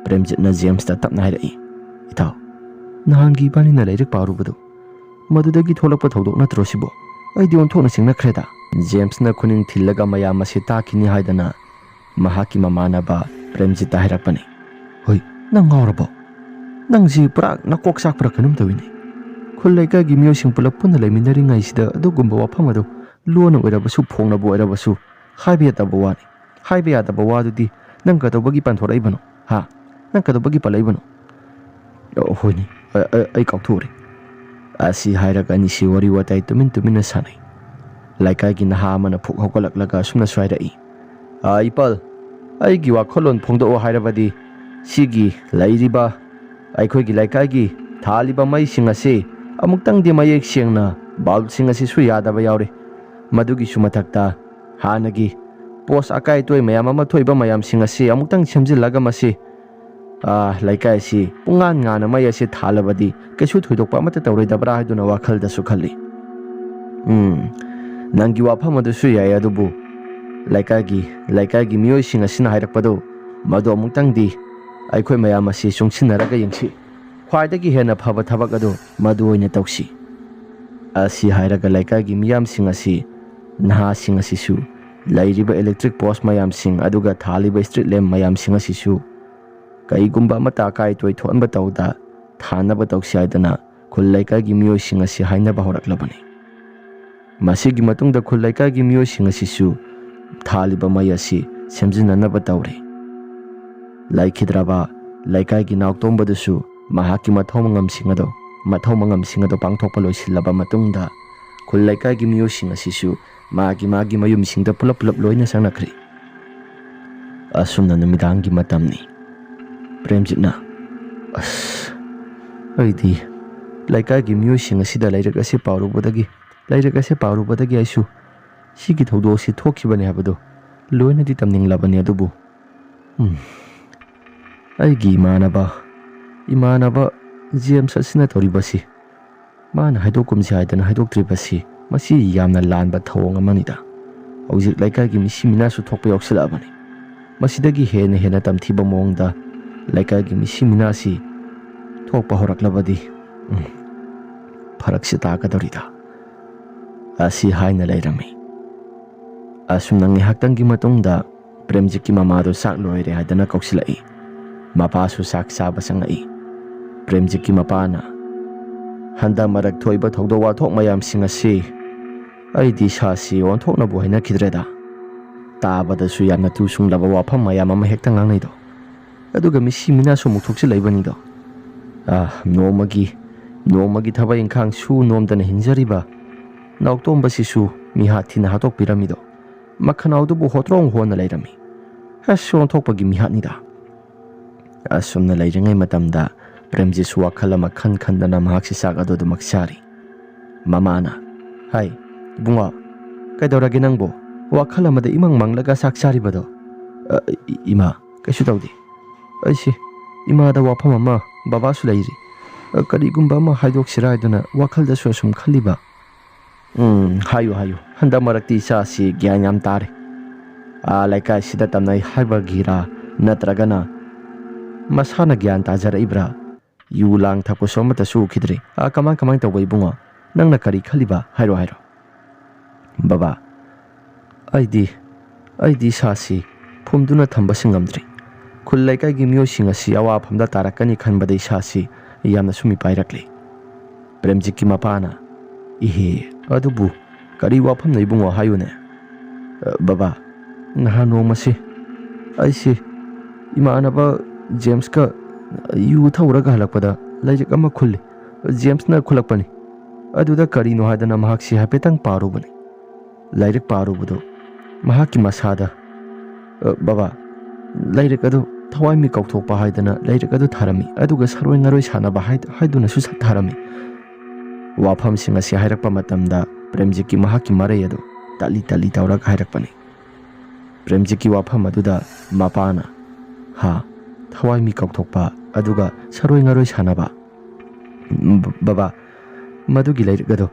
ꯄ꯭ꯔꯦꯝꯖꯤꯠꯅ ꯖꯦꯝꯁꯇ ꯇꯞꯅ ꯍꯥꯏꯔꯛꯏ, "ꯏꯇꯥꯎ, ꯅꯍꯥꯟꯒꯤ ꯏꯕꯥꯅꯤꯅ ꯂꯥꯏꯔꯤꯛ ꯄꯥꯔꯨꯕꯗꯨ, ꯃꯗꯨꯗꯒꯤ ꯊꯣꯛꯂꯛꯄ ꯊꯧꯗꯣꯛ ꯅꯠꯇ꯭ꯔꯣ ꯁꯤꯕꯣ? ꯑꯩꯗꯤ ꯑꯣꯟꯊꯣꯛꯅ ꯆꯤꯡꯅꯈ꯭ꯔꯦꯗ"꯫ ꯖꯦꯝꯁꯅ ꯈꯨꯅꯤꯡ ꯊꯤꯜꯂꯒ ꯃꯌꯥꯝ ꯑꯁꯤ ꯇꯥꯈꯤꯅꯤ ꯍꯥꯏꯗꯅ ꯃꯍꯥꯛꯀꯤ ꯃꯃꯥꯟꯅꯕ ꯄ꯭ꯔꯦꯝꯖꯤꯠꯇ ꯍꯥꯏꯔꯛꯄꯅꯤ꯫ "ꯍꯣꯏ, ꯅꯪ ꯉꯥꯎꯔꯕꯣ? "ꯅꯪꯁꯤ ꯄꯨꯔꯥ ꯅꯀꯣꯛ ꯆꯥꯛꯄ꯭ꯔꯥ ꯀꯩꯅꯣꯝ ꯇꯧꯏꯅꯦ꯫ ꯈꯨꯜ ꯂꯩꯀꯥꯏꯒꯤ ꯃꯤꯑꯣꯏꯁꯤꯡ ꯄꯨꯂꯞ ꯄꯨꯟꯅ ꯂꯩꯃꯤꯟꯅꯔꯤꯉꯩꯁꯤꯗ ꯑꯗꯨꯒꯨꯝꯕ ꯋꯥꯐꯝ ꯑꯗꯨ ꯂꯣꯟꯅ ꯑꯣꯏꯔꯕꯁꯨ, ꯐꯣꯡꯅꯕꯨ ꯑꯣꯏꯔꯕꯁꯨ, ꯍꯥꯏꯕ ꯌꯥꯗꯕ ꯋꯥꯅꯤ, ꯍꯥꯏꯕ ꯌꯥꯗꯕ ꯋꯥꯗꯨꯗꯤ ꯅꯪ ꯀꯩꯗꯧꯕꯒꯤ ꯄꯟꯊꯣꯔꯛꯏꯕꯅꯣ? ꯍꯥ? ꯅꯪ ꯀꯩꯗꯧꯕꯒꯤ ꯄꯜꯂꯛꯏꯕꯅꯣ?" "ꯑ, ꯍꯣꯏꯅꯦ, ꯑ, ꯑ, ꯑꯩ ꯀꯥꯎꯊꯣꯛꯎꯔꯦ꯫" ꯑꯁꯤ ꯍꯥꯏꯔꯒ ꯑꯅꯤꯁꯤ ꯋꯥꯔꯤ ꯋꯥꯇꯥꯏ ꯇꯨꯃꯤꯟ ꯇꯨꯃꯤꯟꯅ ꯁꯥꯟꯅꯩ꯫ ꯂꯩꯀꯥꯏꯒꯤ ꯅꯍꯥ ꯑꯃꯅ ꯐꯨꯛ ꯍꯧꯒꯠꯂꯛꯂꯒ ꯑꯁꯨꯝꯅꯁꯨ ꯍꯥꯏꯔꯛꯏ, "ꯑ, ꯏꯄꯜ, ꯑꯩꯒꯤ ꯋꯥꯈꯜꯂꯣꯟ ꯐꯣꯡꯗꯣꯛꯑꯣ ꯍꯥꯏꯔꯕꯗꯤ, ꯁꯤꯒꯤ ꯂꯩꯔꯤꯕ ꯑꯩꯈꯣꯏꯒꯤ ꯂꯩꯀꯥꯏꯒꯤ ꯊꯥꯜꯂꯤꯕ ꯃꯩꯁꯤꯡ ꯑꯁꯤ ꯑꯃꯨꯛꯇꯪꯗꯤ ꯃꯌꯦꯛ ꯁꯦꯡꯅ ꯕꯜꯕꯁꯤꯡ ꯑꯁꯤꯁꯨ ꯌꯥꯗꯕ ꯌꯥꯎꯔꯤ꯫ ꯃꯗꯨꯒꯤꯁꯨ ꯃꯊꯛꯇ ꯍꯥꯟꯅꯒꯤ ꯄꯣꯁ ꯑꯀꯥꯏ ꯑꯇꯣꯏ ꯃꯌꯥꯝ ꯑꯃ ꯊꯣꯛꯏꯕ ꯃꯌꯥꯝꯁꯤꯡ ꯑꯁꯤ ꯑꯃꯨꯛꯇꯪ ꯁꯦꯝꯖꯤꯜꯂꯒ ꯃꯁꯤ, ꯑꯥ, ꯂꯩꯀꯥꯏ ꯑꯁꯤ ꯄꯨꯡꯉꯥꯟ ꯉꯥꯟꯅ ꯃꯩ ꯑꯁꯤ ꯊꯥꯜꯂꯕꯗꯤ ꯀꯩꯁꯨ ꯊꯣꯏꯗꯣꯛꯄ ꯑꯃꯠꯇ ꯇꯧꯔꯣꯏꯗꯕ꯭ꯔꯥ ꯍꯥꯏꯗꯨꯅ ꯋꯥꯈꯜꯗꯁꯨ ꯈꯜꯂꯤ꯫ ꯎꯝ, ꯅꯪꯒꯤ ꯋꯥꯐꯝ ꯑꯗꯨꯁꯨ ꯌꯥꯏ, ꯑꯗꯨꯕꯨ ꯂꯩꯀꯥꯏꯒꯤ, ꯂꯩꯀꯥꯏꯒꯤ ꯃꯤꯑꯣꯏꯁꯤꯡ ꯑꯁꯤꯅ ꯍꯥꯏꯔꯛꯄꯗꯨ ꯃꯗꯨ ꯑꯃꯨꯛꯇꯪꯗꯤ ꯑꯩꯈꯣꯏ ꯃꯌꯥꯝ ꯑꯁꯤ ꯆꯨꯡꯁꯤꯟꯅꯔꯒ ꯌꯦꯡꯁꯤ꯫ ꯈ꯭ꯋꯥꯏꯗꯒꯤ ꯍꯦꯟꯅ ꯐꯕ ꯊꯕꯛ ꯑꯗꯨ ꯃꯗꯨ ꯑꯣꯏꯅ ꯇꯧꯁꯤ꯫" ꯑꯁꯤ ꯍꯥꯏꯔꯒ ꯂꯩꯀꯥꯏꯒꯤ ꯃꯤꯌꯥꯝꯁꯤꯡ ꯑꯁꯤ, ꯅꯍꯥꯁꯤꯡ ꯑꯁꯤꯁꯨ ꯂꯩꯔꯤꯕ ꯏꯂꯦꯛꯇ꯭ꯔꯤꯛ ꯄꯣꯁ ꯃꯌꯥꯝꯁꯤꯡ ꯑꯗꯨꯒ ꯊꯥꯜꯂꯤꯕ ꯁ꯭ꯇ꯭ꯔꯤꯠ ꯂꯦꯝꯞ ꯃꯌꯥꯝꯁꯤꯡ ꯑꯁꯤꯁꯨ ꯀꯩꯒꯨꯝꯕ ꯑꯃꯠꯇ ꯑꯀꯥꯏ ꯑꯇꯣꯏ ꯊꯣꯛꯍꯟꯕ ꯇꯧꯕꯗ ꯊꯥꯅꯕ ꯇꯧꯁꯤ ꯍꯥꯏꯗꯅ ꯈꯨꯜ ꯂꯩꯀꯥꯏꯒꯤ ꯃꯤꯑꯣꯏꯁꯤꯡ ꯑꯁꯤ ꯍꯥꯏꯅꯕ ꯍꯧꯔꯛꯂꯕꯅꯤ꯫ ꯃꯁꯤꯒꯤ ꯃꯇꯨꯡꯗ ꯈꯨꯜ ꯂꯩꯀꯥꯏꯒꯤ ꯃꯤꯑꯣꯏꯁꯤꯡ ꯑꯁꯤꯁꯨ ꯊꯥꯜꯂꯤꯕ ꯃꯩ ꯑꯁꯤ ꯁꯦꯝꯖꯤꯟꯅꯅꯕ ꯇꯧꯔꯤ꯫ ꯂꯩꯈꯤꯗ꯭ꯔꯕ ꯂꯩꯀꯥꯏꯒꯤ ꯅꯥꯎꯇꯣꯝꯕꯗꯨꯁꯨ ꯃꯍꯥꯛꯀꯤ ꯃꯊꯧ ꯃꯉꯝꯁꯤꯡ ꯑꯗꯨ, ꯃꯊꯧ ꯃꯉꯝꯁꯤꯡ ꯑꯗꯨ ꯄꯥꯡꯊꯣꯛꯄ ꯂꯣꯏꯁꯤꯜꯂꯕ ꯃꯇꯨꯡꯗ ꯈꯨꯜ ꯂꯩꯀꯥꯏꯒꯤ ꯃꯤꯑꯣꯏꯁꯤꯡ ꯑꯁꯤꯁꯨ ꯃꯥꯒꯤ ꯃꯥꯒꯤ ꯃꯌꯨꯝꯁꯤꯡꯗ ꯄꯨꯂꯞ ꯄꯨꯂꯞ ꯂꯣꯏꯅ ꯆꯪꯅꯈ꯭ꯔꯦ꯫ ꯑꯁꯨꯝꯅ ꯅꯨꯃꯤꯗꯥꯡꯒꯤ ꯃꯇꯝꯅꯤ꯫ ꯄ꯭ꯔꯦꯝꯖꯤꯠꯅ, "ꯑꯁ, ꯑꯩꯗꯤ ꯂꯩꯀꯥꯏꯒꯤ ꯃꯤꯑꯣꯏꯁꯤꯡ ꯑꯁꯤꯗ ꯂꯥꯏꯔꯤꯛ ꯑꯁꯤ ꯄꯥꯔꯨꯕꯗꯒꯤ, ꯂꯥꯏꯔꯤꯛ ꯑꯁꯤ ꯄꯥꯔꯨꯕꯗꯒꯤ ꯑꯩꯁꯨ ꯁꯤꯒꯤ ꯊꯧꯗꯣꯛ ꯑꯁꯤ ꯊꯣꯛꯈꯤꯕꯅꯤ ꯍꯥꯏꯕꯗꯨ ꯂꯣꯏꯅꯗꯤ ꯇꯝꯅꯤꯡꯂꯕꯅꯤ, ꯑꯗꯨꯕꯨ, ꯎꯝ, ꯑꯩꯒꯤ ꯏꯃꯥꯟꯅꯕ, ꯏꯃꯥꯟꯅꯕ ꯖꯦꯝꯁ ꯑꯁꯤꯅ ꯇꯧꯔꯤꯕꯁꯤ, ꯃꯥꯅ ꯍꯥꯏꯗꯣꯛꯀꯨꯝꯁꯤ ꯍꯥꯏꯗꯅ ꯍꯥꯏꯗꯣꯛꯇ꯭ꯔꯤꯕꯁꯤ, ꯃꯁꯤ ꯌꯥꯝꯅ ꯂꯥꯟꯕ ꯊꯧꯑꯣꯡ ꯑꯃꯅꯤꯗ꯫ ꯍꯧꯖꯤꯛ ꯂꯩꯀꯥꯏꯒꯤ ꯃꯤꯁꯤ ꯃꯤꯅꯥꯁꯨ ꯊꯣꯛꯄ ꯌꯥꯎꯁꯤꯜꯂꯛꯑꯕꯅꯤ꯫ ꯃꯁꯤꯗꯒꯤ ꯍꯦꯟꯅ ꯍꯦꯟꯅ ꯇꯝꯊꯤꯕ ꯃꯑꯣꯡꯗ ꯂꯩꯀꯥꯏꯒꯤ ꯃꯤꯁꯤ ꯃꯤꯅꯥꯁꯤ ꯊꯣꯛꯄ ꯍꯧꯔꯛꯂꯕꯗꯤ, ꯎꯝ, ꯐꯔꯛꯁꯤ ꯇꯥꯒꯗꯧꯔꯤꯗ꯫" ꯑꯁꯤ ꯍꯥꯏꯅ ꯂꯩꯔꯝꯃꯤ꯫ ꯑꯁꯨꯝꯅ ꯉꯥꯏꯍꯥꯛꯇꯪꯒꯤ ꯃꯇꯨꯡꯗ ꯄ꯭ꯔꯦꯝꯖꯤꯠꯀꯤ ꯃꯃꯥꯗꯨ ꯆꯥꯛ ꯂꯣꯏꯔꯦ ꯍꯥꯏꯗꯅ ꯀꯧꯁꯤꯜꯂꯛꯏ꯫ ꯃꯄꯥꯁꯨ ꯆꯥꯛ ꯆꯥꯕ ꯆꯪꯉꯛꯏ꯫ ꯄ꯭ꯔꯦꯝꯖꯤꯠꯀꯤ ꯃꯄꯥꯅ, "ꯍꯟꯗꯛ ꯃꯔꯛ ꯊꯣꯛꯏꯕ ꯊꯧꯗꯣꯛ ꯋꯥꯊꯣꯛ ꯃꯌꯥꯝꯁꯤꯡ ꯑꯁꯤ ꯑꯩꯗꯤ ꯏꯁꯥꯁꯤ ꯑꯣꯟꯊꯣꯛꯅꯕꯨ ꯍꯩꯅꯈꯤꯗ꯭ꯔꯦꯗ꯫ ꯇꯥꯕꯗꯁꯨ ꯌꯥꯝꯅ ꯇꯨ ꯁꯨꯡꯂꯕ ꯋꯥꯐꯝ ꯃꯌꯥꯝ ꯑꯃ ꯍꯦꯛꯇ ꯉꯥꯡꯅꯩꯗꯣ꯫ ꯑꯗꯨꯒ ꯃꯤꯁꯤ ꯃꯤꯅꯥꯁꯨ ꯑꯃꯨꯛ ꯊꯣꯛꯆꯤꯜꯂꯛꯏꯕꯅꯤꯗꯣ꯫ ꯑꯥ, ꯅꯣꯡꯃꯒꯤ, ꯅꯣꯡꯃꯒꯤ ꯊꯕꯛ ꯏꯪꯈꯥꯡ ꯁꯨ ꯅꯣꯝꯗꯅ ꯍꯤꯡꯖꯔꯤꯕ ꯅꯥꯎꯇꯣꯝꯕꯁꯤꯁꯨ ꯃꯤꯍꯥꯠ ꯊꯤꯅ ꯍꯥꯠꯇꯣꯛꯄꯤꯔꯝꯃꯤꯗꯣ꯫ ꯃꯈꯅꯥꯎꯗꯨꯕꯨ ꯍꯣꯇ꯭ꯔꯣꯡ ꯍꯣꯟꯅ ꯂꯩꯔꯝꯃꯤ꯫ ꯑꯁ, ꯑꯣꯟꯊꯣꯛꯄꯒꯤ ꯃꯤꯍꯥꯠꯅꯤꯗ"꯫ ꯑꯁꯨꯝꯅ ꯂꯩꯔꯤꯉꯩ ꯃꯇꯝꯗ ꯄ꯭ꯔꯦꯝꯖꯤꯠꯁꯨ ꯋꯥꯈꯜ ꯑꯃ ꯈꯟ ꯈꯟꯗꯅ ꯃꯍꯥꯛꯁꯤ ꯆꯥꯛ ꯑꯗꯨ ꯑꯗꯨꯃꯛ ꯆꯥꯔꯤ꯫ ꯃꯃꯥꯅ, "ꯍꯥꯏ, ꯏꯕꯨꯡꯉꯣ, ꯀꯩꯗꯧꯔꯒꯦ ꯅꯪꯕꯨ? ꯋꯥꯈꯜ ꯑꯃꯗ ꯏꯃꯪ ꯃꯪꯂꯒ ꯆꯥꯛ ꯆꯥꯔꯤꯕꯗꯣ?" "ꯑ, ꯏ-, ꯏꯃꯥ, ꯀꯩꯁꯨ ꯇꯧꯗꯦ꯫ ꯑꯩꯁꯦ ꯏꯃꯥꯗ ꯋꯥꯐꯝ ꯑꯃ, ꯕꯕꯥꯁꯨ ꯂꯩꯔꯤ꯫ ꯑ, ꯀꯔꯤꯒꯨꯝꯕ ꯑꯃ ꯍꯥꯏꯗꯣꯛꯁꯤꯔꯥ ꯍꯥꯏꯗꯨꯅ ꯋꯥꯈꯜꯗꯁꯨ ꯑꯁꯨꯝ ꯈꯜꯂꯤꯕ"꯫ "ꯎꯝ, ꯍꯥꯏꯌꯨ, ꯍꯥꯏꯌꯨ꯫ ꯍꯟꯗꯛ ꯃꯔꯛꯇꯤ ꯏꯆꯥꯁꯤ ꯒ꯭ꯌꯥꯟ ꯌꯥꯝ ꯇꯥꯔꯦ꯫ ꯑꯥ, ꯂꯩꯀꯥꯏꯁꯤꯗ ꯇꯝꯅꯩ ꯍꯥꯏꯕꯒꯤꯔꯥ, ꯅꯠꯇ꯭ꯔꯒꯅ ꯃꯁꯥꯅ ꯒ꯭ꯌꯥꯟ ꯇꯥꯖꯔꯛꯏꯕ꯭ꯔꯥ? ꯌꯨ ꯂꯥꯡ ꯊꯛꯄꯁꯨ ꯑꯃꯠꯇꯁꯨ ꯎꯈꯤꯗ꯭ꯔꯦ꯫ ꯑꯥ, ꯀꯃꯥꯏ, ꯀꯃꯥꯏ ꯇꯧꯕ ꯏꯕꯨꯡꯉꯣ? ꯅꯪꯅ ꯀꯔꯤ ꯈꯜꯂꯤꯕ? ꯍꯥꯏꯔꯣ, ꯍꯥꯏꯔꯣ"꯫ "ꯕꯕꯥ, ꯑꯩꯗꯤ, ꯑꯩꯗꯤ ꯏꯁꯥꯁꯤ ꯐꯨꯝꯗꯨꯅ ꯊꯝꯕꯁꯤ ꯉꯝꯗ꯭ꯔꯤ꯫ ꯈꯨꯜ ꯂꯩꯀꯥꯏꯒꯤ ꯃꯤꯑꯣꯏꯁꯤꯡ ꯑꯁꯤ ꯑꯋꯥꯐꯝꯗ ꯇꯥꯔꯛꯀꯅꯤ ꯈꯟꯕꯗ ꯏꯁꯥꯁꯤ ꯌꯥꯝꯅꯁꯨ ꯃꯤꯄꯥꯏꯔꯛꯂꯤ"꯫ ꯄ꯭ꯔꯦꯝꯖꯤꯠꯀꯤ ꯃꯄꯥꯅ, "ꯏꯍꯦ, ꯑꯗꯨꯕꯨ ꯀꯔꯤ ꯋꯥꯐꯝꯅꯣ ꯏꯕꯨꯡꯉꯣ, ꯍꯥꯏꯌꯨꯅꯦ"꯫ "ꯑ, ꯕꯕꯥ, ꯅꯍꯥꯟ ꯅꯣꯡꯃꯁꯤ ꯑꯩꯁꯤ ꯏꯃꯥꯟꯅꯕ ꯖꯦꯝꯁꯀ ꯌꯨ ꯊꯛꯎꯔꯒ ꯍꯜꯂꯛꯄꯗ ꯂꯥꯏꯔꯤꯛ ꯑꯃ ꯈꯨꯜꯂꯤ꯫ ꯖꯦꯝꯁꯅ ꯈꯨꯜꯂꯛꯄꯅꯤ꯫ ꯑꯗꯨꯗ ꯀꯔꯤꯅꯣ ꯍꯥꯏꯗꯅ ꯃꯍꯥꯛꯁꯤ ꯍꯥꯏꯐꯦꯠꯇꯪ ꯄꯥꯔꯨꯕꯅꯤ꯫ ꯂꯥꯏꯔꯤꯛ ꯄꯥꯔꯨꯕꯗꯨ ꯃꯍꯥꯛꯀꯤ ꯃꯁꯥꯗ, ꯑ, ꯕꯕꯥ, ꯂꯥꯏꯔꯤꯛ ꯑꯗꯨ ꯊꯋꯥꯏ ꯃꯤ ꯀꯥꯎꯊꯣꯛꯄ ꯍꯥꯏꯗꯅ ꯂꯥꯏꯔꯤꯛ ꯑꯗꯨ ꯊꯥꯔꯝꯃꯤ, ꯑꯗꯨꯒ ꯁꯔꯣꯏ ꯉꯔꯣꯏ ꯁꯥꯟꯅꯕ ꯍꯥꯏ-, ꯍꯥꯏꯗꯨꯅꯁꯨ ꯁ-, ꯊꯥꯔꯝꯃꯤ"꯫ ꯋꯥꯐꯝꯁꯤꯡ ꯑꯁꯤ ꯍꯥꯏꯔꯛꯄ ꯃꯇꯝꯗ ꯄ꯭ꯔꯦꯝꯖꯤꯠꯀꯤ ꯃꯍꯥꯛꯀꯤ ꯃꯔꯩ ꯑꯗꯨ ꯇꯠꯂꯤ ꯇꯠꯂꯤ ꯇꯧꯔꯒ ꯍꯥꯏꯔꯛꯄꯅꯤ꯫ ꯄ꯭ꯔꯦꯝꯖꯤꯠꯀꯤ ꯋꯥꯐꯝ ꯑꯗꯨꯗ ꯃꯄꯥꯅ, "ꯍꯥ? ꯊꯋꯥꯏ ꯃꯤ ꯀꯥꯎꯊꯣꯛꯄ, ꯑꯗꯨꯒ ꯁꯔꯣꯏ ꯉꯔꯣꯏ ꯁꯥꯟꯅꯕ"꯫ "ꯕ-, ꯕꯕꯥ, ꯃꯗꯨꯒꯤ ꯂꯥꯏꯔꯤꯛ ꯑꯗꯨ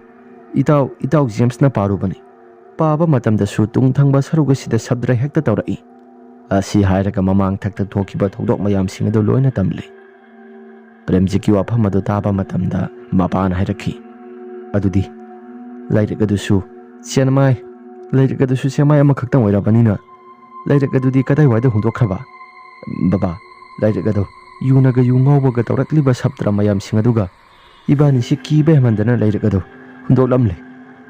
ꯏꯇꯥꯎ, ꯏꯇꯥꯎ ꯖꯦꯝꯁꯅ ꯄꯥꯔꯨꯕꯅꯤ꯫ ꯄꯥꯕ ꯃꯇꯝꯗꯁꯨ ꯇꯨꯡ ꯊꯪꯕ ꯁꯔꯨꯛ ꯑꯁꯤꯗ ꯁꯕꯗ꯭ꯔ ꯍꯦꯛꯇ ꯇꯧꯔꯛꯏ"꯫ ꯑꯁꯤ ꯍꯥꯏꯔꯒ ꯃꯃꯥꯡ ꯊꯛꯇ ꯊꯣꯛꯈꯤꯕ ꯊꯧꯗꯣꯛ ꯃꯌꯥꯝꯁꯤꯡ ꯑꯗꯨ ꯂꯣꯏꯅ ꯇꯝꯂꯤ꯫ ꯄ꯭ꯔꯦꯝꯖꯤꯠꯀꯤ ꯋꯥꯐꯝ ꯑꯗꯨ ꯇꯥꯕ ꯃꯇꯝꯗ ꯃꯄꯥꯅ ꯍꯥꯏꯔꯛꯈꯤ, "ꯑꯗꯨꯗꯤ ꯂꯥꯏꯔꯤꯛ ꯑꯗꯨꯁꯨ ꯆꯦꯟꯃꯥꯏ, ꯂꯥꯏꯔꯤꯛ ꯑꯗꯨꯁꯨ ꯆꯦꯟꯃꯥꯏ ꯑꯃꯈꯛꯇꯪ ꯑꯣꯏꯔꯕꯅꯤꯅ ꯂꯥꯏꯔꯤꯛ ꯑꯗꯨꯗꯤ ꯀꯗꯥꯏꯋꯥꯏꯗ ꯍꯨꯟꯗꯣꯛꯈ꯭ꯔꯕ? ꯕꯕꯥ, ꯂꯥꯏꯔꯤꯛ ꯑꯗꯨ ꯌꯨꯅꯒ ꯌꯨ ꯉꯥꯎꯕꯒ ꯇꯧꯔꯛꯂꯤꯕ ꯁꯥꯇ꯭ꯔ ꯃꯌꯥꯝꯁꯤꯡ ꯑꯗꯨꯒ ꯏꯕꯥꯅꯤꯁꯤ ꯀꯤꯕ ꯍꯦꯟꯃꯟꯗꯅ ꯂꯥꯏꯔꯤꯛ ꯑꯗꯨ ꯍꯨꯟꯗꯣꯛꯂꯝꯂꯦ꯫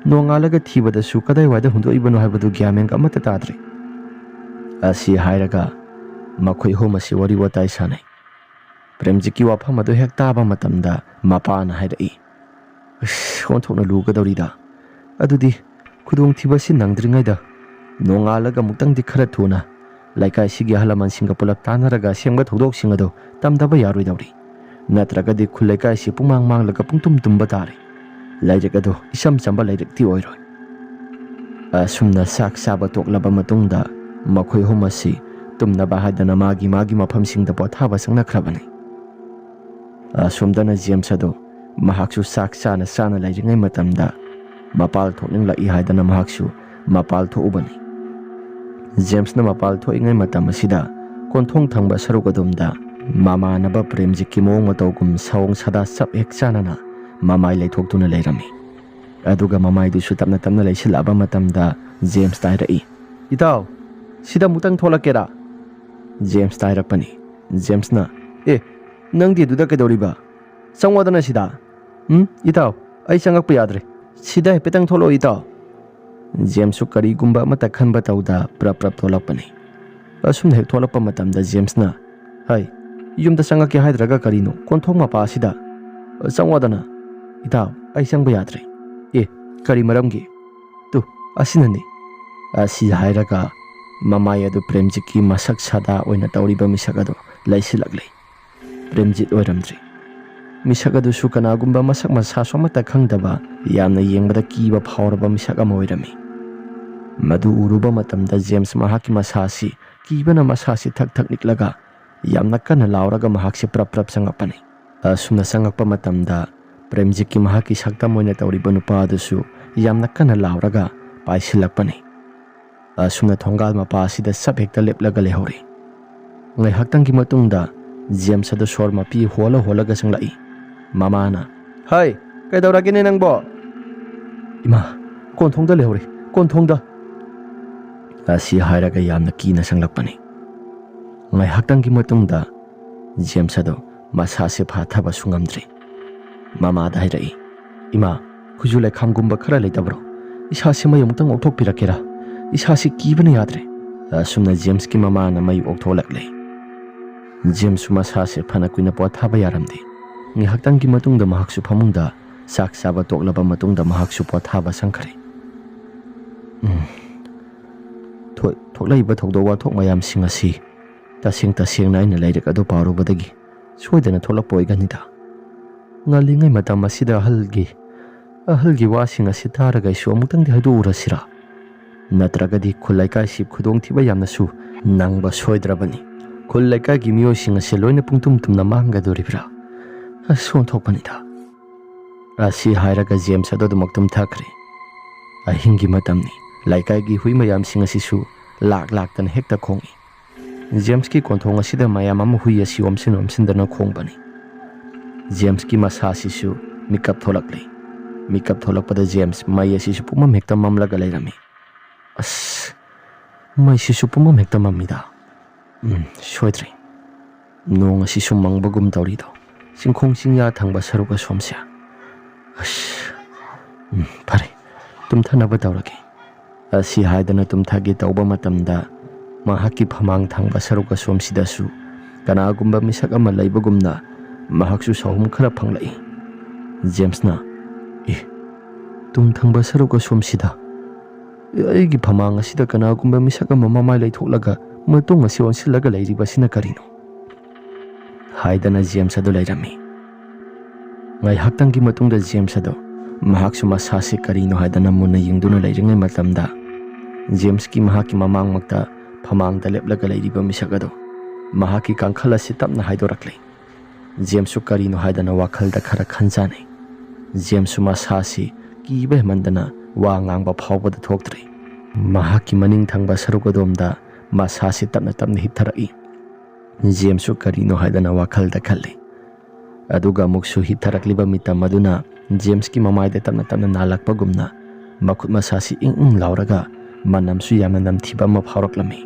ꯅꯣꯡꯉꯥꯜꯂꯒ ꯊꯤꯕꯗꯁꯨ ꯀꯗꯥꯏꯋꯥꯏꯗ ꯍꯨꯟꯗꯣꯛꯏꯕꯅꯣ ꯍꯥꯏꯕꯗꯨ ꯒ꯭ꯌꯥꯟ ꯃꯦꯟꯒ ꯑꯃꯠꯇ ꯇꯥꯗ꯭ꯔꯦ꯫ ꯑꯁꯤ ꯍꯥꯏꯔꯒ ꯃꯈꯣꯏ ꯑꯍꯨꯝ ꯑꯁꯤ ꯋꯥꯔꯤ ꯋꯥꯇꯥꯏ ꯁꯥꯟꯅꯩ꯫ ꯄ꯭ꯔꯦꯝꯖꯤꯠꯀꯤ ꯋꯥꯐꯝ ꯑꯗꯨ ꯍꯦꯛ ꯇꯥꯕ ꯃꯇꯝꯗ ꯃꯄꯥꯅ ꯍꯥꯏꯔꯛꯏ, "ꯑꯁ, ꯑꯣꯟꯊꯣꯛꯅ ꯂꯨꯒꯗꯧꯔꯤꯗ꯫ ꯑꯗꯨꯗꯤ ꯈꯨꯗꯣꯡꯊꯤꯕꯁꯤ ꯅꯪꯗ꯭ꯔꯤꯉꯩꯗ ꯅꯣꯡꯉꯥꯜꯂꯒ ꯑꯃꯨꯛꯇꯪꯗꯤ ꯈꯔ ꯊꯨꯅ ꯂꯩꯀꯥꯏꯁꯤꯒꯤ ꯑꯍꯜ ꯂꯃꯟꯁꯤꯡꯒ ꯄꯨꯂꯞ ꯇꯥꯟꯅꯔꯒ ꯑꯁꯦꯡꯕ ꯊꯧꯗꯣꯛꯁꯤꯡ ꯑꯗꯨ ꯇꯝꯗꯕ ꯌꯥꯔꯣꯏꯗꯧꯔꯤ꯫ ꯅꯠꯇ꯭ꯔꯒꯗꯤ ꯈꯨꯜ ꯂꯩꯀꯥꯏꯁꯤ ꯄꯨꯡꯃꯥꯡ ꯃꯥꯡꯂꯒ ꯄꯨꯡꯇꯨꯝ ꯇꯨꯝꯕ ꯇꯥꯔꯦ꯫ ꯂꯥꯏꯔꯤꯛ ꯑꯗꯨ ꯏꯆꯝ ꯆꯝꯕ ꯂꯥꯏꯔꯤꯛꯇꯤ ꯑꯣꯏꯔꯣꯏ꯫" ꯑꯁꯨꯝꯅ ꯆꯥꯛ ꯆꯥꯕ ꯇꯣꯛꯂꯕ ꯃꯇꯨꯡꯗ ꯃꯈꯣꯏ ꯑꯍꯨꯝ ꯑꯁꯤ ꯇꯨꯝꯅꯕ ꯍꯥꯏꯗꯅ ꯃꯥꯒꯤ ꯃꯥꯒꯤ ꯃꯐꯝꯁꯤꯡꯗ ꯄꯣꯊꯥꯕ ꯆꯪꯅꯈ꯭ꯔꯕꯅꯤ꯫ ꯑꯁꯣꯝꯗꯅ ꯖꯦꯝꯁ ꯑꯗꯨ ꯃꯍꯥꯛꯁꯨ ꯆꯥꯛ ꯆꯥꯅ ꯆꯥꯅ ꯂꯩꯔꯤꯉꯩ ꯃꯇꯝꯗ ꯃꯄꯥꯜ ꯊꯣꯛꯅꯤꯡꯂꯛꯏ ꯍꯥꯏꯗꯅ ꯃꯍꯥꯛꯁꯨ ꯃꯄꯥꯜ ꯊꯣꯛꯎꯕꯅꯤ꯫ ꯖꯦꯝꯁꯅ ꯃꯄꯥꯜ ꯊꯣꯛꯏꯉꯩ ꯃꯇꯝ ꯑꯁꯤꯗ ꯀꯣꯟꯊꯣꯡ ꯊꯪꯕ ꯁꯔꯨꯛ ꯑꯗꯣꯝꯗ ꯃꯃꯥꯟꯅꯕ ꯄ꯭ꯔꯦꯝꯖꯤꯠꯀꯤ ꯃꯑꯣꯡ ꯃꯇꯧꯒꯨꯝ ꯁꯑꯣꯡ ꯁꯥꯗꯥ ꯆꯞ ꯍꯦꯛ ꯆꯥꯅꯅ ꯃꯃꯥꯏ ꯂꯩꯊꯣꯛꯇꯨꯅ ꯂꯩꯔꯝꯃꯤ꯫ ꯑꯗꯨꯒ ꯃꯃꯥꯏꯗꯨꯁꯨ ꯇꯞꯅ ꯇꯞꯅ ꯂꯩꯁꯤꯜꯂꯛꯑꯕ ꯃꯇꯝꯗ ꯖꯦꯝꯁꯇ ꯍꯥꯏꯔꯛꯏ, "ꯏꯇꯥꯎ, ꯁꯤꯗ ꯑꯃꯨꯛꯇꯪ ꯊꯣꯛꯂꯛꯀꯦꯔꯥ?" ꯖꯦꯝꯁꯇ ꯍꯥꯏꯔꯛꯄꯅꯤ꯫ ꯖꯦꯝꯁꯅ, "ꯑꯦ, ꯅꯪꯗꯤ ꯑꯗꯨꯗ ꯀꯩꯗꯧꯔꯤꯕ? ꯆꯪꯉꯣꯗꯅ ꯁꯤꯗ꯫" "ꯎꯝ, ꯏꯇꯥꯎ, ꯑꯩ ꯆꯪꯉꯛꯄ ꯌꯥꯗ꯭ꯔꯦ꯫ ꯁꯤꯗ ꯍꯥꯏꯐꯦꯠꯇꯪ ꯊꯣꯛꯂꯛꯑꯣ, ꯏꯇꯥꯎ꯫" ꯖꯦꯝꯁꯁꯨ ꯀꯔꯤꯒꯨꯝꯕ ꯑꯃꯠꯇ ꯈꯟꯕ ꯇꯧꯗ ꯄ꯭ꯔꯞ ꯄ꯭ꯔꯞ ꯊꯣꯛꯂꯛꯄꯅꯤ꯫ ꯑꯁꯨꯝꯅ ꯍꯦꯛ ꯊꯣꯛꯂꯛꯄ ꯃꯇꯝꯗ ꯖꯦꯝꯁꯅ, "ꯍꯩ, ꯌꯨꯝꯗ ꯆꯪꯉꯛꯀꯦ ꯍꯥꯏꯗ꯭ꯔꯒ ꯀꯔꯤꯅꯣ ꯀꯣꯟꯊꯣꯡ ꯃꯄꯥ ꯑꯁꯤꯗ? ꯆꯪꯉꯣꯗꯅ꯫" "ꯏꯇꯥꯎ, ꯑꯩ ꯆꯪꯕ ꯌꯥꯗ꯭ꯔꯦ꯫" "ꯑꯦ, ꯀꯔꯤ ꯃꯔꯝꯒꯤ?" "ꯇꯨ, ꯑꯁꯤꯅꯅꯤ꯫" ꯑꯁꯤ ꯍꯥꯏꯔꯒ ꯃꯃꯥꯏ ꯑꯗꯨ ꯄ꯭ꯔꯦꯝꯖꯤꯠꯀꯤ ꯃꯁꯛ ꯁꯥꯗꯥ ꯑꯣꯏꯅ ꯇꯧꯔꯤꯕ ꯃꯤꯁꯛ ꯑꯗꯨ ꯂꯩꯁꯤꯜꯂꯛꯂꯤ꯫ ꯄ꯭ꯔꯦꯝꯖꯤꯠ ꯑꯣꯏꯔꯝꯗ꯭ꯔꯤ꯫ ꯃꯤꯁꯛ ꯑꯗꯨꯁꯨ ꯀꯅꯥꯒꯨꯝꯕ ꯃꯁꯛ ꯃꯁꯥꯁꯨ ꯑꯃꯠꯇ ꯈꯪꯗꯕ, ꯌꯥꯝꯅ ꯌꯦꯡꯕꯗ ꯀꯤꯕ ꯐꯥꯎꯔꯕ ꯃꯤꯁꯛ ꯑꯃ ꯑꯣꯏꯔꯝꯃꯤ꯫ ꯃꯗꯨ ꯎꯔꯨꯕ ꯃꯇꯝꯗ ꯖꯦꯝꯁ ꯃꯍꯥꯛꯀꯤ ꯃꯁꯥ ꯑꯁꯤ ꯀꯤꯕꯅ ꯃꯁꯥꯁꯤ ꯊꯛ ꯊꯛ ꯅꯤꯛꯂꯒ ꯌꯥꯝꯅ ꯀꯟꯅ ꯂꯥꯎꯔꯒ ꯃꯍꯥꯛꯁꯤ ꯄ꯭ꯔꯞ ꯄ꯭ꯔꯞ ꯆꯪꯉꯛꯄꯅꯤ꯫ ꯑꯁꯨꯝꯅ ꯆꯪꯉꯛꯄ ꯃꯇꯝꯗ ꯄ꯭ꯔꯦꯝꯖꯤꯠꯀꯤ ꯃꯍꯥꯛꯀꯤ ꯁꯛꯇꯝ ꯑꯣꯏꯅ ꯇꯧꯔꯤꯕ ꯅꯨꯄꯥ ꯑꯗꯨꯁꯨ ꯌꯥꯝꯅ ꯀꯟꯅ ꯂꯥꯎꯔꯒ ꯄꯥꯏꯁꯤꯜꯂꯛꯄꯅꯤ꯫ ꯑꯁꯨꯝꯅ ꯊꯣꯡꯒꯥꯜ ꯃꯄꯥ ꯑꯁꯤꯗ ꯆꯞ ꯍꯦꯛꯇ ꯂꯦꯞꯂꯒ ꯂꯩꯍꯧꯔꯤ꯫ ꯉꯥꯏꯍꯥꯛꯇꯪꯒꯤ ꯃꯇꯨꯡꯗ ꯖꯦꯝꯁ ꯑꯗꯨ ꯁꯣꯔ ꯃꯄꯤ ꯍꯣꯜꯂ ꯍꯣꯜꯂꯒ ꯆꯪꯂꯛꯏ꯫ ꯃꯃꯥꯅ, "ꯍꯩ, ꯀꯩꯗꯧꯔꯒꯦꯅꯦ ꯅꯪꯕꯣ?" "ꯏꯃꯥ, ꯀꯣꯟꯊꯣꯡꯗ ꯂꯩꯍꯧꯔꯤ, ꯀꯣꯟꯊꯣꯡꯗ!" ꯑꯁꯤ ꯍꯥꯏꯔꯒ ꯌꯥꯝꯅ ꯀꯤꯅ ꯆꯪꯂꯛꯄꯅꯤ꯫ ꯉꯥꯏꯍꯥꯛꯇꯪꯒꯤ ꯃꯇꯨꯡꯗ ꯖꯦꯝꯁ ꯑꯗꯣ ꯃꯁꯥꯁꯦ ꯐꯥꯊꯕꯁꯨ ꯉꯝꯗ꯭ꯔꯦ꯫ ꯃꯃꯥꯗ ꯍꯥꯏꯔꯛꯏ, "ꯏꯃꯥ, ꯈꯨꯖꯨ ꯂꯩꯈꯥꯝꯒꯨꯝꯕ ꯈꯔ ꯂꯩꯇꯕ꯭ꯔꯣ? ꯏꯁꯥꯁꯦ ꯃꯩ ꯑꯃꯨꯛꯇꯪ ꯑꯣꯛꯊꯣꯛꯄꯤꯔꯛꯀꯦꯔꯥ? ꯏꯁꯥꯁꯦ ꯀꯤꯕꯅ ꯌꯥꯗ꯭ꯔꯦ"꯫ ꯑꯁꯨꯝꯅ ꯖꯦꯝꯁꯀꯤ ꯃꯃꯥꯅ ꯃꯩ ꯑꯣꯛꯊꯣꯛꯂꯛꯂꯦ꯫ ꯖꯦꯝꯁꯁꯨ ꯃꯁꯥꯁꯦ ꯐꯅ ꯀꯨꯏꯅ ꯄꯣꯊꯥꯕ ꯌꯥꯔꯝꯗꯦ꯫ ꯉꯥꯏꯍꯥꯛꯇꯪꯒꯤ ꯃꯇꯨꯡꯗ ꯃꯍꯥꯛꯁꯨ ꯐꯃꯨꯡꯗ ꯆꯥꯛ ꯆꯥꯕ ꯇꯣꯛꯂꯕ ꯃꯇꯨꯡꯗ ꯃꯍꯥꯛꯁꯨ ꯄꯣꯊꯥꯕ ꯆꯪꯈ꯭ꯔꯦ꯫ ꯎꯝ꯫ ꯊꯣ-, ꯊꯣꯛꯂꯛꯏꯕ ꯊꯧꯗꯣꯛ ꯋꯥꯊꯣꯛ ꯃꯌꯥꯝꯁꯤꯡ ꯑꯁꯤ ꯇꯁꯦꯡ ꯇꯁꯦꯡꯅ ꯑꯩꯅ ꯂꯥꯏꯔꯤꯛ ꯑꯗꯨ ꯄꯥꯔꯨꯕꯗꯒꯤ ꯁꯣꯏꯗꯅ ꯊꯣꯛꯂꯛꯄ ꯑꯣꯏꯒꯅꯤꯗ꯫ ꯉꯜꯂꯤꯉꯩ ꯃꯇꯝ ꯑꯁꯤꯗ ꯑꯍꯜꯒꯤ, ꯑꯍꯜꯒꯤ ꯋꯥꯁꯤꯡ ꯑꯁꯤ ꯇꯥꯔꯒ ꯑꯩꯁꯨ ꯑꯃꯨꯛꯇꯪꯗꯤ ꯍꯥꯏꯗꯣꯛꯎꯔꯁꯤꯔꯥ? ꯅꯠꯇ꯭ꯔꯒꯗꯤ ꯈꯨꯜ ꯂꯩꯀꯥꯏꯁꯤ ꯈꯨꯗꯣꯡꯊꯤꯕ ꯌꯥꯝꯅꯁꯨ ꯅꯪꯕ ꯁꯣꯏꯗ꯭ꯔꯕꯅꯤ꯫ ꯈꯨꯜ ꯂꯩꯀꯥꯏꯒꯤ ꯃꯤꯑꯣꯏꯁꯤꯡ ꯑꯁꯤ ꯂꯣꯏꯅ ꯄꯨꯡꯇꯨꯝ ꯇꯨꯝꯅ ꯃꯥꯡꯒꯗꯣꯔꯤꯕ꯭ꯔꯥ? ꯑꯁ, ꯑꯣꯟꯊꯣꯛꯄꯅꯤꯗ꯫ ꯑꯁꯤ ꯍꯥꯏꯔꯒ ꯖꯦꯝꯁ ꯑꯗꯨ ꯑꯗꯨꯃꯛ ꯇꯨꯝꯊꯈ꯭ꯔꯦ꯫ ꯑꯍꯤꯡꯒꯤ ꯃꯇꯝꯅꯤ꯫ ꯂꯩꯀꯥꯏꯒꯤ ꯍꯨꯏ ꯃꯌꯥꯝꯁꯤꯡ ꯑꯁꯤꯁꯨ ꯂꯥꯛ ꯂꯥꯛꯇꯅ ꯍꯦꯛꯇ ꯈꯣꯡꯏ꯫ ꯖꯦꯝꯁꯀꯤ ꯀꯣꯟꯊꯣꯡ ꯑꯁꯤꯗ ꯃꯌꯥꯝ ꯑꯃ ꯍꯨꯏ ꯑꯁꯤ ꯑꯣꯝꯁꯤꯟ ꯑꯣꯝꯁꯤꯟꯗꯅ ꯈꯣꯡꯕꯅꯤ꯫ ꯖꯦꯝꯁꯀꯤ ꯃꯁꯥ ꯑꯁꯤꯁꯨ ꯃꯤꯀꯞ ꯊꯣꯛꯂꯛꯂꯦ꯫ ꯃꯤꯀꯞ ꯊꯣꯛꯂꯛꯄꯗ ꯖꯦꯝꯁ ꯃꯩ ꯑꯁꯤꯁꯨ ꯄꯨꯝꯃꯝ ꯍꯦꯛꯇ ꯃꯝꯂꯒ ꯂꯩꯔꯝꯃꯤ꯫ "ꯑꯁ, ꯃꯩꯁꯤꯁꯨ ꯄꯨꯝꯃꯝ ꯍꯦꯛꯇ ꯃꯝꯃꯤꯗ꯫ ꯎꯝ, ꯁꯣꯏꯗ꯭ꯔꯦ꯫ ꯅꯣꯡ ꯑꯁꯤꯁꯨ ꯃꯪꯕꯒꯨꯝ ꯇꯧꯔꯤꯗꯣ꯫ ꯆꯤꯡꯈꯣꯡ ꯆꯤꯡꯌꯥ ꯊꯪꯕ ꯁꯔꯨꯛ ꯑꯁꯣꯝꯁꯦ꯫ ꯑꯁ, ꯎꯝ, ꯐꯔꯦ, ꯇꯨꯝꯊꯅꯕ ꯇꯧꯔꯒꯦ"꯫ ꯑꯁꯤ ꯍꯥꯏꯗꯅ ꯇꯨꯝꯊꯒꯦ ꯇꯧꯕ ꯃꯇꯝꯗ ꯃꯍꯥꯛꯀꯤ ꯐꯃꯥꯡ ꯊꯪꯕ ꯁꯔꯨꯛ ꯑꯁꯣꯝꯁꯤꯗꯁꯨ ꯀꯅꯥꯒꯨꯝꯕ ꯃꯤꯁꯛ ꯑꯃ ꯂꯩꯕꯒꯨꯝꯅ ꯃꯍꯥꯛꯁꯨ ꯁꯥꯎꯍꯨꯝ ꯈꯔ ꯐꯪꯂꯛꯏ꯫ ꯖꯦꯝꯁꯅ, "ꯑꯦ, ꯇꯨꯡ ꯊꯪꯕ ꯁꯔꯨꯛ ꯑꯁꯣꯝꯁꯤꯗ ꯑꯩꯒꯤ ꯐꯃꯥꯡ ꯑꯁꯤꯗ ꯀꯅꯥꯒꯨꯝꯕ ꯃꯤꯁꯛ ꯑꯃ ꯃꯃꯥꯏ ꯂꯩꯊꯣꯛꯂꯒ ꯃꯇꯨꯡ ꯑꯁꯤ ꯑꯣꯟꯁꯤꯜꯂꯒ ꯂꯩꯔꯤꯕꯁꯤꯅ ꯀꯔꯤꯅꯣ?" ꯍꯥꯏꯗꯅ ꯖꯦꯝꯁ ꯑꯗꯨ ꯂꯩꯔꯝꯃꯤ꯫ ꯉꯥꯏꯍꯥꯛꯇꯪꯒꯤ ꯃꯇꯨꯡꯗ ꯖꯦꯝꯁ ꯑꯗꯨ ꯃꯍꯥꯛꯁꯨ ꯃꯁꯥꯁꯤ ꯀꯔꯤꯅꯣ ꯍꯥꯏꯗꯅ ꯃꯨꯟꯅ ꯌꯦꯡꯗꯨꯅ ꯂꯩꯔꯤꯉꯩ ꯃꯇꯝꯗ, ꯖꯦꯝꯁꯀꯤ ꯃꯍꯥꯛꯀꯤ ꯃꯃꯥꯡꯃꯛꯇ ꯐꯃꯥꯡꯗ ꯂꯦꯞꯂꯒ ꯂꯩꯔꯤꯕ ꯃꯤꯁꯛ ꯑꯗꯨ ꯃꯍꯥꯛꯀꯤ ꯀꯥꯡꯈꯜ ꯑꯁꯤ ꯇꯞꯅ ꯍꯥꯏꯗꯣꯔꯛꯂꯦ꯫ ꯖꯦꯝꯁꯁꯨ ꯀꯔꯤꯅꯣ ꯍꯥꯏꯗꯅ ꯋꯥꯈꯜꯗ ꯈꯔ ꯈꯟꯖꯥꯅꯩ꯫ ꯖꯦꯝꯁꯁꯨ ꯃꯁꯥꯁꯤ ꯀꯤꯕ ꯍꯦꯟꯃꯟꯗꯅ ꯋꯥ ꯉꯥꯡꯕ ꯐꯥꯎꯕꯗ ꯊꯣꯛꯇ꯭ꯔꯦ꯫ ꯃꯍꯥꯛꯀꯤ ꯃꯅꯤꯡ ꯊꯪꯕ ꯁꯔꯨꯛ ꯑꯗꯣꯝꯗ ꯃꯁꯥꯁꯤ ꯇꯞꯅ ꯇꯞꯅ ꯍꯤꯞꯊꯔꯛꯏ꯫ ꯖꯦꯝꯁꯁꯨ ꯀꯔꯤꯅꯣ ꯍꯥꯏꯗꯅ ꯋꯥꯈꯜꯗ ꯈꯜꯂꯤ꯫ ꯑꯗꯨꯒ ꯑꯃꯨꯛꯁꯨ ꯍꯤꯞꯊꯔꯛꯂꯤꯕ ꯃꯤꯇꯝ ꯑꯗꯨꯅ ꯖꯦꯝꯁꯀꯤ ꯃꯃꯥꯏꯗ ꯇꯞꯅ ꯇꯞꯅ ꯅꯥꯜꯂꯛꯄꯒꯨꯝꯅ ꯃꯈꯨꯠ ꯃꯁꯥꯁꯤ ꯏꯪ ꯏꯪ ꯂꯥꯎꯔꯒ ꯃꯅꯝꯁꯨ ꯌꯥꯝꯅ ꯅꯝꯊꯤꯕ ꯑꯃ ꯐꯥꯎꯔꯛꯂꯝꯃꯤ꯫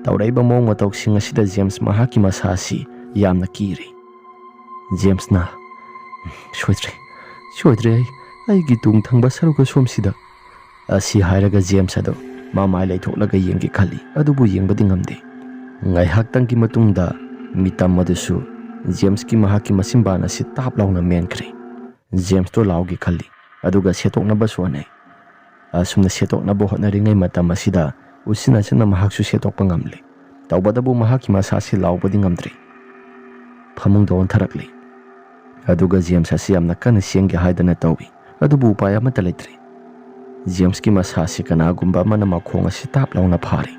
ꯇꯧꯔꯛꯏꯕ ꯃꯑꯣꯡ ꯃꯇꯧꯁꯤꯡ ꯑꯁꯤꯗ ꯖꯦꯝꯁ ꯃꯍꯥꯛꯀꯤ ꯃꯁꯥ ꯑꯁꯤ ꯌꯥꯝꯅ ꯀꯤꯔꯦ꯫ ꯖꯦꯝꯁꯅ, "ꯁꯣꯏꯗ꯭ꯔꯦ, ꯁꯣꯏꯗ꯭ꯔꯦ, ꯑꯩ, ꯑꯩꯒꯤ ꯇꯨꯡ ꯊꯪꯕ ꯁꯔꯨꯛ ꯑꯁꯣꯝꯁꯤꯗ"꯫ ꯑꯁꯤ ꯍꯥꯏꯔꯒ ꯖꯦꯝꯁ ꯑꯗꯨ ꯃꯃꯥꯏ ꯂꯩꯊꯣꯛꯂꯒ ꯌꯦꯡꯒꯦ ꯈꯜꯂꯤ, ꯑꯗꯨꯕꯨ ꯌꯦꯡꯕꯗꯤ ꯉꯝꯗꯦ꯫ ꯉꯥꯏꯍꯥꯛꯇꯪꯒꯤ ꯃꯇꯨꯡꯗ ꯃꯤꯇꯝ ꯑꯗꯨꯁꯨ ꯖꯦꯝꯁꯀꯤ ꯃꯍꯥꯛꯀꯤ ꯃꯆꯤꯟꯕꯥꯟ ꯑꯁꯤ ꯇꯥꯞ ꯂꯥꯎꯅ ꯃꯦꯟꯈ꯭ꯔꯦ꯫ ꯖꯦꯝꯁꯇꯣ ꯂꯥꯎꯒꯦ ꯈꯜꯂꯤ, ꯑꯗꯨꯒ ꯁꯦꯠꯇꯣꯛꯅꯕꯁꯨ ꯍꯣꯠꯅꯩ꯫ ꯑꯁꯨꯝꯅ ꯁꯦꯠꯇꯣꯛꯅꯕ ꯍꯣꯠꯅꯔꯤꯉꯩ ꯃꯇꯝ ꯑꯁꯤꯗ ꯎꯆꯤꯟ ꯅꯥꯆꯤꯟꯅ ꯃꯍꯥꯛꯁꯨ ꯁꯦꯠꯇꯣꯛꯄ ꯉꯝꯂꯦ꯫ ꯇꯧꯕꯇꯕꯨ ꯃꯍꯥꯛꯀꯤ ꯃꯁꯥꯁꯤ ꯂꯥꯎꯕꯗꯤ ꯉꯝꯗ꯭ꯔꯦ꯫ ꯐꯃꯨꯡꯗ ꯑꯣꯟꯊꯔꯛꯂꯦ꯫ ꯑꯗꯨꯒ ꯖꯦꯝꯁ ꯑꯁꯤ ꯌꯥꯝꯅ ꯀꯟꯅ ꯆꯦꯟꯒꯦ ꯍꯥꯏꯗꯅ ꯇꯧꯏ, ꯑꯗꯨꯕꯨ ꯎꯄꯥꯏ ꯑꯃꯠꯇ ꯂꯩꯇ꯭ꯔꯦ꯫ ꯖꯦꯝꯁꯀꯤ ꯃꯁꯥꯁꯤ ꯀꯅꯥꯒꯨꯝꯕ ꯑꯃꯅ ꯃꯈꯣꯡ ꯑꯁꯤ ꯇꯥꯞ ꯂꯥꯎꯅ ꯐꯥꯔꯦ꯫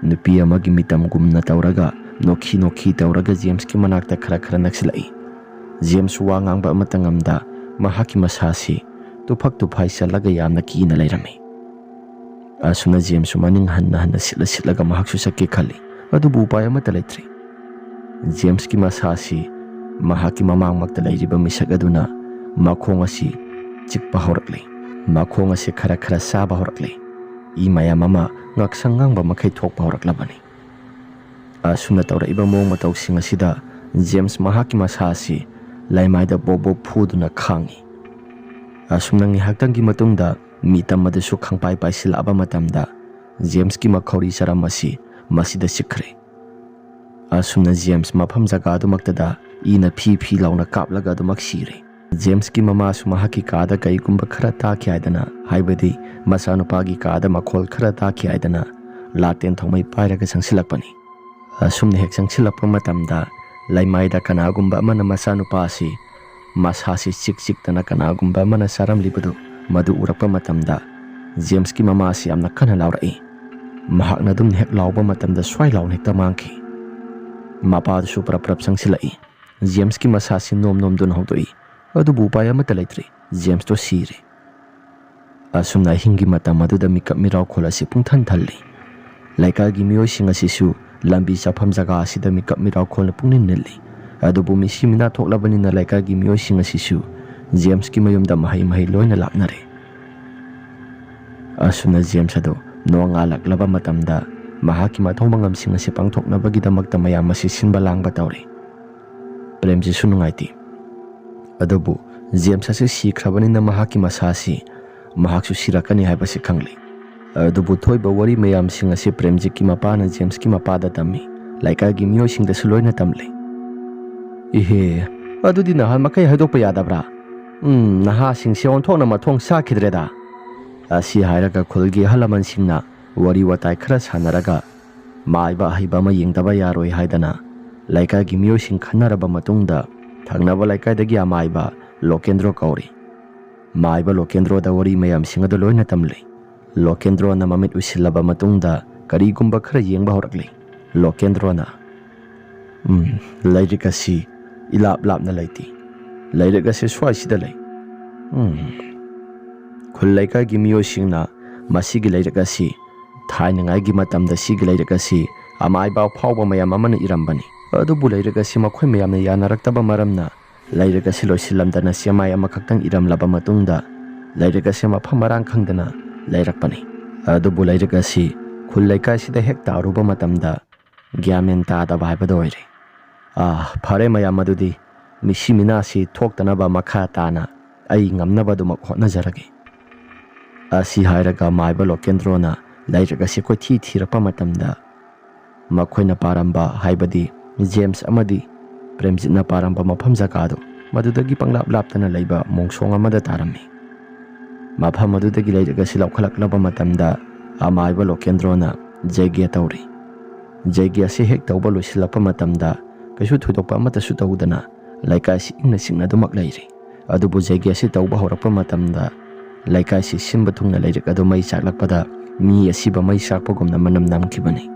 ꯅꯨꯄꯤ ꯑꯃꯒꯤ ꯃꯤꯇꯝꯒꯨꯝꯅ ꯇꯧꯔꯒ, ꯅꯣꯛꯈꯤ ꯅꯣꯛꯈꯤ ꯇꯧꯔꯒ ꯖꯦꯝꯁꯀꯤ ꯃꯅꯥꯛꯇ ꯈꯔ ꯈꯔ ꯅꯛꯁꯤꯜꯂꯛꯏ꯫ ꯖꯦꯝꯁ ꯋꯥ ꯉꯥꯡꯕ ꯑꯃꯠꯇ ꯉꯝꯗ ꯃꯍꯥꯛꯀꯤ ꯃꯁꯥꯁꯤ ꯇꯨꯐꯛ ꯇꯨꯐꯥꯏ ꯆꯜꯂꯒ ꯌꯥꯝꯅ ꯀꯤꯅ ꯂꯩꯔꯝꯃꯤ꯫ ꯑꯁꯨꯝꯅ ꯖꯦꯝꯁꯁꯨ ꯃꯅꯤꯡ ꯍꯟꯅ ꯍꯟꯅ ꯁꯤꯠꯂ ꯁꯤꯠꯂꯒ ꯃꯍꯥꯛꯁꯨ ꯆꯠꯀꯦ ꯈꯜꯂꯤ, ꯑꯗꯨꯕꯨ ꯎꯄꯥꯏ ꯑꯃꯠꯇ ꯂꯩꯇ꯭ꯔꯦ꯫ ꯖꯦꯝꯁꯀꯤ ꯃꯁꯥꯁꯤ ꯃꯍꯥꯛꯀꯤ ꯃꯃꯥꯡꯃꯛꯇ ꯂꯩꯔꯤꯕ ꯃꯤꯁꯛ ꯑꯗꯨꯅ ꯃꯈꯣꯡ ꯑꯁꯤ ꯆꯤꯛꯄ ꯍꯧꯔꯛꯂꯦ꯫ ꯃꯈꯣꯡ ꯑꯁꯤ ꯈꯔ ꯈꯔ ꯆꯥꯕ ꯍꯧꯔꯛꯂꯦ꯫ ꯏ ꯃꯌꯥꯝ ꯑꯃ ꯉꯛꯁꯪ ꯉꯥꯡꯕ ꯃꯈꯩ ꯊꯣꯛꯄ ꯍꯧꯔꯛꯂꯕꯅꯤ꯫ ꯑꯁꯨꯝꯅ ꯇꯧꯔꯛꯏꯕ ꯃꯑꯣꯡ ꯃꯇꯧꯁꯤꯡ ꯑꯁꯤꯗ ꯖꯦꯝꯁ ꯃꯍꯥꯛꯀꯤ ꯃꯁꯥ ꯑꯁꯤ ꯂꯩꯃꯥꯏꯗ ꯕꯣꯞ ꯕꯣꯞ ꯐꯨꯗꯨꯅ ꯈꯥꯡꯉꯤ꯫ ꯑꯁꯨꯝꯅ ꯉꯥꯏꯍꯥꯛꯇꯪꯒꯤ ꯃꯇꯨꯡꯗ ꯃꯤꯇꯝ ꯑꯗꯨꯁꯨ ꯈꯪꯄꯥꯏ ꯄꯥꯏꯁꯤꯜꯂꯛꯑꯕ ꯃꯇꯝꯗ ꯖꯦꯝꯁꯀꯤ ꯃꯈꯧꯔꯤ ꯆꯔꯝ ꯑꯁꯤ ꯃꯁꯤꯗ ꯆꯤꯛꯈ꯭ꯔꯦ꯫ ꯑꯁꯨꯝꯅ ꯖꯦꯝꯁ ꯃꯐꯝ ꯖꯒꯥ ꯑꯗꯨꯃꯛꯇꯗ ꯏꯅ ꯐꯤ ꯐꯤ ꯂꯥꯎꯅ ꯀꯥꯞꯂꯒ ꯑꯗꯨꯃꯛ ꯁꯤꯔꯦ꯫ ꯖꯦꯝꯁꯀꯤ ꯃꯃꯥꯁꯨ ꯃꯍꯥꯛꯀꯤ ꯀꯥꯗ ꯀꯩꯒꯨꯝꯕ ꯈꯔ ꯇꯥꯈꯤ ꯍꯥꯏꯗꯅ, ꯍꯥꯏꯕꯗꯤ ꯃꯆꯥꯅꯨꯄꯥꯒꯤ ꯀꯥꯗ ꯃꯈꯣꯜ ꯈꯔ ꯇꯥꯈꯤ ꯍꯥꯏꯗꯅ, ꯂꯥꯇꯦꯟ ꯊꯧꯃꯩ ꯄꯥꯏꯔꯒ ꯆꯪꯁꯤꯜꯂꯛꯄꯅꯤ꯫ ꯑꯁꯨꯝꯅ ꯍꯦꯛ ꯆꯪꯁꯤꯜꯂꯛꯄ ꯃꯇꯝꯗ ꯂꯩꯃꯥꯏꯗ ꯀꯅꯥꯒꯨꯝꯕ ꯑꯃꯅ ꯃꯆꯥꯅꯨꯄꯥ ꯑꯁꯤ ꯃꯁꯥꯁꯤ ꯆꯤꯛ ꯆꯤꯛꯇꯅ ꯀꯅꯥꯒꯨꯝꯕ ꯑꯃꯅ ꯆꯥꯔꯝꯂꯤꯕꯗꯨ ꯃꯗꯨ ꯎꯔꯛꯄ ꯃꯇꯝꯗ ꯖꯦꯝꯁꯀꯤ ꯃꯃꯥ ꯑꯁꯤ ꯌꯥꯝꯅ ꯀꯟꯅ ꯂꯥꯎꯔꯛꯏ꯫ ꯃꯍꯥꯛꯅ ꯑꯗꯨꯝꯅ ꯍꯦꯛ ꯂꯥꯎꯕ ꯃꯇꯝꯗ ꯁ꯭ꯋꯥꯏ ꯂꯥꯎꯅ ꯍꯦꯛꯇ ꯃꯥꯡꯈꯤ꯫ ꯃꯄꯥꯗꯨꯁꯨ ꯄ꯭ꯔꯞ ꯄ꯭ꯔꯞ ꯆꯪꯁꯤꯜꯂꯛꯏ꯫ ꯖꯦꯝꯁꯀꯤ ꯃꯁꯥꯁꯤ ꯅꯣꯝ ꯅꯣꯝꯗꯨꯅ ꯍꯧꯗꯣꯛꯏ꯫ ꯑꯗꯨꯕꯨ ꯎꯄꯥꯏ ꯑꯃꯠꯇ ꯂꯩꯇ꯭ꯔꯦ꯫ ꯖꯦꯝꯁꯇꯣ ꯁꯤꯔꯦ꯫ ꯑꯁꯨꯝꯅ ꯑꯍꯤꯡꯒꯤ ꯃꯇꯝ ꯑꯗꯨꯗ ꯃꯤꯀꯞ ꯃꯤꯔꯥꯎꯈꯣꯜ ꯑꯁꯤ ꯄꯨꯡꯊꯟ ꯊꯜꯂꯤ꯫ ꯂꯩꯀꯥꯏꯒꯤ ꯃꯤꯑꯣꯏꯁꯤꯡ ꯑꯁꯤꯁꯨ ꯂꯝꯕꯤ ꯆꯠꯐꯝ ꯖꯒꯥ ꯑꯁꯤꯗ ꯃꯤꯀꯞ ꯃꯤꯔꯥꯎꯈꯣꯜꯅ ꯄꯨꯡꯅꯤꯜ ꯅꯤꯜꯂꯤ꯫ ꯑꯗꯨꯕꯨ ꯃꯤꯁꯤ ꯃꯤꯅꯥ ꯊꯣꯛꯂꯕꯅꯤꯅ ꯂꯩꯀꯥꯏꯒꯤ ꯃꯤꯑꯣꯏꯁꯤꯡ ꯑꯁꯤꯁꯨ ꯖꯦꯝꯁꯀꯤ ꯃꯌꯨꯝꯗ ꯃꯍꯩ ꯃꯍꯩ ꯂꯣꯏꯅ ꯂꯥꯛꯅꯔꯦ꯫ ꯑꯁꯨꯝꯅ ꯖꯦꯝꯁ ꯑꯗꯨ ꯅꯣꯡꯉꯥꯜꯂꯛꯂꯕ ꯃꯇꯝꯗ ꯃꯍꯥꯛꯀꯤ ꯃꯊꯧ ꯃꯉꯝꯁꯤꯡ ꯑꯁꯤ ꯄꯥꯡꯊꯣꯛꯅꯕꯒꯤꯗꯃꯛꯇ ꯃꯌꯥꯝ ꯑꯁꯤ ꯁꯤꯟꯕ ꯂꯥꯡꯕ ꯇꯧꯔꯤ꯫ ꯄ꯭ꯔꯦꯝꯖꯤꯠꯁꯨ ꯅꯨꯡꯉꯥꯏꯇꯦ꯫ ꯑꯗꯨꯕꯨ ꯖꯦꯝꯁ ꯑꯁꯤ ꯁꯤꯈ꯭ꯔꯕꯅꯤꯅ ꯃꯍꯥꯛꯀꯤ ꯃꯁꯥ ꯑꯁꯤ ꯃꯍꯥꯛꯁꯨ ꯁꯤꯔꯛꯀꯅꯤ ꯍꯥꯏꯕꯁꯤ ꯈꯪꯂꯤ꯫ ꯑꯗꯨꯕꯨ ꯊꯣꯛꯏꯕ ꯋꯥꯔꯤ ꯃꯌꯥꯝꯁꯤꯡ ꯑꯁꯤ ꯄ꯭ꯔꯦꯝꯖꯤꯠꯀꯤ ꯃꯄꯥꯅ ꯖꯦꯝꯁꯀꯤ ꯃꯄꯥꯗ ꯇꯝꯃꯤ, ꯂꯩꯀꯥꯏꯒꯤ ꯃꯤꯑꯣꯏꯁꯤꯡꯗꯁꯨ ꯂꯣꯏꯅ ꯇꯝꯂꯤ꯫ "ꯏꯍꯦ, ꯑꯗꯨꯗꯤ ꯅꯍꯥꯟ ꯃꯈꯩ ꯍꯥꯏꯗꯣꯛꯄ ꯌꯥꯗꯕ꯭ꯔꯥ? ꯎꯝ, ꯅꯍꯥꯁꯤꯡꯁꯦ ꯑꯣꯟꯊꯣꯛꯅ ꯃꯊꯣꯡ ꯆꯥꯈꯤꯗ꯭ꯔꯦꯗ"꯫ ꯑꯁꯤ ꯍꯥꯏꯔꯒ ꯈꯨꯜꯒꯤ ꯑꯍꯜ ꯂꯃꯟꯁꯤꯡꯅ ꯋꯥꯔꯤ ꯋꯥꯇꯥꯏ ꯈꯔ ꯁꯥꯟꯅꯔꯒ, ꯃꯥꯏꯕ ꯑꯍꯩꯕ ꯑꯃ ꯌꯦꯡꯗꯕ ꯌꯥꯔꯣꯏ ꯍꯥꯏꯗꯅ ꯂꯩꯀꯥꯏꯒꯤ ꯃꯤꯑꯣꯏꯁꯤꯡ ꯈꯟꯅꯔꯕ ꯃꯇꯨꯡꯗ, ꯊꯪꯅꯕ ꯂꯩꯀꯥꯏꯗꯒꯤ ꯑꯃꯥꯏꯕ ꯂꯣꯀꯦꯟꯗ꯭ꯔꯣ ꯀꯧꯔꯤ꯫ ꯃꯥꯏꯕ ꯂꯣꯀꯦꯟꯗ꯭ꯔꯣꯗ ꯋꯥꯔꯤ ꯃꯌꯥꯝꯁꯤꯡ ꯑꯗꯨ ꯂꯣꯏꯅ ꯇꯝꯂꯤ꯫ ꯂꯣꯀꯦꯟꯗ꯭ꯔꯣꯅ ꯃꯃꯤꯠ ꯎꯏꯁꯤꯜꯂꯕ ꯃꯇꯨꯡꯗ ꯀꯔꯤꯒꯨꯝꯕ ꯈꯔ ꯌꯦꯡꯕ ꯍꯧꯔꯛꯂꯤ꯫ ꯂꯣꯀꯦꯟꯗ꯭ꯔꯣꯅ, "ꯎꯝ, ꯂꯥꯏꯔꯤꯛ ꯑꯁꯤ ꯏꯂꯥꯞ ꯂꯥꯞꯅ ꯂꯩꯇꯦ꯫ ꯂꯥꯏꯔꯤꯛ ꯑꯁꯤ ꯁ꯭ꯋꯥꯏꯁꯤꯗ ꯂꯩ꯫ ꯎꯝ, ꯈꯨꯜ ꯂꯩꯀꯥꯏꯒꯤ ꯃꯤꯑꯣꯏꯁꯤꯡꯅ ꯃꯁꯤꯒꯤ ꯂꯥꯏꯔꯤꯛ ꯑꯁꯤ ꯊꯥꯏꯅꯉꯥꯏꯒꯤ ꯃꯇꯝꯗ ꯁꯤꯒꯤ ꯂꯥꯏꯔꯤꯛ ꯑꯁꯤ ꯑꯃꯥꯏꯕ ꯑꯐꯥꯎꯕ ꯃꯌꯥꯝ ꯑꯃꯅ ꯏꯔꯝꯕꯅꯤ꯫ ꯑꯗꯨꯕꯨ ꯂꯥꯏꯔꯤꯛ ꯑꯁꯤ ꯃꯈꯣꯏ ꯃꯌꯥꯝꯅ ꯌꯥꯅꯔꯛꯇꯕ ꯃꯔꯝꯅ ꯂꯥꯏꯔꯤꯛ ꯑꯁꯤ ꯂꯣꯏꯁꯤꯜꯂꯝꯗꯅ ꯆꯦꯃꯥꯏ ꯑꯃꯈꯛꯇꯪ ꯏꯔꯝꯂꯕ ꯃꯇꯨꯡꯗ ꯂꯥꯏꯔꯤꯛ ꯑꯁꯤ ꯃꯐꯝ ꯃꯔꯥꯡ ꯈꯪꯗꯅ ꯂꯩꯔꯛꯄꯅꯤ꯫ ꯑꯗꯨꯕꯨ ꯂꯥꯏꯔꯤꯛ ꯑꯁꯤ ꯈꯨꯜ ꯂꯩꯀꯥꯏꯁꯤꯗ ꯍꯦꯛ ꯇꯥꯔꯨꯕ ꯃꯇꯝꯗ ꯒ꯭ꯌꯥꯟ ꯃꯦꯟ ꯇꯥꯗꯕ ꯍꯥꯏꯕꯗꯨ ꯑꯣꯏꯔꯦ꯫ ꯑꯥ, ꯐꯔꯦ ꯃꯌꯥꯝ, ꯑꯗꯨꯗꯤ ꯃꯤꯁꯤ ꯃꯤꯅꯥꯁꯤ ꯊꯣꯛꯇꯅꯕ ꯃꯈꯥ ꯇꯥꯅ ꯑꯩ ꯉꯝꯅꯕ ꯑꯗꯨꯃꯛ ꯍꯣꯠꯅꯖꯔꯒꯦ"꯫ ꯑꯁꯤ ꯍꯥꯏꯔꯒ ꯃꯥꯏꯕ ꯂꯣꯀꯦꯟꯗ꯭ꯔꯣꯅ ꯂꯥꯏꯔꯤꯛ ꯑꯁꯤ ꯀꯣꯏꯊꯤ ꯊꯤꯔꯛꯄ ꯃꯇꯝꯗ, ꯃꯈꯣꯏꯅ ꯄꯥꯔꯝꯕ, ꯍꯥꯏꯕꯗꯤ ꯖꯦꯝꯁ ꯑꯃꯗꯤ ꯄ꯭ꯔꯦꯝꯖꯤꯠꯅ ꯄꯥꯔꯝꯕ ꯃꯐꯝ ꯖꯒꯥꯗꯨ ꯃꯗꯨꯗꯒꯤ ꯄꯪꯂꯥꯞ ꯂꯥꯞꯇꯅ ꯂꯩꯕ ꯃꯣꯡꯁꯣꯡ ꯑꯃꯗ ꯇꯥꯔꯝꯃꯤ꯫ ꯃꯐꯝ ꯑꯗꯨꯗꯒꯤ ꯂꯥꯏꯔꯤꯛ ꯑꯁꯤ ꯂꯧꯈꯠꯂꯛꯂꯕ ꯃꯇꯝꯗ, ꯑꯃꯥꯏꯕ ꯂꯣꯀꯦꯟꯗ꯭ꯔꯣꯅ ꯖꯩꯒ꯭ꯌ ꯇꯧꯔꯤ꯫ ꯖꯩꯒ꯭ꯌ ꯑꯁꯤ ꯍꯦꯛ ꯇꯧꯕ ꯂꯣꯏꯁꯤꯜꯂꯛꯄ ꯃꯇꯝꯗ, ꯀꯩꯁꯨ ꯊꯣꯏꯗꯣꯛꯄ ꯑꯃꯠꯇꯁꯨ ꯇꯧꯗꯅ ꯂꯩꯀꯥꯏꯁꯤ ꯏꯪꯅ ꯆꯤꯛꯅ ꯑꯗꯨꯃꯛ ꯂꯩꯔꯤ꯫ ꯑꯗꯨꯕꯨ ꯖꯩꯒ꯭ꯌ ꯑꯁꯤ ꯇꯧꯕ ꯍꯧꯔꯛꯄ ꯃꯇꯝꯗ, ꯂꯩꯀꯥꯏꯁꯤ ꯁꯤꯟꯕ ꯊꯨꯡꯅ ꯂꯥꯏꯔꯤꯛ ꯑꯗꯨ ꯃꯩ ꯆꯥꯛꯂꯛꯄꯗ ꯃꯤ ꯑꯁꯤꯕ ꯃꯩ ꯆꯥꯛꯄꯒꯨꯝꯅ ꯃꯅꯝ ꯅꯝꯈꯤꯕꯅꯤ꯫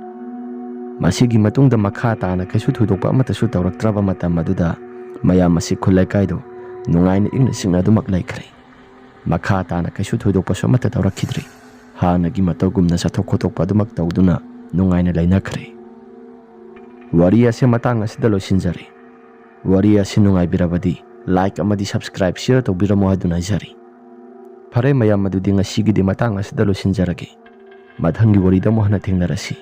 ꯃꯁꯤꯒꯤ ꯃꯇꯨꯡꯗ ꯃꯈꯥ ꯇꯥꯅ ꯀꯩꯁꯨ ꯊꯣꯏꯗꯣꯛꯄ ꯑꯃꯠꯇꯁꯨ ꯇꯧꯔꯛꯇ꯭ꯔꯕ ꯃꯇꯝ ꯑꯗꯨꯗ, ꯃꯌꯥꯝ ꯑꯁꯤ ꯈꯨꯜ ꯂꯩꯀꯥꯏꯗꯨ ꯅꯨꯡꯉꯥꯏꯅ ꯏꯪꯅ ꯆꯤꯛꯅ ꯑꯗꯨꯃꯛ ꯂꯩꯈ꯭ꯔꯦ꯫ ꯃꯈꯥ ꯇꯥꯅ ꯀꯩꯁꯨ ꯊꯣꯏꯗꯣꯛꯄꯁꯨ ꯑꯃꯠꯇ ꯇꯧꯔꯛꯈꯤꯗ꯭ꯔꯦ꯫ ꯍꯥꯟꯅꯒꯤ ꯃꯇꯧꯒꯨꯝꯅ ꯆꯠꯊꯣꯛ ꯈꯣꯠꯇꯣꯛꯄ ꯑꯗꯨꯃꯛ ꯇꯧꯗꯨꯅ ꯅꯨꯡꯉꯥꯏꯅ ꯂꯩꯅꯈ꯭ꯔꯦ꯫ ꯋꯥꯔꯤ ꯑꯁꯤ ꯃꯇꯥꯡ ꯑꯁꯤꯗ ꯂꯣꯏꯁꯤꯟꯖꯔꯦ꯫ ꯋꯥꯔꯤ ꯑꯁꯤ ꯅꯨꯡꯉꯥꯏꯕꯤꯔꯕꯗꯤ like ꯑꯃꯗꯤ subscribe share ꯇꯧꯕꯤꯔꯝꯃꯣ ꯍꯥꯏꯗꯨꯅ ꯍꯥꯏꯖꯔꯤ꯫ ꯐꯔꯦ ꯃꯌꯥꯝ, ꯑꯗꯨꯗꯤ ꯉꯁꯤꯒꯤꯗꯤ ꯃꯇꯥꯡ ꯑꯁꯤꯗ ꯂꯣꯏꯁꯤꯟꯖꯔꯒꯦ꯫ ꯃꯊꯪꯒꯤ ꯋꯥꯔꯤꯗ ꯑꯃꯨꯛ ꯍꯟꯅ ꯊꯦꯡꯅꯔꯁꯤ꯫